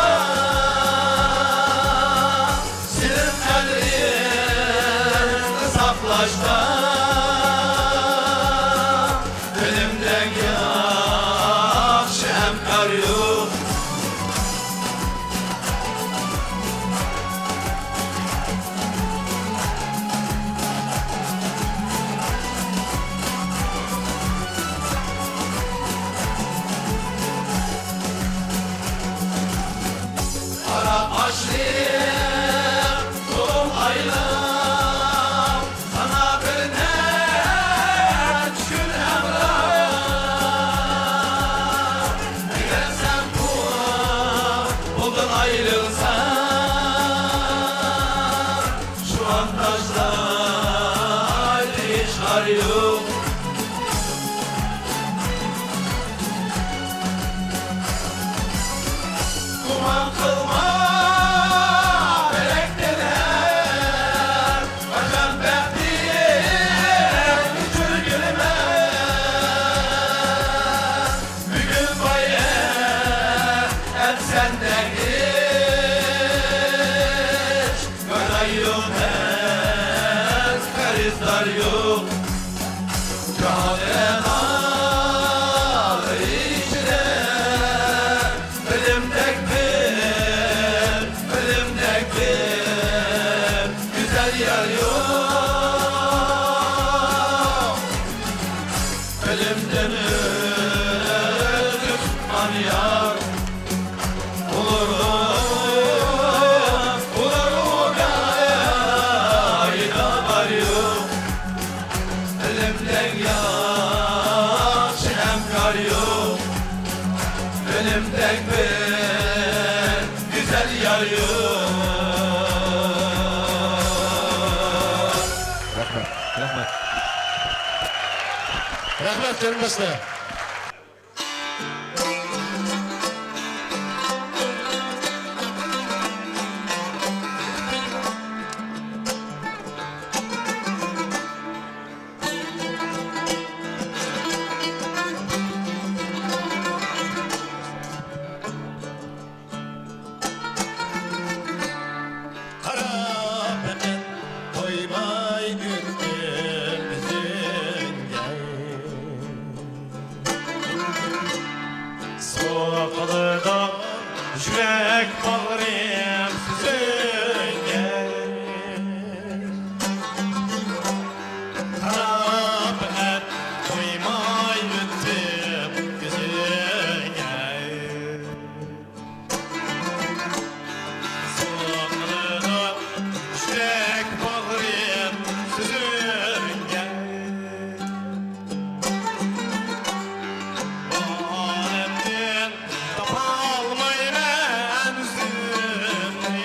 سېنىڭ قەدرىڭنى ساقلاشتا، بىلىمدەك ياخشى ھەمكار يوق. قارا قاشلىق توم ئايلاپ، ساڭا بىر نەچچە كۈن ھەمراھ. ئەگەر سەن بۇ يولدىن ئايرىلساڭ، شۇ ئانداشلار ھېچ خار يوق. بىلىمدىن ئۆزى چىققان يار. ئۇلارغا، ئۇلارغا پايدا بار يوق. بىلىمدەك ياخشى ھەمكار يوق. بىلىمدەك بىر گۈزەل يار يوق. رەھمەت. رەھمەت. رەھمەت، قېرىنداشلار. قاراپ بېقىپ تويماي ئۆتتۈم ئۆزۈڭگە. سوقۇلىدۇ يۈرەك باغرىم سۆزۈڭگە. قاراپ بېقىپ تويماي ئۆتتۈم ئۆزۈڭگە. سوقۇلىدۇ يۈرەك باغرىم سۆزۈڭگە. بالىمدىن تاپالمايمەن ئۆزۈمنى.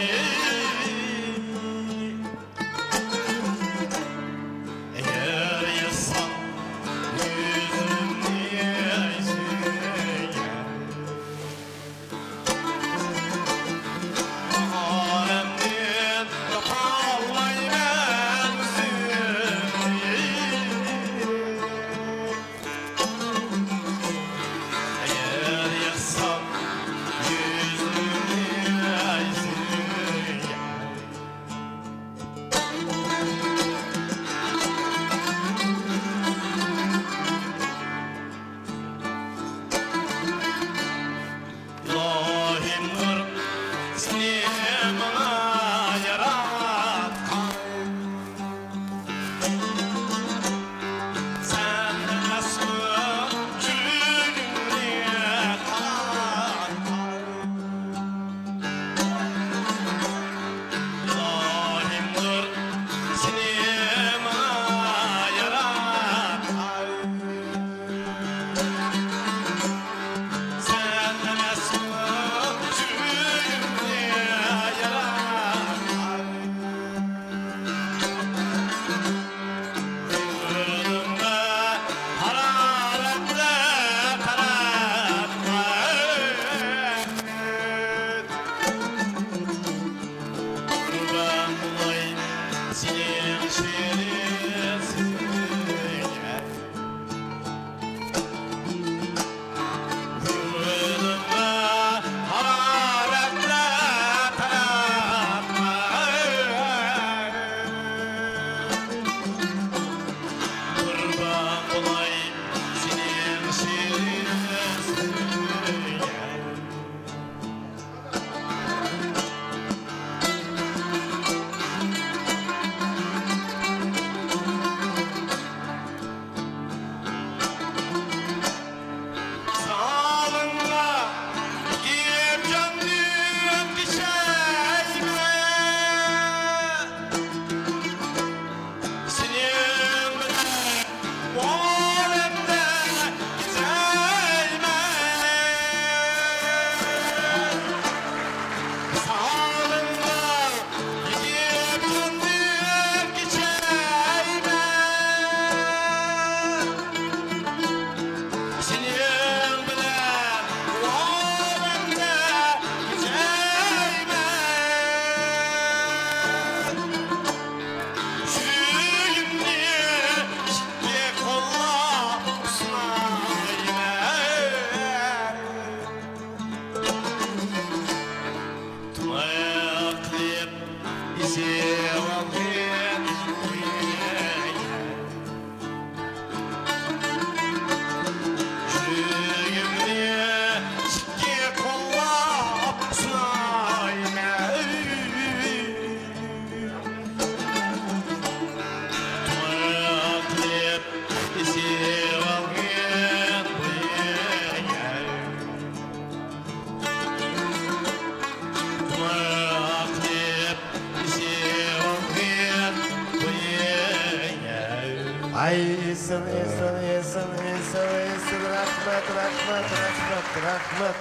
ئېسىل، ئېسىل، ئېسىل، ئېسىل. رەھمەت، رەھمەت، رەھمەت، رەھمەت.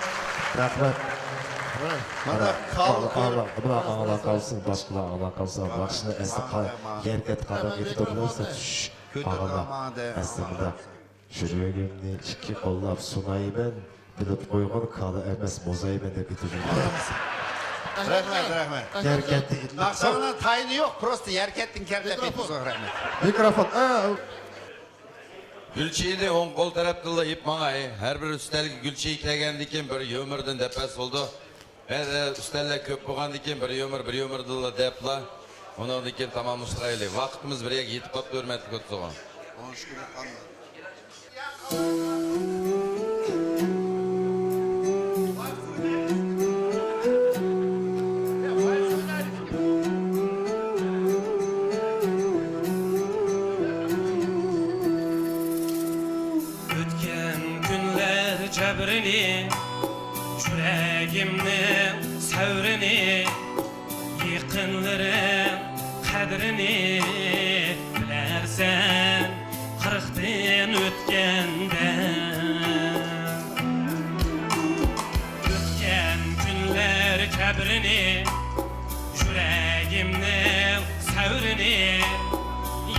رەھمەت. مانا، مانا، كالىكۆل. بۇلار ئاڭلاپ قالسۇن، باشقىلار ئاڭلاپ قالسۇن. ناخشىنى ئەسلى قا-، يەرگە قانداق ئېيتىپ تۇردىڭىز؟ شش، ئاغىنە. ئەسلى مۇنداق. يۈرىكىمنى ئىككى قوللاپ سۇنايمەن، بىلىپ قويغىن، كالا ئەمەس، موزايمەن دەپ كېتىۋېرىڭ. رەھمەت، رەھمەت. يەركەنتى ئېيتماق. ناخشاڭنىڭ تايىنى يوق، پروستو يەركەنتىنى كەلتۈرۈپ ئېيتىمىز، رەھمەت. مىكروفون. ئا. گۈلچېيىنى ئوڭ قول تەرەپتىنلا ئېلىپ ماڭاي. ھەر بىر ئۈستەلگە گۈلچېيى كەلگەندىن كېيىن بىر يۇمۇردىن دەپ بەرسە بولىدۇ. بەزى ئۈستەللەر كۆپ بولغاندىن كېيىن بىر يۇمۇر، بىر يۇمۇردىنلا دەپلا، ئۇنىڭدىن كېيىن تاماملاشتۇرايلى. ۋاقتىمىز بىر يەرگە يېتىپ قاپتۇ، ھۆرمەتلىك دوستلار. ئۆتكەن كۈنلەر جەبرىنى، يۈرەگىمنىڭ سەۋرىنى، يېقىنلىرىم قەدرىنى بىلەرسەن قىرىقتىن ئۆتكەندە. ئۆتكەن كۈنلەر جەبرىنى، يۈرەگىمنىڭ سەۋرىنى،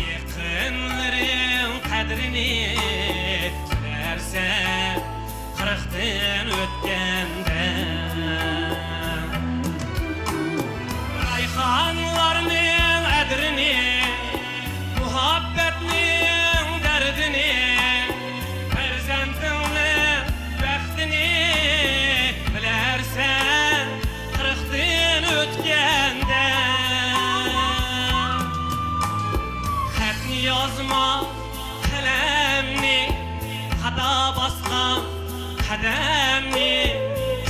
يېقىنلىرىڭ قەدرىنى بىلەرسەن قىرىقتىن ئۆتكەندە. رايخانلارنىڭ ئەدرىنى، مۇھەببەتنىڭ دەردىنى، پەرزەنتىڭنىڭ بەختىنى بىلەرسەن قىرىقتىن ئۆتكەندە. خەتنى يازما قەلەمنى، خاتا باسقان قەدەمنى،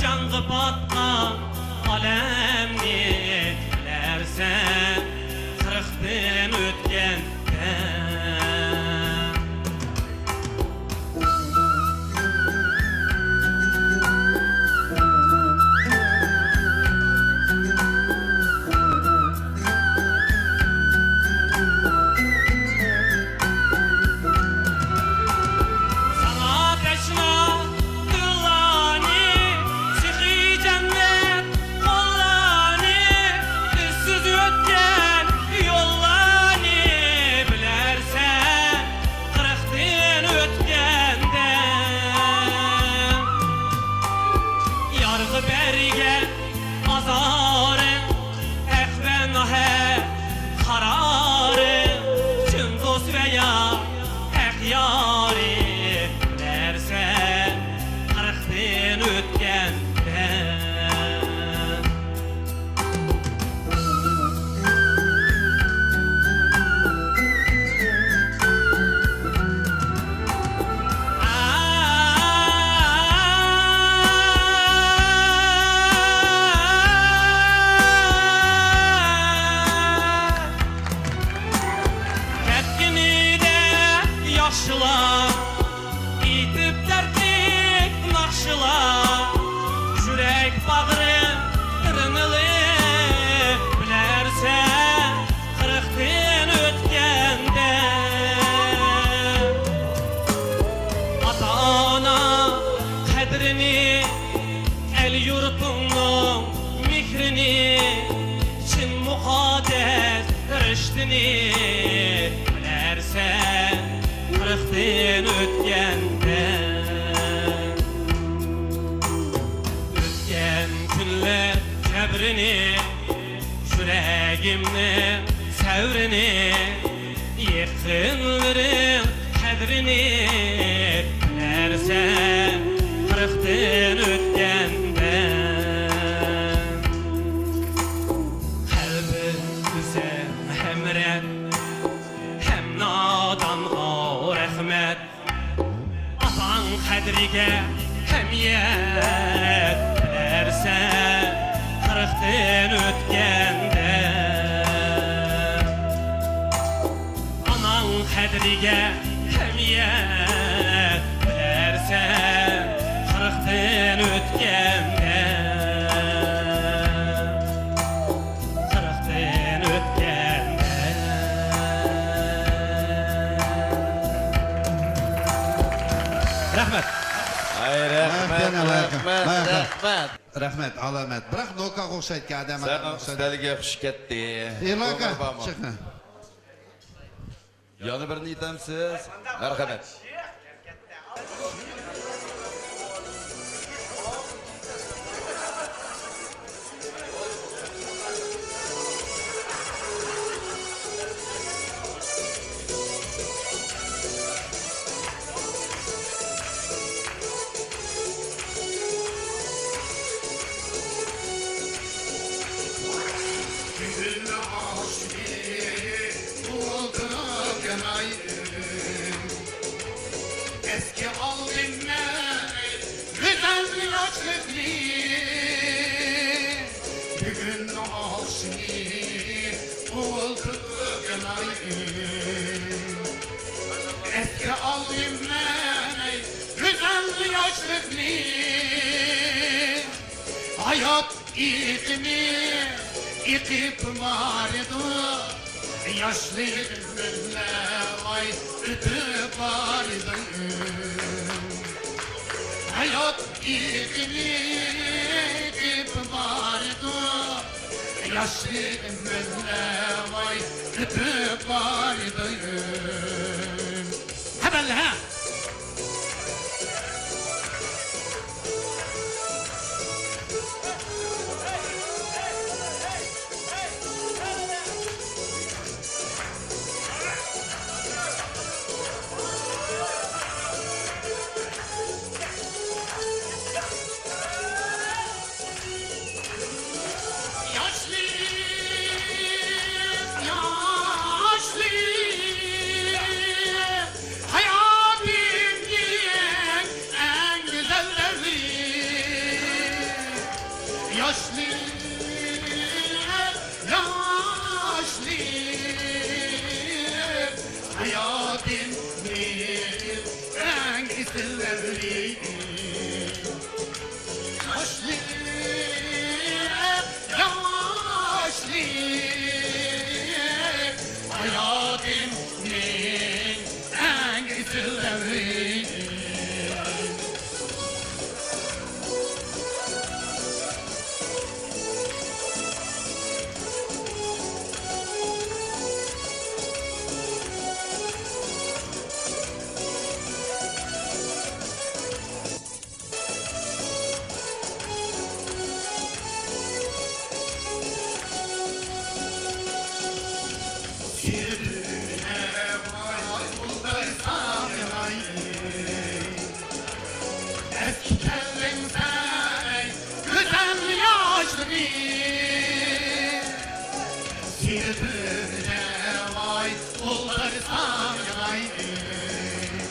جانغا پاتقان ئالەمنى بىلەرسەن قىرىقتىن ئۆتكەندە. ساڭا تەشنا دىللارنى، سېخىي جەننەت قوللارنى، ئىزسىز ئۆتكەن يوللارنى بىلەرسەن قىرىقتىن ئۆتكەندە. يارغا بەرگەن ئازارىڭ، ھەق ۋە ناھەق قارارىڭ، چىن دوست ۋە يا ھەق يارى بىلەرسەن قىرىقتىن ئۆتكەندە. كەتكىنىدە ياخشىلار، ئېيتىپ دەردلىك ناخشىلار، يۈرەك باغرىم تىرنىلىپ بىلەرسەن قىرىقتىن ئۆتكەندە. ئاتا-ئانا قەدرىنى، ئەل-يۇرتۇڭنىڭ مېھرىنى، چىن مۇقەددەس رىشتىنى بىلەرسەن قىرىقتىن ئۆتكەندە. ئۆتكەن كۈنلەر قەدرىنى، يۈرەگىمنىڭ سەۋرىنى، يېقىنلىرىڭ قەدرىنى بىلەرسەن قىرىقتىن ئۆتكەندە. قەلبىم ئۆزەم ھەم رەت، ھەم نادانغا رەھمەت. ئاتاڭ قەدرىگە ھەم يەت بىلەرسەن قىرىقتىن ئۆتكەندە. ئاناڭ قەدرىگە ھەم يەت بىلەرسەن قىرىقتىن ئۆتكەندە. قىرىقتىن ئۆتكەندە. رەھمەت. ئاي، رەھمەت، رەھمەت، رەھمەت. رەھمەت، ئالامەت. بىراق نوكاغا ئوخشايدىكەن، ئادەم سەن ئادەمگە ئوخشايدۇ. ئۈستەلگە خۇش كەتتى. ئېلاكا، نومۇر بارمۇ؟ چىقىڭ. يەنە بىرنى ئېيتامسىز؟ مەرھەمەت. بۈگۈن ئاشۇ ئولتۇرۇپ يانايلى. ئەسكە ئالدىم مەن گۈزەل ياشلىقنى. بۈگۈن ئاخشىمى ئولتۇرۇپ يانايلى. ئەسكە ئالدىم مەن گۈزەل ياشلىقنى. ھايات ئېقىمى ئېقىپ بارىدۇ، ياشلىرىم بىللە ۋاي ئۆتۈپ بارىدۇ. ھايات ئېقىمى ئېقىپ بارىدۇ، ياشلىرىم بىللە ۋاي ئۆتۈپ بارىدۇ. ھەبەللە، ھە! ياشلىق، ياشلىق، ھاياتىمنىڭ ئەڭ گۈزەل دەۋرى. ياشلىق، ياشلىق، ھاياتىمنىڭ ئەڭ ئېسىل دەۋرى. ياشلىق، ياشلىق، ھاياتىمنىڭ ئەڭ ئېسىل دەۋرى. ئەسكى كەلدىڭ سەن، گۈزەل ياشلىرىم. سېنى بىردە ۋاي ئولتۇرسام يىغلايمەن.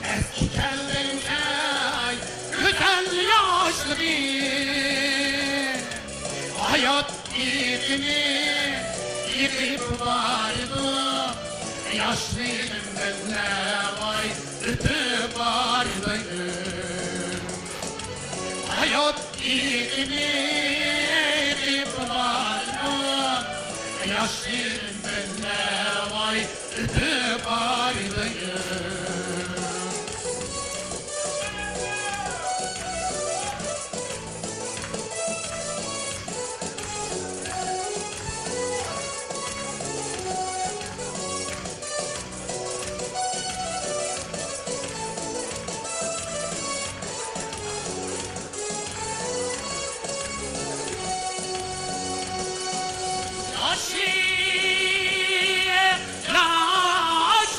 ئەسكى كەلدىڭ ئەي گۈزەل ياشلىرىم. ھايات ئېقىمى ئېقىپ بارىدۇ، ياشلىرىم بىللە ۋاي ئۆتۈپ بارىدۇ. ھايات ئېقىمى ئېقىپ بارىدۇ، ياشلىرىم بىللە ۋاي ئۆتۈپ بارىدۇ. ياشلىق،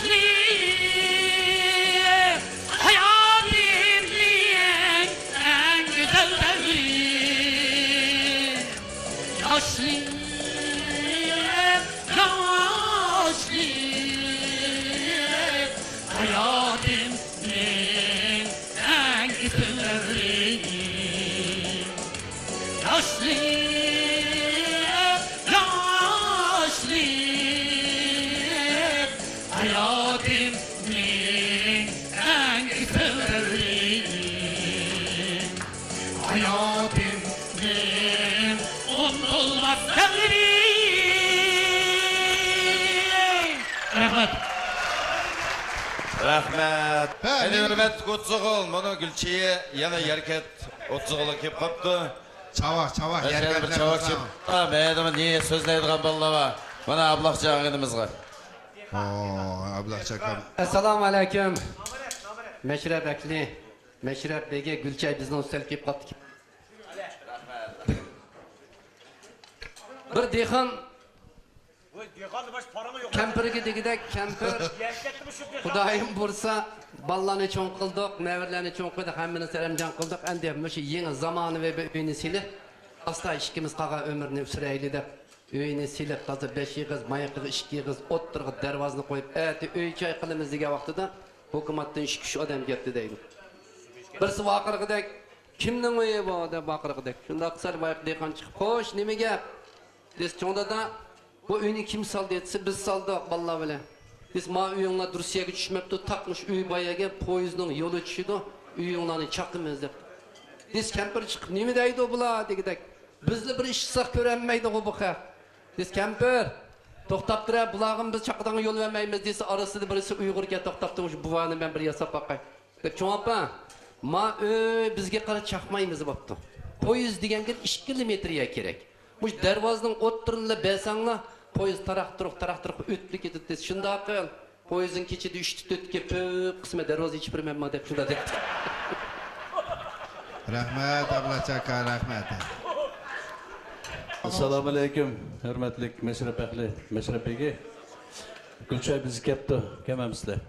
ياشلىق، ھاياتىمنىڭ ئەڭ گۈزەل دەۋرى. ياشلىق، ياشلىق، ھاياتىمنىڭ ئەڭ ئېسىل دەۋرى. ياشلىق، ياشلىق، ھاياتىمنىڭ ئەڭ ئېسىل دەۋرى. ھاياتىمنىڭ ئۇنتۇلماس دەۋرى. رەھمەت. رەھمەت. ھە، ئەلى نېمە؟ ھۆرمەتلىك ئوتتۇزغۇل، مانا گۈلچېھرى يەنە يەركەنت ئوتتۇزغۇلغا كېلىپ قاپتۇ. چاۋاق، چاۋاق، مەشەدە بىر يەركەنتلەر چاۋاق قىلساڭ. چىقىپتۇ. مەدىمۇ نى سۆزلەيدىغان بالىلار بار. مانا ئابلەخجان ئىنىمىزغا. ئو، ئابلەخجان ئاكام. ئەسسالامۇ ئەلەيكۇم. مەشرەپ ئەھلى، مەشرەپ بېگى، گۈلچېھرى بىزنىڭ ئۈستەلگە كېلىپ قاپتۇ. بىر دېھقان كەمپىرگە دېگۈدەك، كەمپىر، خۇدايىم بۇيرۇسا، بالىلارنى چوڭ قىلدۇق، نەۋرىلەرنى چوڭ قىلدۇق، ھەممىنى سەرەمجان قىلدۇق. ئەمدى مۇشۇ يېڭى زامانىۋى بىر ئۆينى سېلىپ، ئاستا ئىككىمىز قالغان ئۆمۈرنى سۈرەيلى دەپ، ئۆينى سېلىپ، تازا بەش ئېغىز، مايىقىغا ئىككى ئېغىز، ئوتتۇرىغا دەرۋازىنى قويۇپ، ئەتە ئۆي چاي قىلىمىز دېگەن ۋاقتىدا، ھۆكۈمەتتىن ئىككى ئۈچ ئادەم كەتتى دەيدۇ. بىرسى ۋارقىرىغۇدەك، «كىمنىڭ ئۆيى بۇ؟» دەپ ۋارقىرىغۇدەك. شۇنداق قىلسا، بايىقى دېھقان چىقىپ، «خوش، نېمە گەپ؟» دېسە، «چوڭ دادا، بۇ ئۆينى كىم سالدى؟» دېسە، «بىز سالدۇق، بالىلار بىلەن.» دېسە، «ما ئۆيۈڭلار دۇرۇس يەرگە چۈشمەپتۇ، تاق مۇشۇ ئۆي بار يەرگە پويىزنىڭ يولى چۈشىدۇ، ئۆيۈڭلارنى چاقىمىز» دەپتۇ. دېسە، كەمپىر چىقىپ، «نېمە دەيدۇ بۇلار؟» دېگۈدەك. «بىزلا بىر ئىش قىلساق كۆرەلمەيدىغۇ بۇ خەق.» دېسە، «كەمپىر، توختاپ تۇرە، بۇلارغىمۇ بىز چاقىدىغان يول بەرمەيمىز» دېسە، ئارىسىدا بىرسى ئۇيغۇركەن، «توختاپ تۇرۇڭ، شۇ بۇۋانى مەن بىر ياساپ باقاي» دەپ، «چوڭ ئاپا، ما ئۆي بىزگە قارا چاقمايمىز» بوپتۇ. پويىز دېگەنگە ئىككى كىلومېتىر يەر كېرەك. مۇشۇ دەرۋازىنىڭ ئوتتۇرىلا بەرسەڭلا، پويىز تاراق-تۇرۇق، تاراق-تۇرۇق ئۆتۈپ كېتىدۇ دېسە، «شۇنداق قىل، پويىزنىڭ كېچىدە ئۈچتە تۆتكە پۈپ قىسمەن دەرۋازا ئېچىپ بېرىمەنما» دەپ شۇنداق دەپتۇ. رەھمەت، ئابلەت ئاكا، رەھمەت. ئەسسالامۇئەلەيكۇم، ھۆرمەتلىك مەشرەپ ئەھلى، مەشرەپ بېگى. گۈلچېھرى بىزگە كەپتۇ، كەلمەمسىلەر.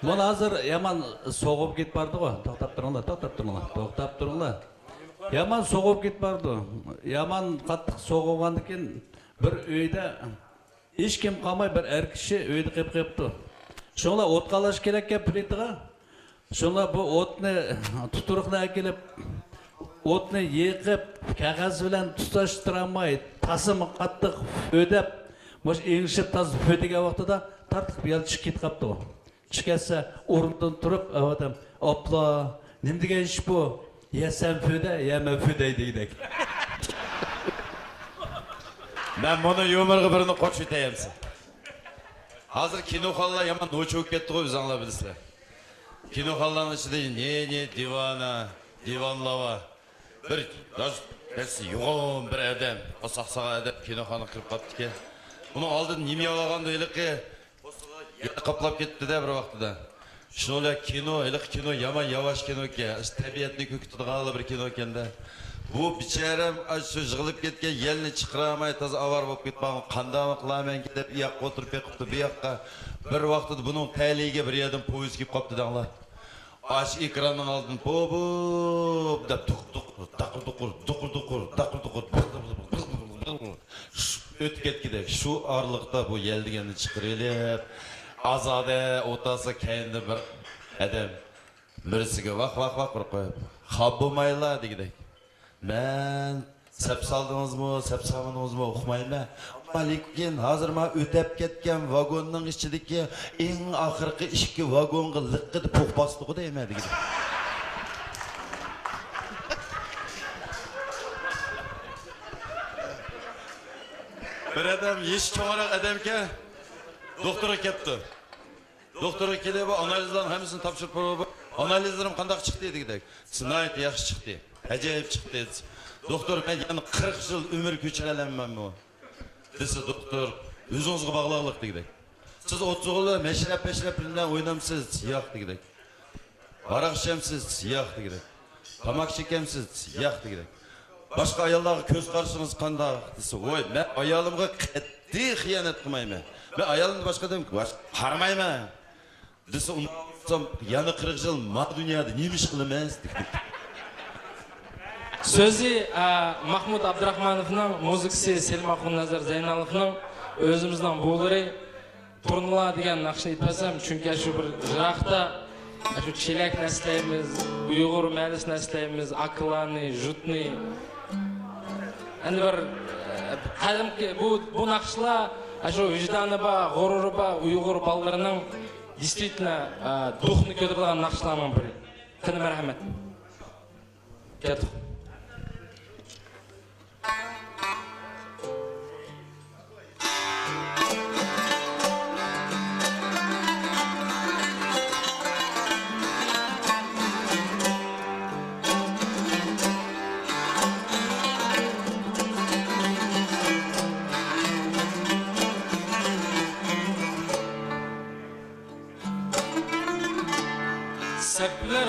مانا ھازىر يامان سوغۇپ كېتىپ باردىغۇ. توختاپ تۇرۇڭلار، توختاپ تۇرۇڭلار، توختاپ تۇرۇڭلار. يامان سوغۇپ كېتىپ بارىدۇ. يامان قاتتىق سوغۇغاندىن كېيىن بىر ئۆيدە ھېچكىم قالماي، بىر ئەر كىشى ئۆيدە قېلىپ قېلىپتۇ. شۇڭلار ئوت قالاش كېرەككەن پلىتىغا. شۇڭلار بۇ ئوتنى، تۇتۇرۇقنى ئەكېلىپ، ئوتنى يېقىپ، كاغەز بىلەن تۇتاشتۇرالماي، تاسىمۇ قاتتىق ھۆدەپ، مۇشۇ ئېڭىشىپ تازا ھۆدىگەن ۋاقتىدا تارتىپ يەل چۈشۈپ كېتىپ قاپتۇ. چۈشۈپ كەتسە، ئورنىدىن تۇرۇپ، ئادەم، «ئاپلا، نېمە دېگەن ئىش بۇ؟ يە سەن ھۆدە، يە مەن ھۆدەي» دېگۈدەك. مەن مۇنۇ يۇمۇرغا بىرنى قوشۇۋېتەي ئەمسە. ھازىر كىنوخانىلار يامان نوچى بولۇپ كەتتىغۇ، ئۆزۈڭلار بىلىسىلەر. كىنوخانىلارنىڭ ئىچىدە نى-نى دىۋانە، دىۋانلار بار. بىر ياش، بەس يوغان بىر ئادەم، ساقساغان ئادەم كىنوخانىغا كىرىپ قاپتىكەن. ئۇنىڭ ئالدىدا نېمە يەۋالغاندۇ ھېلىقى؟ يەر قاپلاپ كەتتى-دە بىر ۋاقتىدا. شۇنىڭ بىلەن كىنو، ھېلىقى كىنو يامان ياۋاش كىنوكەن. تەبىئەتنى كۆكىتىدىغانلا بىر كىنوكەن-دە. بۇ بىچارەم ئاشۇ يىغىلىپ كەتكەن يەلنى چىقىرالماي تازا ئاۋارە بولۇپ كېتىپ قالغان. قانداق قىلارمەنكىن دەپ ئۇ ياققا ئولتۇرۇپ بېقىپتۇ، بۇ ياققا. بىر ۋاقتىدا بۇنىڭ تەلىيىگە بىر يەردىن پويىز كېلىپ قاپتۇ دەڭلار. ئاشۇ ئېكراننىڭ ئالدىدىن بوپ-بوپ دەپ، دۇقۇر-دۇقۇر، داقۇر-دۇقۇر، داقۇر-دۇقۇر، داقۇر-دۇقۇر، بىر-بىر-بىر-بىر-بىر-بىر ئۆتۈپ كەتكۈدەك. شۇ ئارىلىقتا بۇ يەل دېگەننى چىقىرىۋېلىپ، ئازادە ئولتۇرسا، كەينىدە بىر ئادەم بىرسىگە ۋاق-ۋاق-ۋاق ئۇرۇپ قويۇپ، «خاپا بولمايلا» دېگۈدەك. مەن «سەپ سالدىڭىزمۇ، سەپ سالمىدىڭىزمۇ ئۇقمايمەن. ئەمما لېكىن ھازىر مانا ئۆتەپ كەتكەن ۋاگوننىڭ ئىچىدىكى ئەڭ ئاخىرقى ئىككى ۋاگونغا لىققىدە پۇخ باستىغۇ دەيمەن» دېگۈدەك. بىر ئادەم يېشى چوڭراق ئادەمكەن، دوختۇرغا كەپتۇ. دوختۇرغا كېلىپ، بۇ ئانالىزلارنىڭ ھەممىسىنى تاپشۇرۇپ بېرىپ، «ئانالىزلىرىم قانداق چىقتى؟» دېگۈدەك. «ناھايىتى ياخشى چىقتى. ئەجايىپ چىقتى» دېسە، «دوختۇر، مەن يەنە قىرىق يىل ئۆمۈر كۆچۈرەلەممەنمۇ؟» دېسە، دوختۇر، «ئۆزىڭىزگە باغلىقلىق» دېگۈدەك. «سىز ئوتتۇزغۇلار مەشرەپ-پەشرەپ بىلەن ئوينامسىز؟» «ياق» دېگۈدەك. «ھاراق ئىچەمسىز؟» «ياق» دېگۈدەك. «تاماكا چېكەمسىز؟» «ياق» دېگۈدەك. «باشقا ئاياللارغا كۆز قارىشىڭىز قانداق؟» دېسە، «ۋوي، مەن ئايالىمغا قەتئىي خىيانەت قىلمايمەن. مەن ئايالىمدىن باشقا ئادەمگە باش-، قارىمايمەن» دېسە، ئۇنداق بولسام، يەنە قىرىق يىل ما دۇنيادا نېمە ئىش قىلىمىز؟ سۆزى، ئە، مەھمۇد ئابدۇراخمانوفنىڭ، مۇزىكىسى سېلىم ئاخۇننازار زەينالوفنىڭ، ئۆزىمىزنىڭ بۇۋىلىرى تۇرنىلار دېگەن ناخشىنى ئېيتىپ بەرسەم، چۈنكى شۇ بىر يىراقتا شۇ چېلەكنى ئەسلەيمىز، ئۇيغۇر مەھەللىسىنى ئەسلەيمىز، ئاكىلارنى، جۇتنى. ئەمدى بىر، ئە، قەدىمكى بۇ، بۇ ناخشىلار شۇ ۋىجدانى بار، غۇرۇرى بار ئۇيغۇر بالىلىرىنىڭ دېيسىتنە، ئە، دۇخنى كۆتۈرىدىغان ناخشىلارنىڭ بىرى. قېنى، مەرھەمەت. كەتتۇق.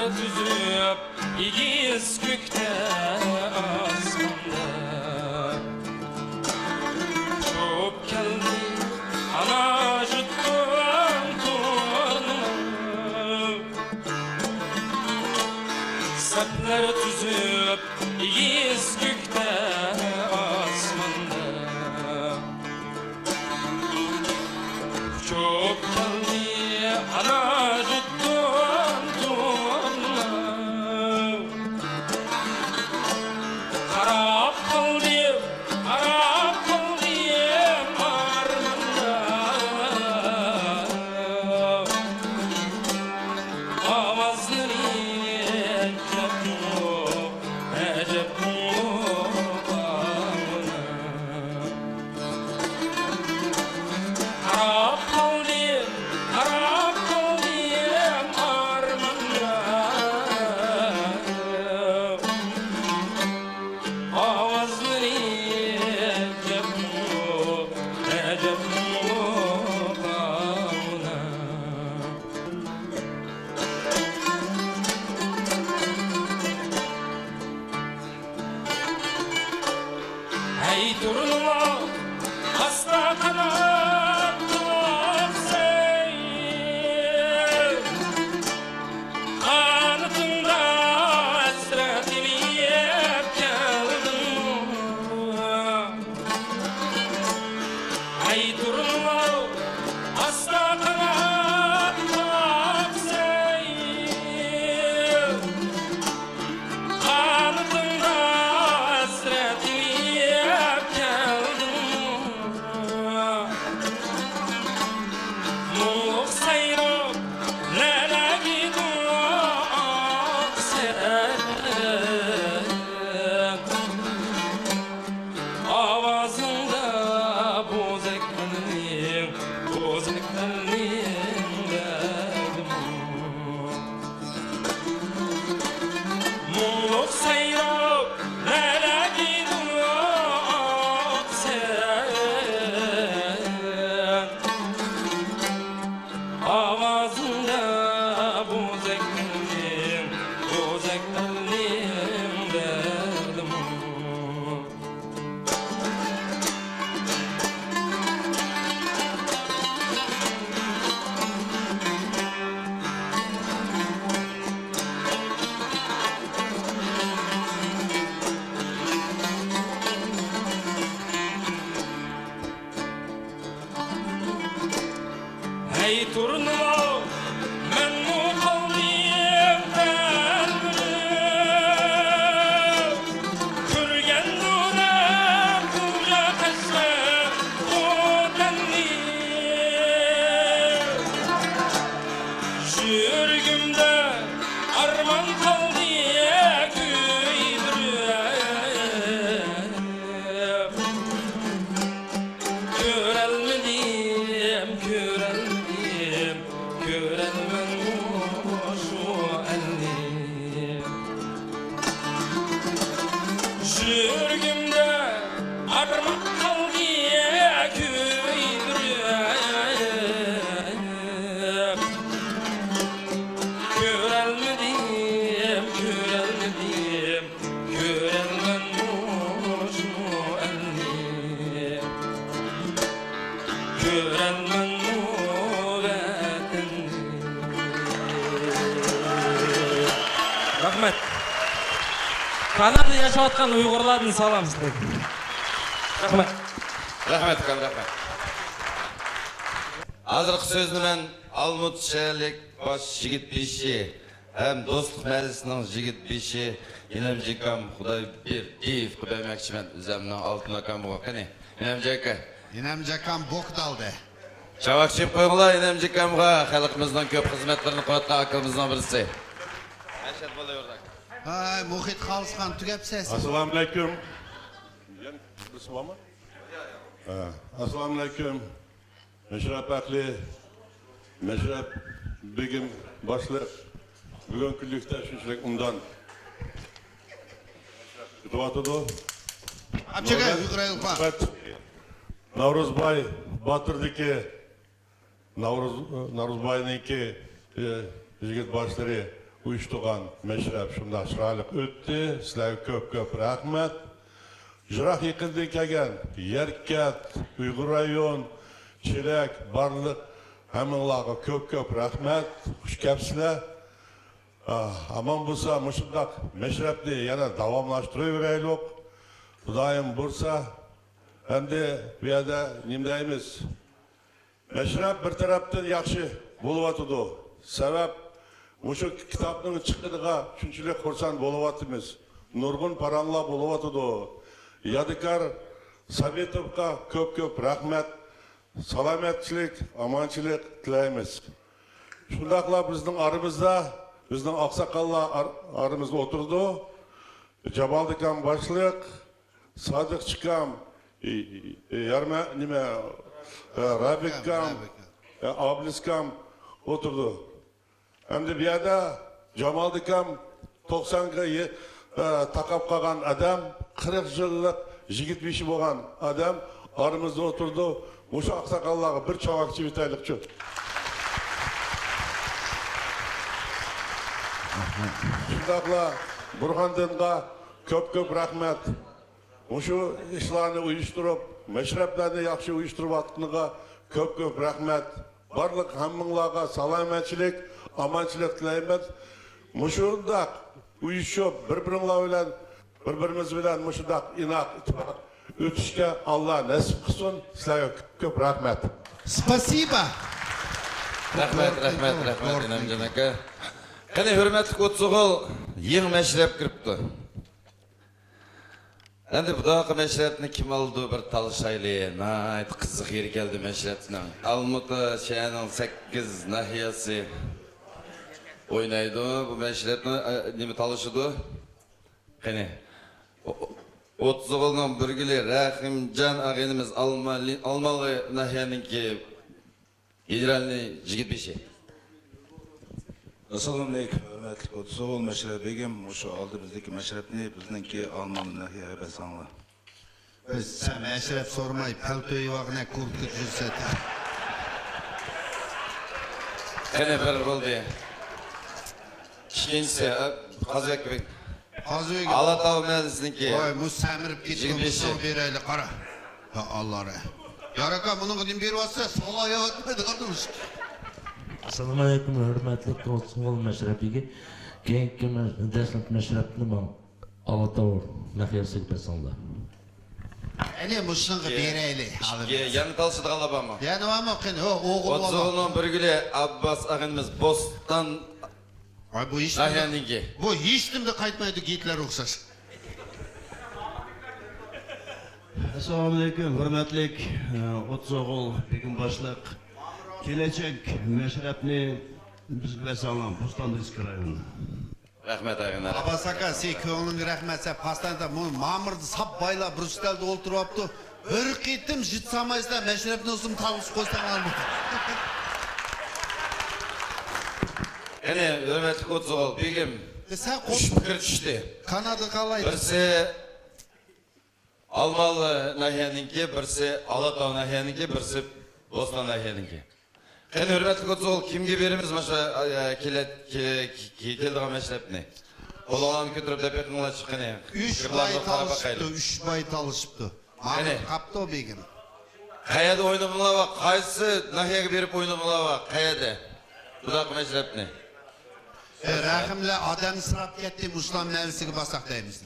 تۈزۈپ ئېگىز كۆكتە ئاسماندا، ئۇچۇپ كەلدى ئانا جۇتتۇن تۇرنىلار. سەپلەر تۈزۈپ ئېگىز كۆكتە ئاسماندا، ئۇچۇپ كەلدى ئانا جۇتتۇن تۇرنىلار. قاراپ قالدىم، قاراپ قالدىم ئارماندا. ئاۋازلىرى ئەجەبمۇ، ئەجەبمۇ قاۋۇنا. قاراپ قالدىم، قاراپ قالدىم ئارماندا. ئاۋازلىرى ئەجەبمۇ، ئەجەبمۇ قاۋۇنا. ھەي تۇرنىلار، ئاستا قانات قاقساي، قانىتىڭدا ھەسرەت ئېلىپ كەلدىڭمۇ؟ ھەي تۇرنىلار، ئاستا قانات قاقساي، قانىتىڭدا ھەسرەت ئېلىپ كەلدىڭمۇ؟ مۇڭلۇق سايراپ، لەلەگە دۇئا قىلسەن. ئاۋازىڭدا بوزەك ئەلنىڭ، بوزەك ئەلنىڭ دەردىمۇ. مۇڭلۇق سايراپ، لەلەگە دۇئا قىلسەن. ئاۋازىڭدا بوزەك ئەلنىڭ، بوزەك ئەلنىڭ دەردىمۇ. ھەي تۇرنىلار، مەنمۇ قالدىم تەلمۈرۈپ، كۆرگەندۇ نەم تۇنجى قەشقەر خوتەننى. يۈرىكىمدە ئارمان قالدى كۆيدۈرۈپ. كۆرەلمىدىم، كۆرەلمىدىم، كۆرەلمەن مۇشۇ ئەلنى. يۈرىكىمدە ئارمان قالدى كۆيدۈرۈپ. كۆرەلمىدىم، كۆرەلمىدىم، كۆرەلمەن مۇشۇ ئەلنى، كۆرەلمەن مۇ ۋەتەننى. رەھمەت. كانادىدا ياشاۋاتقان ئۇيغۇرلاردىن سالام سىزگە. رەھمەت. رەھمەت، ئۇكام، رەھمەت. ھازىرقى سۆزنى مەن ئالمۇتا شەھەرلىك باش يىگىت بېشى ھەم دوستلۇق مەھەللىسىنىڭ يىگىت بېشى ئىنەمجىكام خۇدايبېردىيېۋقا بەرمەكچىمەن، ئۆزۈمنىڭ ئالتۇن ئاكامغا. قېنى، ئىنەمجى ئاكا. ئىنەمجى ئاكام بوكتا ئالدى. چاۋاك چېلىپ قويۇڭلار ئىنەمجىكامغا، خەلقىمىزنىڭ كۆپ خىزمەتلىرىنى قىلىۋاتقان ئاكىمىزنىڭ بىرسى. ھەي، مۇھىت خالىسخان تۈگەپسىز. ئەسسالامۇئەلەيكۇم. يەنە بىرسى بارمۇ؟ ھە، ئەسسالامۇئەلەيكۇم. مەشرەپ ئەھلى، مەشرەپ بېگىم باشلىق، بۈگۈنكى كۈنلۈكتە شۇنچىلىك ئوبدان ئۆتۈۋاتىدۇ. ئاچىغا يۈگۈرەي، ئۇكا. نەۋرۇزباي باتۇردىكى، نەۋرۇز، نەۋرۇزباينىڭكى، ئى، يىگىت باشلىرى، ئۇيۇشتۇرغان مەشرەپ شۇنداق چىرايلىق ئۆتتى. سىلەرگە كۆپ-كۆپ رەھمەت. يىراق يېقىندىن كەلگەن يەركەنت، ئۇيغۇر رايون، چېلەك، بارلىق ھەممىڭلارغا كۆپ-كۆپ رەھمەت. خۇش كەپسىلەر. ئا، ئامان بولسا مۇشۇنداق مەشرەپنى يەنە داۋاملاشتۇرۇۋېرەيلۇق. خۇدايىم بۇيرۇسا، ئەمدى بۇ يەردە نېمە دەيمىز؟ مەشرەپ بىر تەرەپتىن ياخشى بولۇۋاتىدۇ. سەۋەب، مۇشۇ كىتابنىڭ چىققىنىغا شۇنچىلىك خۇرسەن بولۇۋاتىمىز. نۇرغۇن پاراڭلار بولۇۋاتىدۇ. يادىكار سابىتوفقا كۆپ-كۆپ رەھمەت، سالامەتچىلىك، ئامانچىلىق تىلەيمىز. شۇنداقلا بىزنىڭ ئارىمىزدا، بىزنىڭ ئاقساقاللار ئار-، ئارىمىزدا ئولتۇرىدۇ. جامالىدىكام باشلىق، سادىق ئىكام، ئى، ئى، يارمە-، نېمە، ئە، رابىت ئىكام، ئە، ئابلىس ئىكام ئولتۇرىدۇ. ئەمدى بۇ يەردە جامالىدىكام توقسانغا يە-، ئە، تاقاپ قالغان ئادەم، قىرىق يىللىق يىگىت بېشى بولغان ئادەم ئارىمىزدا ئولتۇرىدۇ. مۇشۇ ئاقساقاللارغا بىر چاۋاك ئىچىۋېتەيلىكچۇ؟ شۇنداقلا بۇرھاندىنغا كۆپ-كۆپ رەھمەت. مۇشۇ ئىشلارنى ئۇيۇشتۇرۇپ، مەشرەپلەرنى ياخشى ئۇيۇشتۇرۇۋاتقىنىغا كۆپ-كۆپ رەھمەت. بارلىق ھەممىڭلارغا سالامەتچىلىك، ئامانچىلىق تىلەيمەن. مۇشۇنداق ئۇيۇشۇپ، بىر-بىرىڭلار بىلەن، بىر-بىرىمىز بىلەن مۇشۇنداق ئىناق، ئىتتىپاق ئۆتۈشكە ئاللا نەسىپ قىلسۇن. سىلەرگە كۆپ-كۆپ رەھمەت. Спасибо. رەھمەت، رەھمەت، رەھمەت، ئىنامجان ئاكا. قېنى، ھۆرمەتلىك ئوتسوغۇل، يېڭى مەشرەپ كىرىپتۇ. ئەمدى بۇداقى مەشرەپنى كىم ئالىدۇ، بىر تالىشايلى. ناھايىتى قىزىق يېرى كەلدى مەشرەپنىڭ. ئالمۇتا شەھەرنىڭ سەككىز ناھىيەسى ئوينايدۇ بۇ مەشرەپنى، ئە، نېمە تالىشىدۇ؟ قېنى، ئو-، ئوتتۇز ئوغۇلنىڭ بىر گۈلى رەھىمجان ئاغىنىمىز ئالمالى-، ئالمالى ناھىيەنىڭكى گېنېرالنىي جىگىت بېشى. ئەسسالامۇئەلەيكۇم، ھۆرمەتلىك ئوتتۇز ئوغۇل مەشرەپ بېگىم، مۇشۇ ئالدىمىزدىكى مەشرەپنى بىزنىڭكى ئالمالى ناھىيەگە بەرسەڭلار. بىز سەن مەشرەپ سورىماي، پەلتو يەۋالغىنە كۇرتكا تۈزسەت. قېنى، بىر بولدى. ئىككىنچىسى، ئە، قازاكبېك. قازاكبېك. ئالاتاۋ مەھەللىسىنىڭكى. ۋاي، مۇ سەمرىپ كەتتى، يىگىرمە بەشى. مۇشۇنىڭغا بېرەيلى، قارا. ھە، ئاللا رە. يار ئاكا، مۇنىڭغا نېمە بېرىۋاتىسەن؟ ساڭا يەۋاتمايدىغان ئۇرۇش. ئەسسالامۇئەلەيكۇم، ھۆرمەتلىك ئوتتۇز ئوغۇل مەشرەپ بېگى. كېيىنكى مە-، دەسلەپكى مەشرەپنى ماڭا ئالاتاۋ ناھىيەسىگە بەرسەڭلار. ئەنە مۇشۇنىڭغا يە-، بېرەيلى، يە-، ھالىمىز. يەنە تالىشىدىغانلار بارمۇ؟ يەنە بارمۇ؟ قېنى، ھو، ئوغۇل ئوتتۇز ئوغۇلنىڭ بىر گۈلى ئابباس ئاغىنىمىز بوستان ۋاي، بۇ ھېچ نېمە-، ناھىيەنىڭكى. بۇ ھېچنېمىدە قايتمايدۇ، گىتلەرگە ئوخشاش. ئەسسالامۇئەلەيكۇم، ھۆرمەتلىك، ئە، ئوتتۇز ئوغۇل بېگىم باشلىق. كېلەچەك مەشرەپنى بىزگە بەرسەڭلار، بوستان دىسكى رايونى. رەھمەت، ئاغىنە. ئابباس ئاكا، سېنىڭ كۆڭلۈڭگە رەھمەت، سەن پاستاندا مۇ-، مامۇردا ساپ بايلار بىر ئۈستەلدە ئولتۇرۇۋاپتۇ. بىر قېتىم ژىت سالمايسىلەر، مەشرەپنى ئۇزۇن تالغۇسى قويساڭلارمۇ. قېنى، ھۆرمەتلىك ئوتتۇز ئوغۇل بېگىم. ئە، سەن ئۈچ قوش-، پىكىر چۈشتى. كانادىغا قالايدۇ. بىرسى ئالمالى ناھىيەنىڭكى، بىرسى ئالاتاۋ ناھىيەنىڭكى، بىرسى بوستان ناھىيەنىڭكى. قېنى، ھۆرمەتلىك ئوتتۇز ئوغۇل، كىمگە بېرىمىز مانا شۇ، ئە، كېلە-، كېلە-، كېلىدىغان مەشرەپنى؟ قولۇڭلارنى كۆتۈرۈپ دەپ بېقىڭلارچۇ، قېنى. ئۈچ باي تالىشىپتۇ، ئۈچ باي تالىشىپتۇ. قېنى. ماڭا قاپتۇ بېگىم. قەيەردە ئوينىغىنىڭلار بار؟ قايسى ناھىيەگە بېرىپ ئوينىغىنىڭلار بار؟ قەيەردە؟ بۇنداق مەشرەپنى. ئە، رەھىملەر ئادەمنى سىراپ كەتتى، مۇشۇلار مەھەللىسىگە بارساق دەيمىز.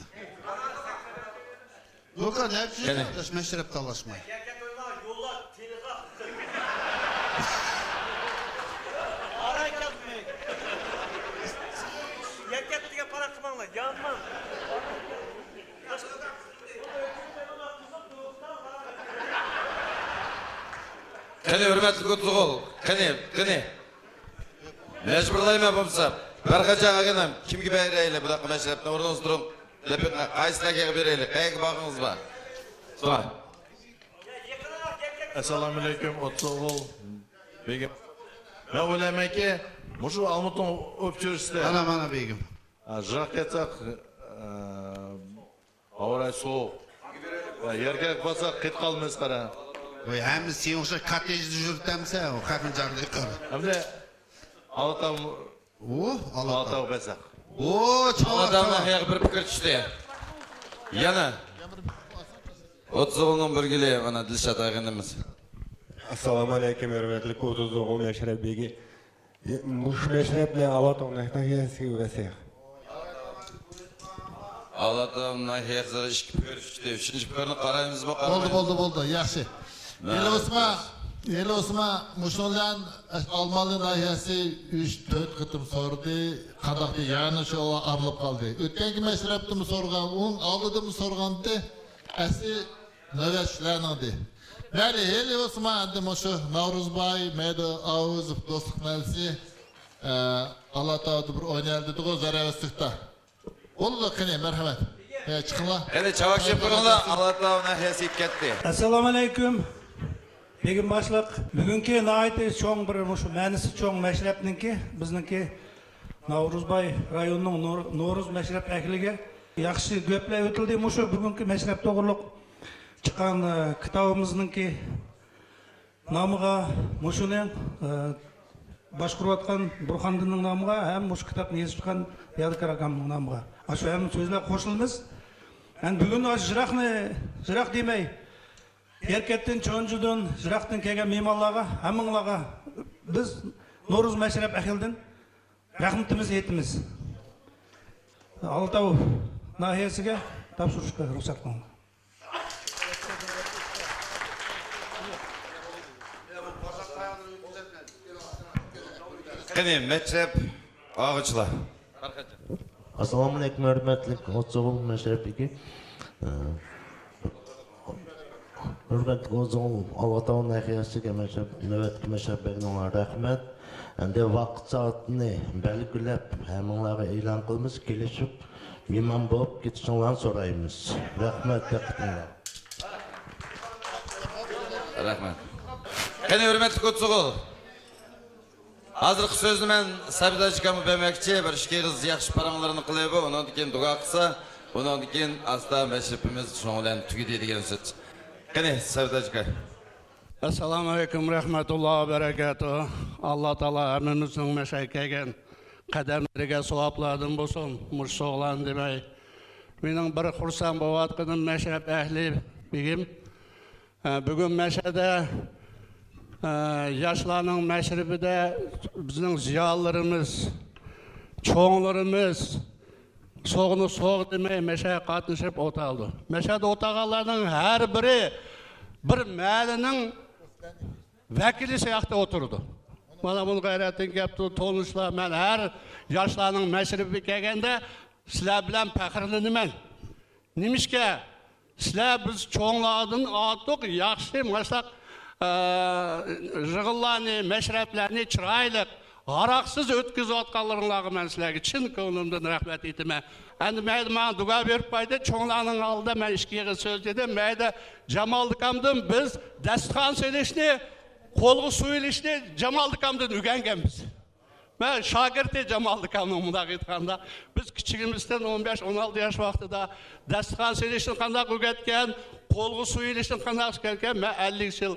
لۇكا، نەچچە يىل قېنى. ئاداش مەشرەپ تالاشماي. يەركەنتىگە پاراق قىلماڭلار، يانماڭ. قېنى، ھۆرمەتلىك ئوتتۇز ئوغۇل، قېنى، قېنى. مەجبۇرلايمەن بولمىسا. بەرغەجان ئاغىنەم، كىمگە بېرەيلى بۇنداق مەشرەپنى؟ ئورنىڭىزدا تۇرۇڭ. دەپ، قايسى ناھىيەگە بېرەيلى؟ قەيەرگە بارغىڭىز بار؟ توغرا. ئەسسالامۇئەلەيكۇم، ئوتتۇز ئوغۇل بېگىم. مەن ئويلايمەنكى، مۇشۇ ئالمۇتنىڭ ئوپچۆرىسىدە. مانا، مانا بېگىم. ھە، يىراق كەتسەك، ئە، ھاۋا رايى سوغۇق. ھە، يەرگە بارساق قېتىپ قالىمىز، قارا. ۋاي، ھەممە سېنىڭ ئوخشاش كوتتېجدا يۈرۈپ ئەمسە، ئۇ خەقنى جارلىق قىلىدۇ. ئەمدى ئالاتاۋ ئۇ ئالاتاغ بەزەك. ئۇ چاۋاك، ئالاتاغ ناھىيەگە بىر پىكىر چۈشتى. يەنە ئوتتۇز ئوغۇلنىڭ بىر گۈلى، مانا، دىلشات ئاغىنىمىز. ئەسسالامۇ ئەلەيكۇم، ھۆرمەتلىك ئوتتۇز ئوغۇل مەشرەپ بېگى. مۇشۇ مەشرەپنى ئالاتاغ ناھىيەسىگە بەرسەك. ئالاتاغ ناھىيەسىگە ئىككى پىكىر چۈشتى. ئۈچىنچى پىكىرنى قارايمىزمۇ، بولدى، قارىمايمىزمۇ؟ بولدى، بولدى، بولدى. ياخشى. مەلۇم. ھېلى ئۆسما، ھېلى ئۆسما، مۇشۇ بىلەن ئالمالى ناھىيەسى ئۈچ، تۆت قېتىم سورىدى. قانداق دېدى؟ يەنە شۇ ئارىلىپ قالدى. ئۆتكەنكى مەشرەپتىمۇ سورىغان، ئۇنىڭ ئالدىدىمۇ سورىغانتى. ئەسلى نۆۋەت شۇلارنىڭدى. مەيلى، ھېلى بولسىمۇ ئەمدى مۇشۇ ناۋرۇزباي، مەيدە ئاۋۇزوف، دوستلۇق مەھەللىسى، ئە، ئالاتاغدا بىر ئوينايلى دېدىغۇ، زاراۋەتلىكتە. بولدى، قېنى، مەرھەمەت. ئە، چىقىڭلار. قېنى، چاۋاك چېلىپ تۇرۇڭلار، ئالاتاغ ناھىيەسى يېتىپ كەتتى. ئەسسالامۇ ئەلەيكۇم. بېگىم باشلىق، بۈگۈنكى ناھايىتى چوڭ بىر، مۇشۇ مەنىسى چوڭ مەشرەپنىڭكى، بىزنىڭكى ناۋرۇزباي رايونىنىڭ نور-، نورۇز مەشرەپ ئەھلىگە ياخشى گەپلەر ئۆتۈلدى. مۇشۇ بۈگۈنكى مەشرەپ توغرۇلۇق چىققان، ئە، كىتابىمىزنىڭكى نامىغا، مۇشۇنى، ئە، باشقۇرۇۋاتقان بۇرخاندىننىڭ نامىغا ھەم مۇشۇ كىتابنى يېزىپ چىققان يادىكار ئاكامنىڭ نامىغا، ئاشۇ ھەم سۆزلەر قوشۇلىمىز. ئەمدى بۈگۈن ئاشۇ يىراقنى، يىراق دېمەي، يەركەنتتىن، چونجۇدىن، يىراقتىن كەلگەن مېھمانلارغا، ھەممىڭلارغا بىز نورۇز مەشرەپ ئەھلىدىن رەھمىتىمىزنى ئېيتىمىز. ئالاتاۋ ناھىيەسىگە تاپشۇرۇشقا رۇخسەت قىلىڭلار. قېنى، مەشرەپ ئاغىچىلار. ئەسسالامۇئەلەيكۇم، ھۆرمەتلىك ئوتتۇز ئوغۇل مەشرەپ بېگى. ھۆرمەتلىك ئوتتۇز ئوغۇل ئالاتاۋ ناھىيەسىگە مەشرەپ، نۆۋەتتىكى مەشرەپ بەگنىڭلار رەھمەت. ئەمدى ۋاقىت سائەتنى بەلگىلەپ، ھەممىڭلارغا ئېلان قىلىمىز، كېلىشىپ، مېھمان بولۇپ كېتىشىڭلارنى سورايمىز. رەھمەت، دىققىتىڭلار. رەھمەت. قېنى، ھۆرمەتلىك ئوتتۇز ئوغۇل. ھازىرقى سۆزنى مەن سەبىت ھاجى ئاكامغا بەرمەكچى، بىر ئىككى ئېغىز ياخشى پاراڭلىرىنى قىلىۋۇ، ئۇنىڭدىن كېيىن دۇئا قىلسا، ئۇنىڭدىن كېيىن ئاستا مەشرىپىمىز شۇنىڭ بىلەن تۈگىدى دېگەن سۆز. قېنى، سەبىت ھاجى ئاكا. ئەسسالامۇ ئەلەيكۇم رەھمەتۇللا ۋە بەرەكاتۇ. ئاللا تائالا ھەممىمىزنىڭ مەشەگە كەلگەن قەدەملىرىگە ساۋابلاردىن بولسۇن. مۇشۇ سوغلان دېمەي. مېنىڭ بىر خۇرسەن بولۇۋاتقىنىم مەشرەپ ئەھلى بېگىم. ھە، بۈگۈن مەشەدە، ھە، ياشلارنىڭ مەشرىپىدە بىزنىڭ زىيالىيلىرىمىز، چوڭلىرىمىز سوغنى سوغ دېمەي مەشەگە قاتنىشىپ ئولتۇرىدۇ. مەشەدە ئولتۇرغانلارنىڭ ھەر بىرى بىر مەھەللىنىڭ ۋەكىلى سىياقتا ئولتۇرىدۇ. مانا بۇنى غەيرەتتىن كەپتۇ، تونۇشلار، مەن ھەر ياشلارنىڭ مەشرىپىگە كەلگەندە سىلەر بىلەن پەخىرلىنىمەن. نېمىشقا؟ سىلەر بىز چوڭلاردىن ئارتۇق ياخشى ماشۇنداق، ئە، يىغىنلارنى، مەشرەپلەرنى چىرايلىق، ھاراقسىز ئۆتكۈزۈۋاتقانلىرىڭلارغا مەن سىلەرگە چىن كۆڭلۈمدىن رەھمەت ئېيتىمەن. ئەمدى مەيلى ماڭا دۇئا بېرىپ بايدى، چوڭلارنىڭ ئالدىدا مەن ئىككى ئېغىز سۆز دېدىم. مەيلى جامال ئاكامدىن بىز داستىخان سېلىشنى، قولغا سۇ ئېلىشنى جامال ئاكامدىن ئۆگەنگەنبىز. مەن شاگىرتى جامال ئاكامنىڭ، مۇنداق ئېيتقاندا. بىز كىچىكىمىزدىن ئون بەش، ئون ئالتە ياش ۋاقتىدا داستىخان سېلىشنى قانداق ئۆگەتكەن، قولغا سۇ ئېلىشنى قانداق ئۆگەتكەن، مەن ئەللىك يىل،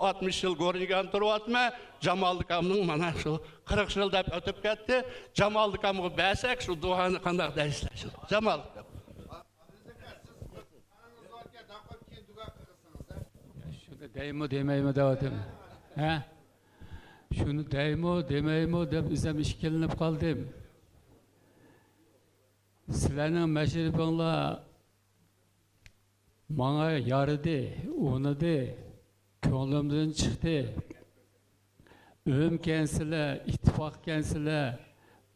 ئاتمىش يىل گورنىگان تۇرۇۋاتىمەن. جامال ئاكامنىڭ مانا شۇ قىرىق يىل دەپ ئۆتۈپ كەتتى. جامال ئاكامغا بەرسەك شۇ دۇئانى قانداق دەيسىلەر شۇ؟ جامال ئاكام. شۇنى دەيمۇ دېمەيمۇ دەۋاتىمەن. ھە؟ شۇنى دەيمۇ، دېمەيمۇ دەپ ئۆزۈم ئىككىلىنىپ قالدىم. سىلەرنىڭ مەشرىپىڭلار ماڭا يارىدى، ئۇنىدى، كۆڭلۈمدىن چىقتى. ئۆمكەنسىلەر، ئىتتىپاقكەنسىلەر،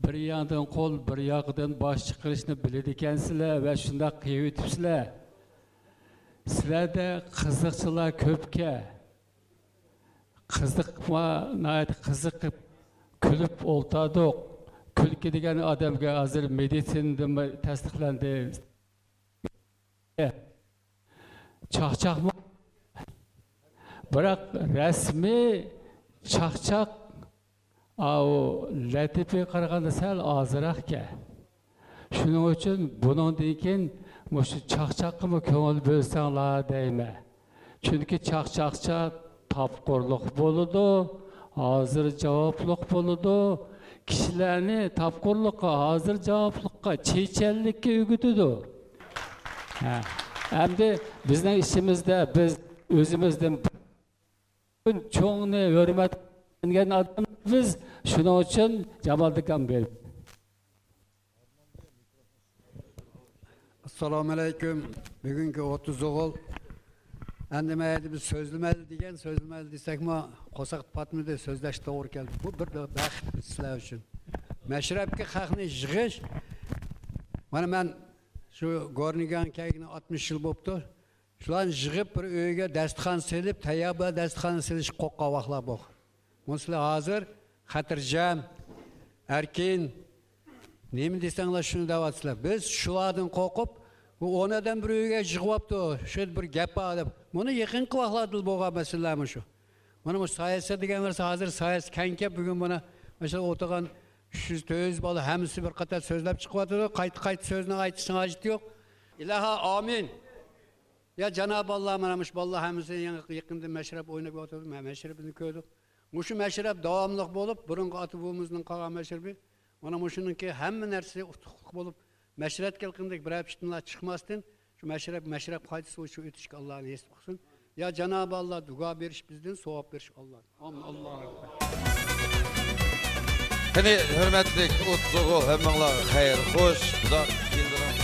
بىر ياندىن قول، بىر ياقىدىن باش چىقىرىشنى بىلىدىكەنسىلەر ۋە شۇنداق قىلىۋېتىپسىلەر. سىلەردە قىزىقچىلار كۆپكەن. قىزىقما، ناھايىتى قىزىقىپ كۈلۈپ ئولتۇردۇق. كۈلكە دېگەن ئادەمگە ھازىر مېدىتسىنىدىنمۇ تەستىقلاندى. چاقچاقمۇ؟ بىراق رەسمىي چاقچاق، ئاۋۇ لەتىپىگە قارىغاندا سەل ئازراقكەن. شۇنىڭ ئۈچۈن بۇنىڭدىن كېيىن مۇشۇ چاقچاققىمۇ كۆڭۈل بۆلسەڭلار دەيمەن. چۈنكى چاقچاقچە تاپقۇرلۇق بولىدۇ، ھازىر جاۋابلىق بولىدۇ، كىشىلەرنى تاپقۇرلۇققا، ھازىر جاۋابلىققا، چېچەنلىككە ئۆگىتىدۇ. ھە. ئەمدى بىزنىڭ ئىچىمىزدە بىز ئۆزىمىزدىن چوڭنى ھۆرمەت قىلغان ئادەملەر بىز. شۇنىڭ ئۈچۈن جامالىدىن ئاكام بېرىپ. ئەسسالامۇ ئەلەيكۇم. بۈگۈنكى ئوتتۇز ئوغۇل. ئەمدى مەيلى بىز سۆزلىمەيلى دېگەن، سۆزلىمەيلى دېسەكمۇ، قورساق پاتمىدى، سۆزلەش توغرا كەلدى. بۇ بىر بەخت سىلەر ئۈچۈن. مەشرەپكە خەقنى يىغىش. مانا مەن شۇ گورنىگان كەلگىنى ئاتمىش يىل بوپتۇ. شۇلارنى يىغىپ، بىر ئۆيگە داستىخان سېلىپ، تەييار بىر داستىخان سېلىشقا قورققان ۋاقىتلار بولغان. بۇنى سىلەر ھازىر خاتىرجەم، ئەركىن، نېمە دېسەڭلار شۇنى دەۋاتىسىلەر. بىز شۇلاردىن قورقۇپ، بۇ ئون ئادەم بىر ئۆيگە يىغىۋاپتۇ، شۇ يەردە بىر گەپ بار دەپ. مۇنۇ يېقىنقى ۋاقىتلاردىلا بولغان مەسىلىلەرمۇ شۇ. مانا بۇ سايەسى دېگەن بىرسى ھازىر سايەسى كەڭ كەپ، بۈگۈن مانا مەسىلەن ئولتۇرغان ئۈچ يۈز، تۆت يۈز بالا ھەممىسى بىر قاتار سۆزلەپ چىقىۋاتىدۇ. قايتا قايتا سۆزنى ئېيتىشنىڭ ھاجىتى يوق. ئىلاھا، ئامىن. يا جانابى ئاللا، مانا مۇشۇ بالىلار ھەممىسى يېڭى، يېقىندا مەشرەپ ئويناپ ياتىدۇ، مە-، مەشرىپىنى كۆردۇق. مۇشۇ مەشرەپ داۋاملىق بولۇپ، بۇرۇنقى ئاتا بوۋىمىزنىڭ قالغان مەشرىپى، مانا مۇشۇنىڭكى ھەممە نەرسىسى ئۇتۇقلۇق بولۇپ، مەشرەپ كەلگەندەك بىرەر پىتنىلەر چىقماستىن، شۇ مەشرەپ، مەشرەپ قايتىسى شۇ ئۆتۈشكە ئاللا نېسىپ قىلسۇن. يا جانابى ئاللا، دۇئا بېرىش بىزدىن، ساۋاب بېرىش ئاللا. ئامىن. ئاللاھۇ ئەكبەر. قېنى، ھۆرمەتلىك ئوتتۇز ئوغۇل، ھەممىڭلارغا خەير خوش. ئۇزاق يىللىرىڭ